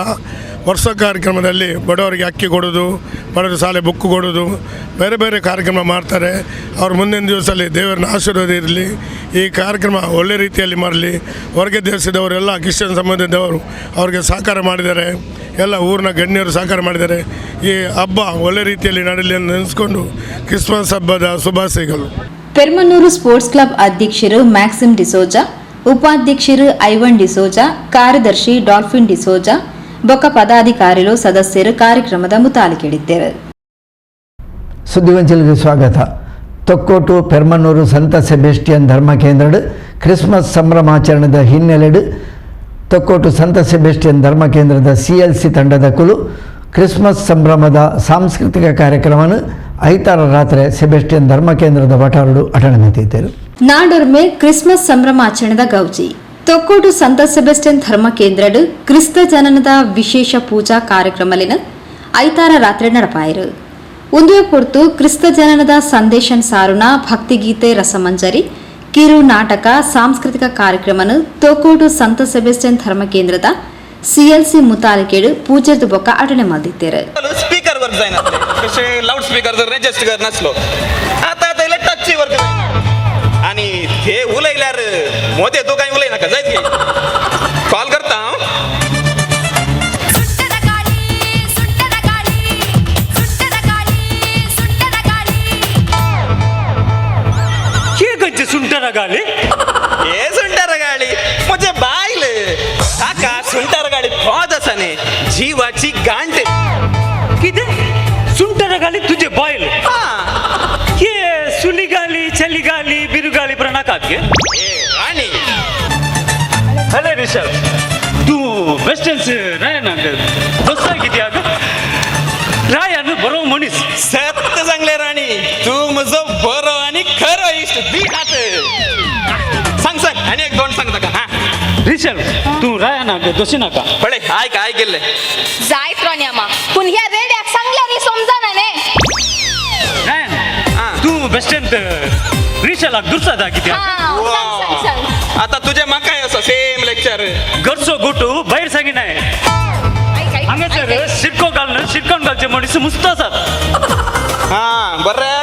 ವರ್ಷ ಕಾರ್ಯಕ್ರಮದಲ್ಲಿ ಬಡವರಿಗೆ ಅಕ್ಕಿ ಕೊಡೋದು, ಬಡವರ ಶಾಲೆ ಬುಕ್ ಕೊಡೋದು, ಬೇರೆ ಬೇರೆ ಕಾರ್ಯಕ್ರಮ ಮಾಡ್ತಾರೆ. ಅವ್ರ ಮುಂದಿನ ದಿವಸದಲ್ಲಿ ದೇವರನ್ನ ಆಶೀರ್ವಾದ ಇರಲಿ, ಈ ಕಾರ್ಯಕ್ರಮ ಒಳ್ಳೆ ರೀತಿಯಲ್ಲಿ ಮಾಡಲಿ. ಹೊರಗೆ ದೇಶದವರೆಲ್ಲ ಕ್ರಿಶ್ಚಿಯನ್ ಸಂಬಂಧದವರು ಅವ್ರಿಗೆ ಸಹಕಾರ ಮಾಡಿದ್ದಾರೆ, ಎಲ್ಲ ಊರಿನ ಗಣ್ಯರು ಸಹಕಾರ ಮಾಡಿದ್ದಾರೆ. ಈ ಹಬ್ಬ ಒಳ್ಳೆ ರೀತಿಯಲ್ಲಿ ನಡೆಯಲಿ ಎಂದು ನೆನೆಸ್ಕೊಂಡು ಕ್ರಿಸ್ಮಸ್ ಹಬ್ಬದ ಶುಭಾಶಯಗಳು. ಪೆರ್ಮನೂರು ಸ್ಪೋರ್ಟ್ಸ್ ಕ್ಲಬ್ ಅಧ್ಯಕ್ಷರು ಮ್ಯಾಕ್ಸಿಮ್ ಡಿಸೋಜಾ, ಉಪಾಧ್ಯಕ್ಷರು ಐವನ್ ಡಿಸೋಜಾ, ಕಾರ್ಯದರ್ಶಿ ಡಾಲ್ಫಿನ್ ಡಿಸೋಜಾ, ಬೊಕ್ಕ ಪದಾಧಿಕಾರಿಗಳು ಸದಸ್ಯರು ಕಾರ್ಯಕ್ರಮದ ಮುತಾಲಿಕೆಡಿದ್ದರು. ಸುದ್ದಿಗೊಂಚಲಿಗೆ ಸ್ವಾಗತ. ತೊಕ್ಕೋಟು ಪೆರ್ಮನೂರು ಸಂತ ಸೆಬೆಸ್ಟಿಯನ್ ಧರ್ಮ ಕೇಂದ್ರಡು ಕ್ರಿಸ್ಮಸ್ ಸಂಭ್ರಮಾಚರಣೆದ ಹಿನ್ನೆಲೆಡು ತೊಕ್ಕೋಟು ಸಂತ ಸೆಬೆಸ್ಟಿಯನ್ ಧರ್ಮ ಕೇಂದ್ರದ CLC ತಂಡದ ಕುಲು ಕ್ರಿಸ್ಮಸ್ ಸಂಭ್ರಮದ ಸಾಂಸ್ಕೃತಿಕ ಕಾರ್ಯಕ್ರಮವನ್ನು ಐತಾರ ರಾತ್ರಿ ಸೆಬೆಸ್ಟಿಯನ್ ಧರ್ಮ ಕೇಂದ್ರದ ವಟಾರಡು ಅಟಣ ನಿಂತಿದ್ದರು. ನಾಡೊರ್ಮೆ ಕ್ರಿಸ್ಮಸ್ ಸಂಭ್ರಮಾಚರಣೆದ ಗೌಜಿ. ತೊಕ್ಕೋಟು ಸಂತ ಸೆಬೆಸ್ಟಿಯನ್ ಧರ್ಮ ಕೇಂದ್ರಡು ಕ್ರಿಸ್ತ ಜನನದ ವಿಶೇಷ ಪೂಜಾ ಕಾರ್ಯಕ್ರಮಲಿನ ಐತಾರ ರಾತ್ರಿ ನಡಪಾಯರು. ಒಂದುವೆ ಪೊರ್ತು ಕ್ರಿಸ್ತ ಜನನದ ಸಂದೇಶನ್ ಸಾರುಣ ಭಕ್ತಿಗೀತೆ ರಸಮಂಜರಿ ಕಿರು ನಾಟಕ ಸಾಂಸ್ಕೃತಿಕ ಕಾರ್ಯಕ್ರಮನು ತೊಕ್ಕೋಟು ಸಂತ ಸೆಬೆಸ್ಟಿಯನ್ ಧರ್ಮ ಕೇಂದ್ರದ CLC ಮುತಾಲಿಕೇಡು ಪೂಜೆದ ಬೊಕ್ಕ ಅಟಣೆ ಮಲ್ದಿದ್ದೇರು. ಸ್ಪೀಕರ್ ವರ್ಕ್ जायना कशें loud speaker जर रेजिस्टर करनासलो आतां आतां इल्लें टच्ची वर्क जायना आनी ते उलयल्यार मोदें तूं कांय उलयनाका जायत गे कॉल करता हांव. सुंटर गाली हे सुंटर गाली म्हजे बायल काका सुंटर गाली फौज आसा न्ही जिवाची गांठ. कितें सुंटर गाली तुझे बायल? हे सुली गाली चली गाली बिरू गाली पण नाकात गे राणी. हॅलो ऋषभ, तू वेस्टर्न्स रायन दोस्ता कित्याक? रायन बरो मनीस. सत्य सांगले राणी, तू म्हजो बरो आनी खरो इश्ट. दी हात सांग सांग आनी एक दोन सांग ताका. हां ऋषभ, तू रायनाक दोशी नाका. पळय आयक आयक गेल्ले जायत रोन्यामा पूण ह्या रेड्याक सांगल्यार समजना न्ही. रायन तू वेस्टर्न ऋषलाक दुर्सादा कित्याक? आता तुझे म्हाकाय आसा सेम लेक्चर. घरचो गुटू भायर सांगिनाय. हांगासर शिरको घालून शिरकोन घालचे मनीस मुस्त आसात. हां बरें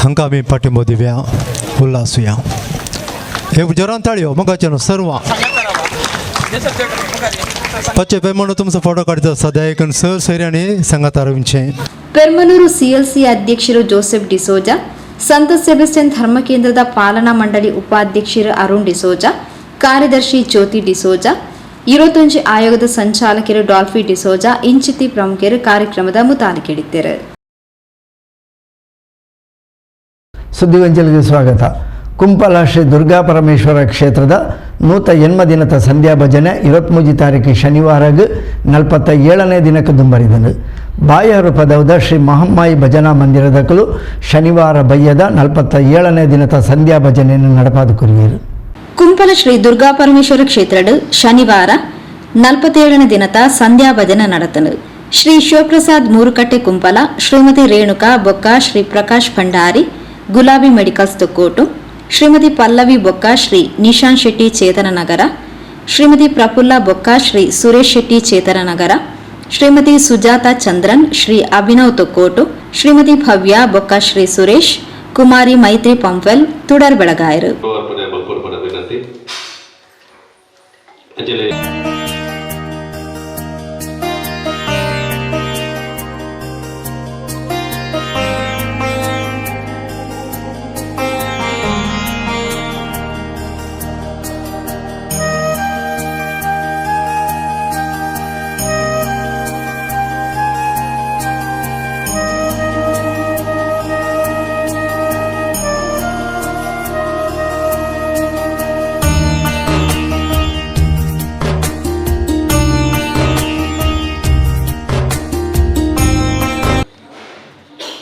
हांकां आमी पाठिंबो दिवया, उल्हासुया. एक जोरान ताळयो मोगाचें सर्वां. पच्चे पेमणू तुमचो फोटो काडटा सद्या एक सर सैऱ्यांनी सांगातार वचचें. ಪೆರ್ಮನೂರು ಸಿಎಲ್ಸಿ ಅಧ್ಯಕ್ಷರು ಜೋಸೆಫ್ ಡಿಸೋಜಾ, ಸಂತ ಸೆಬೆಸ್ಟಿಯನ್ ಧರ್ಮ ಕೇಂದ್ರದ ಪಾಲನಾ ಮಂಡಳಿ ಉಪಾಧ್ಯಕ್ಷರು ಅರುಣ್ ಡಿಸೋಜಾ, ಕಾರ್ಯದರ್ಶಿ ಜ್ಯೋತಿ ಡಿಸೋಜಾ, 21 ಆಯೋಗದ ಸಂಚಾಲಕರು ಡಾಲ್ಫಿ ಡಿಸೋಜಾ ಇಂಚಿತಿ ಪ್ರಮುಖರು ಕಾರ್ಯಕ್ರಮದ ಮುತಾಲಿಕೆಡಿದ್ದರು. ಸುದ್ದಿಗೊಂಚಲಿಗೆ ಸ್ವಾಗತ. ಕುಂಪಲ ಶ್ರೀ ದುರ್ಗಾ ಪರಮೇಶ್ವರ ಕ್ಷೇತ್ರದ 108 ದಿನದ ಸಂಧ್ಯಾ ಭಜನೆ 23 ತಾರೀಕು ಶನಿವಾರಗ್ 47ನೇ ದಿನಕ್ಕೆ ದುಂಬರಿದನು. ಬಾಯಾರು ಪದವದ ಶ್ರೀ ಮಹಮ್ಮಾಯಿ ಭಜನಾ ಮಂದಿರದಕ್ಕಲು ಶನಿವಾರ ಬಯ್ಯದ 47ನೇ ದಿನದ ಸಂಧ್ಯಾ ಭಜನೆಯನ್ನು ನಡಪಾದು ಕೊರಿಯರು. ಕುಂಪಲ ಶ್ರೀ ದುರ್ಗಾ ಪರಮೇಶ್ವರ ಕ್ಷೇತ್ರಡು ಶನಿವಾರ 47ನೇ ದಿನದ ಸಂಧ್ಯಾ ಭಜನೆ നടത്തನು. ಶ್ರೀ ಶಿವಪ್ರಸಾದ್ ಮೂರುಕಟ್ಟೆ ಕುಂಪಲ, ಶ್ರೀಮತಿ ರೇಣುಕಾ ಬೊಕ್ಕ, ಶ್ರೀ ಪ್ರಕಾಶ್ ಭಂಡಾರಿ ಗುಲಾಬಿ ಮೆಡಿಕಲ್ಸ್ ತೊಕ್ಕೋಟು, ಶ್ರೀಮತಿ ಪಲ್ಲವಿ ಬೊಕ್ಕ, ಶ್ರೀ ನಿಶಾನ್ ಶೆಟ್ಟಿ ಚೇತನ ನಗರ, ಶ್ರೀಮತಿ ಪ್ರಫುಲ್ಲ ಬೊಕ್ಕ, ಶ್ರೀ ಸುರೇಶ್ ಶೆಟ್ಟಿ ಚೇತನ ನಗರ, ಶ್ರೀಮತಿ ಸುಜಾತ ಚಂದ್ರನ್, ಶ್ರೀ ಅಭಿನವ್ ತೊಕ್ಕೋಟು, ಶ್ರೀಮತಿ ಭವ್ಯ ಬೊಕ್ಕ, ಶ್ರೀ ಸುರೇಶ್, ಕುಮಾರಿ ಮೈತ್ರಿ ಪಂಪ್ವೆಲ್ ತುಡರ್ ಬೆಳಗಾಯರು.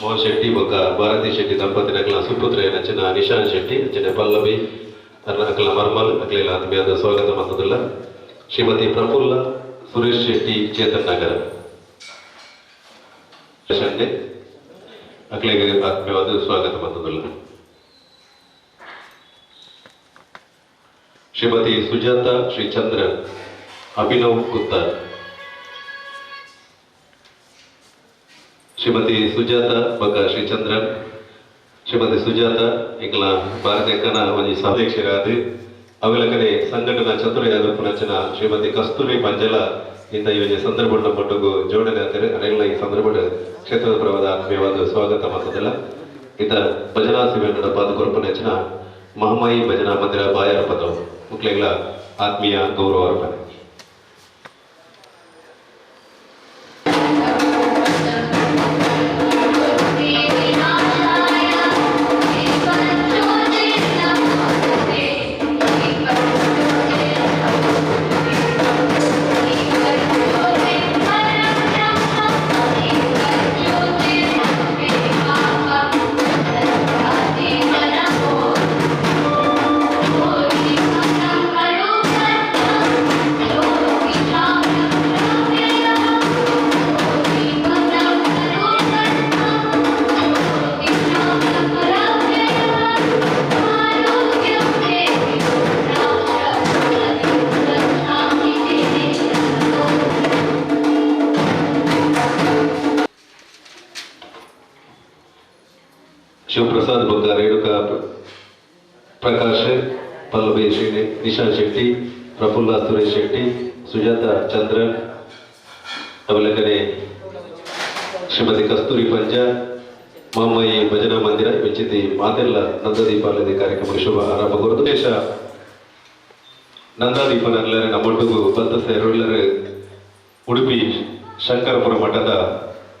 ಮೋಹನ್ ಶೆಟ್ಟಿ ಬೊಕ್ಕ ಭಾರತಿ ಶೆಟ್ಟಿ ದಂಪತಿ ಅಕಲ ಸುಪುತ್ರ ಅಂಚಿನ ನಿಶಾನ್ ಶೆಟ್ಟಿ ಅಂಚಿನ ಪಲ್ಲವಿ ಅಕಲ ಮರ್ಮಲ್ ಅಕಲೆಲ ಆತ್ಮೀಯದ ಸ್ವಾಗತ ಮತ್ತದಲ್ಲ. ಶ್ರೀಮತಿ ಪ್ರಫುಲ್ಲ ಸುರೇಶ್ ಶೆಟ್ಟಿ ಚೇತನ್ ನಗರ ಶೆಟ್ಟಿ ಅಕಲೆಗೆ ಆತ್ಮೀಯವಾದ ಸ್ವಾಗತ ಮತ್ತದಲ್ಲ. ಶ್ರೀಮತಿ ಸುಜಾತ ಶ್ರೀ ಚಂದ್ರನ್ ಅಭಿನವ್ ಕುತ್ತಾರ್, ಶ್ರೀಮತಿ ಸುಜಾತ ಬಗ್ಗ ಶ್ರೀ ಚಂದ್ರನ್, ಶ್ರೀಮತಿ ಸುಜಾತ ಎಂಕಲ ಭಾರತ ಒಂಜಿ ಅಧ್ಯಕ್ಷರಾದ ಅವಿಲಕನೆ ಸಂಘಟನಾ ಚತುರ್ಯಾದ ಪುನಚನ ಶ್ರೀಮತಿ ಕಸ್ತೂರಿ ಪಂಜಲ ಇಂತ ಈ ಒಂಜಿ ಸಂದರ್ಭ ಮಟ್ಟಗು ಜೋಡಣೆ ಆತಾರೆ. ಅರೆಗಳ ಈ ಸಂದರ್ಭ ಕ್ಷೇತ್ರದ ಪ್ರವಾದ ಆತ್ಮೀಯವಾದ ಸ್ವಾಗತ ಮಾಡ್ತದಲ್ಲ. ಇತ ಭಜನಾ ಸೇವೆ ನಡಪಾದ ಕೊರಪನಚನ ಮಹಮಾಯಿ ಭಜನಾ ಮಂದಿರ ಬಾಯಾರ ಪದವು ಮುಕ್ಲೆಗಳ ಆತ್ಮೀಯ ಗೌರವ ಅರ್ಪಣೆ. ಶಿವಪ್ರಸಾದ್ ಬೊಕ್ಕ ರೇಣುಕಾ ಪ್ರಕಾಶ್, ಪಲ್ಲವಿ ಶ್ರೀ ನಿಶಾನ್ ಶೆಟ್ಟಿ, ಪ್ರಫುಲ್ಲ ಸುರೇಶ್ ಶೆಟ್ಟಿ, ಸುಜಾತ ಚಂದ್ರನ್, ಅವಲಕನೆ ಶ್ರೀಮತಿ ಕಸ್ತೂರಿ ಪಂಜ, ಮಾಮಯಿ ಭಜನಾ ಮಂದಿರ ವಿಚಿತಿ ಮಾತೆಲ್ಲ ನಂದದೀಪಾಲದಿ ಕಾರ್ಯಕ್ರಮ ಶುಭ ಆರಂಭ ಕೊರದು. ದೇಶ ನಂದಾದೀಪನಲ್ಲರೆ ನಮ್ಮೊಟ್ಟಿಗೂ ಬಂತ ಸೇರುಲ್ಲರು ಉಡುಪಿ ಶಂಕರಪುರ ಮಠದ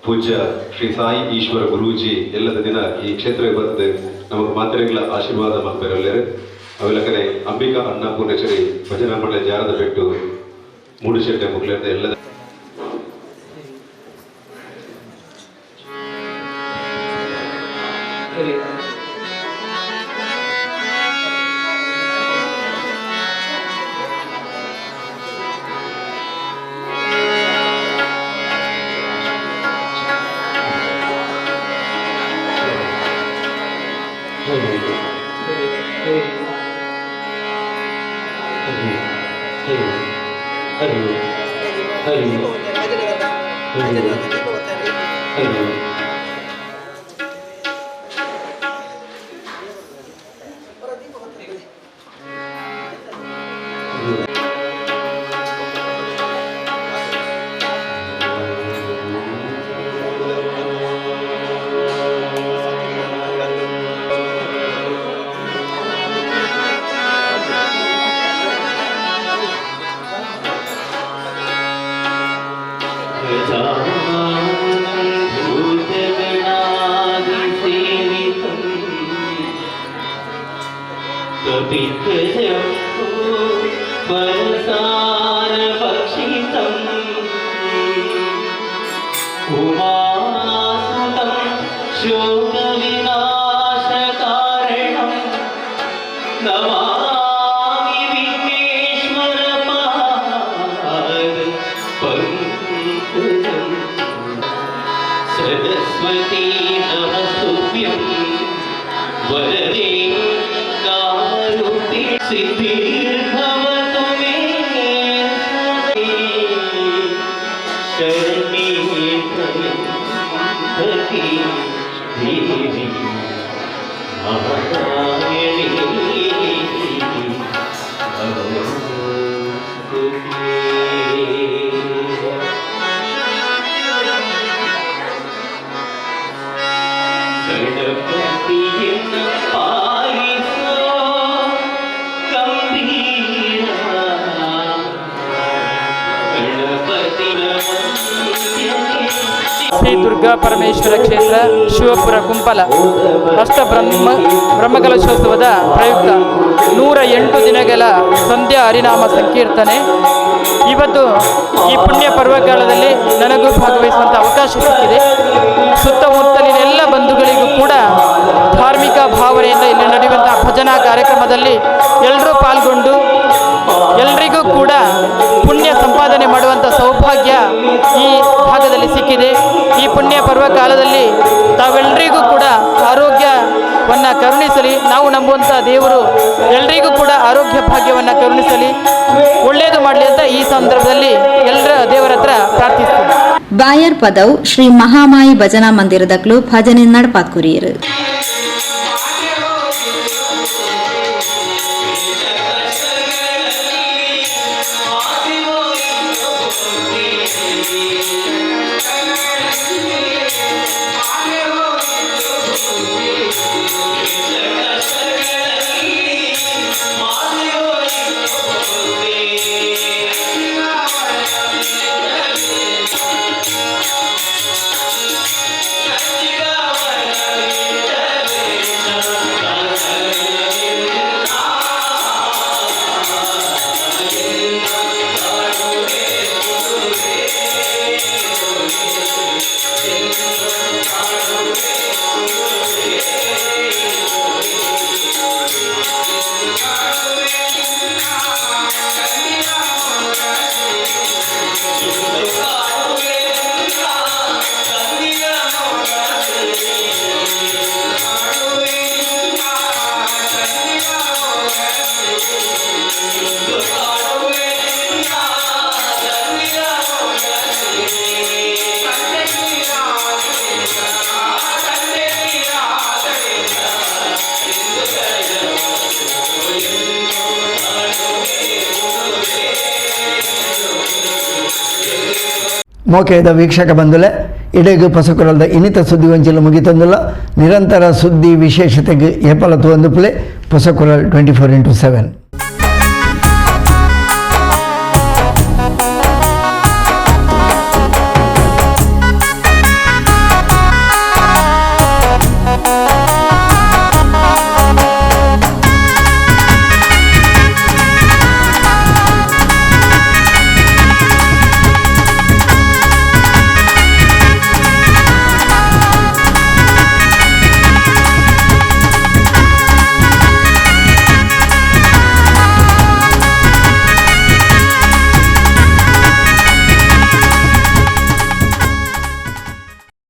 ಪೂಜ್ಯ ಶ್ರೀ ಸಾಯಿ ಈಶ್ವರ ಗುರೂಜಿ ಎಲ್ಲದ ದಿನ ಈ ಕ್ಷೇತ್ರಕ್ಕೆ ಬಂದು ನಮಗೆ ಮಾತ್ರೆಗಳ ಆಶೀರ್ವಾದ ಮಾಡ್ಬೇರಲ್ಲೇರು. ಅವೆಲ್ಲಕನೆ ಅಂಬಿಕಾ ಅನ್ನಪೂರ್ಣೇಶ್ವರಿ ಭಜನಾ ಮಂಡಳಿ ಜಾರದ ಬೆಟ್ಟು ಮೂಡುಶೆಟ್ಟೆ ಮುಗ್ಲೇರ್ದ ಎಲ್ಲದ कपित्थजम्बूफलसारभक्षितम् उमासुतं शोकविनाशकारणं नमामि विघ्नेश्वरपादपङ्कजम् सरस्वती नमस्तुभ्यं वरदे कामरूपे सिद्धिर्भवतु मे शरणे त्र्यम्बके देवी नारायणी गणपतियन पारिसो गंभीरा गणपति ಶ್ರೀ ದುರ್ಗಾ ಪರಮೇಶ್ವರ ಕ್ಷೇತ್ರ ಶಿವಪುರ ಕುಂಪಲ ಅಷ್ಟ ಬ್ರಹ್ಮಕಲಶೋತ್ಸವದ ಪ್ರಯುಕ್ತ 108 ದಿನಗಳ ಸಂಧ್ಯಾ ಹರಿನಾಮ ಸಂಕೀರ್ತನೆ ಇವತ್ತು ಈ ಪುಣ್ಯ ಪರ್ವಕಾಲದಲ್ಲಿ ನನಗೂ ಭಾಗವಹಿಸುವಂಥ ಅವಕಾಶ ಸಿಕ್ಕಿದೆ. ಸುತ್ತಮುತ್ತಲಿನ ಎಲ್ಲ ಬಂಧುಗಳಿಗೂ ಕೂಡ ಧಾರ್ಮಿಕ ಭಾವನೆಯಿಂದ ಇಲ್ಲಿ ನಡೆಯುವಂಥ ಭಜನಾ ಕಾರ್ಯಕ್ರಮದಲ್ಲಿ ಎಲ್ಲರೂ ಪಾಲ್ಗೊಂಡು ಎಲ್ರಿಗೂ ಕೂಡ ಪುಣ್ಯ ಸಂಪಾದನೆ ಮಾಡುವಂಥ ಸೌಭಾಗ್ಯ ಈ ಭಾಗದಲ್ಲಿ ಸಿಕ್ಕಿದೆ. ಈ ಪುಣ್ಯ ಪರ್ವಕಾಲದಲ್ಲಿ ತಾವೆಲ್ಲರಿಗೂ ಕೂಡ ಆರೋಗ್ಯವನ್ನು ಕರುಣಿಸಲಿ. ನಾವು ನಂಬುವಂಥ ದೇವರು ಎಲ್ರಿಗೂ ಕೂಡ ಆರೋಗ್ಯ ಭಾಗ್ಯವನ್ನು ಕರುಣಿಸಲಿ, ಒಳ್ಳೆಯದು ಮಾಡಲಿ ಅಂತ ಈ ಸಂದರ್ಭದಲ್ಲಿ ಎಲ್ಲರ ದೇವರ ಹತ್ರ ಪ್ರಾರ್ಥಿಸ್ತೀನಿ. ಬಾಯರ್ ಪದವು ಶ್ರೀ ಮಹಾಮಾಯಿ ಭಜನಾ ಮಂದಿರದಕ್ಲು ಭಜನೆ ನಡಪಾತ್ಕುರಿಯರು. ಮೋಕೆದ ವೀಕ್ಷಕ ಬಂಧುಲೆ ಇಡೆಗು ಪಸಕುರಲ್ದ ಇನ್ನಿತ ಸುದ್ದಿ ವಂಚಿಲು ಮುಗಿತಂದುಲ್ಲ. ನಿರಂತರ ಸುದ್ದಿ ವಿಶೇಷತೆಗೆ ಏಪಲ ತುವಂದು ಪ್ಲೇ ಪೊಸಕುರಲ್ 24x7.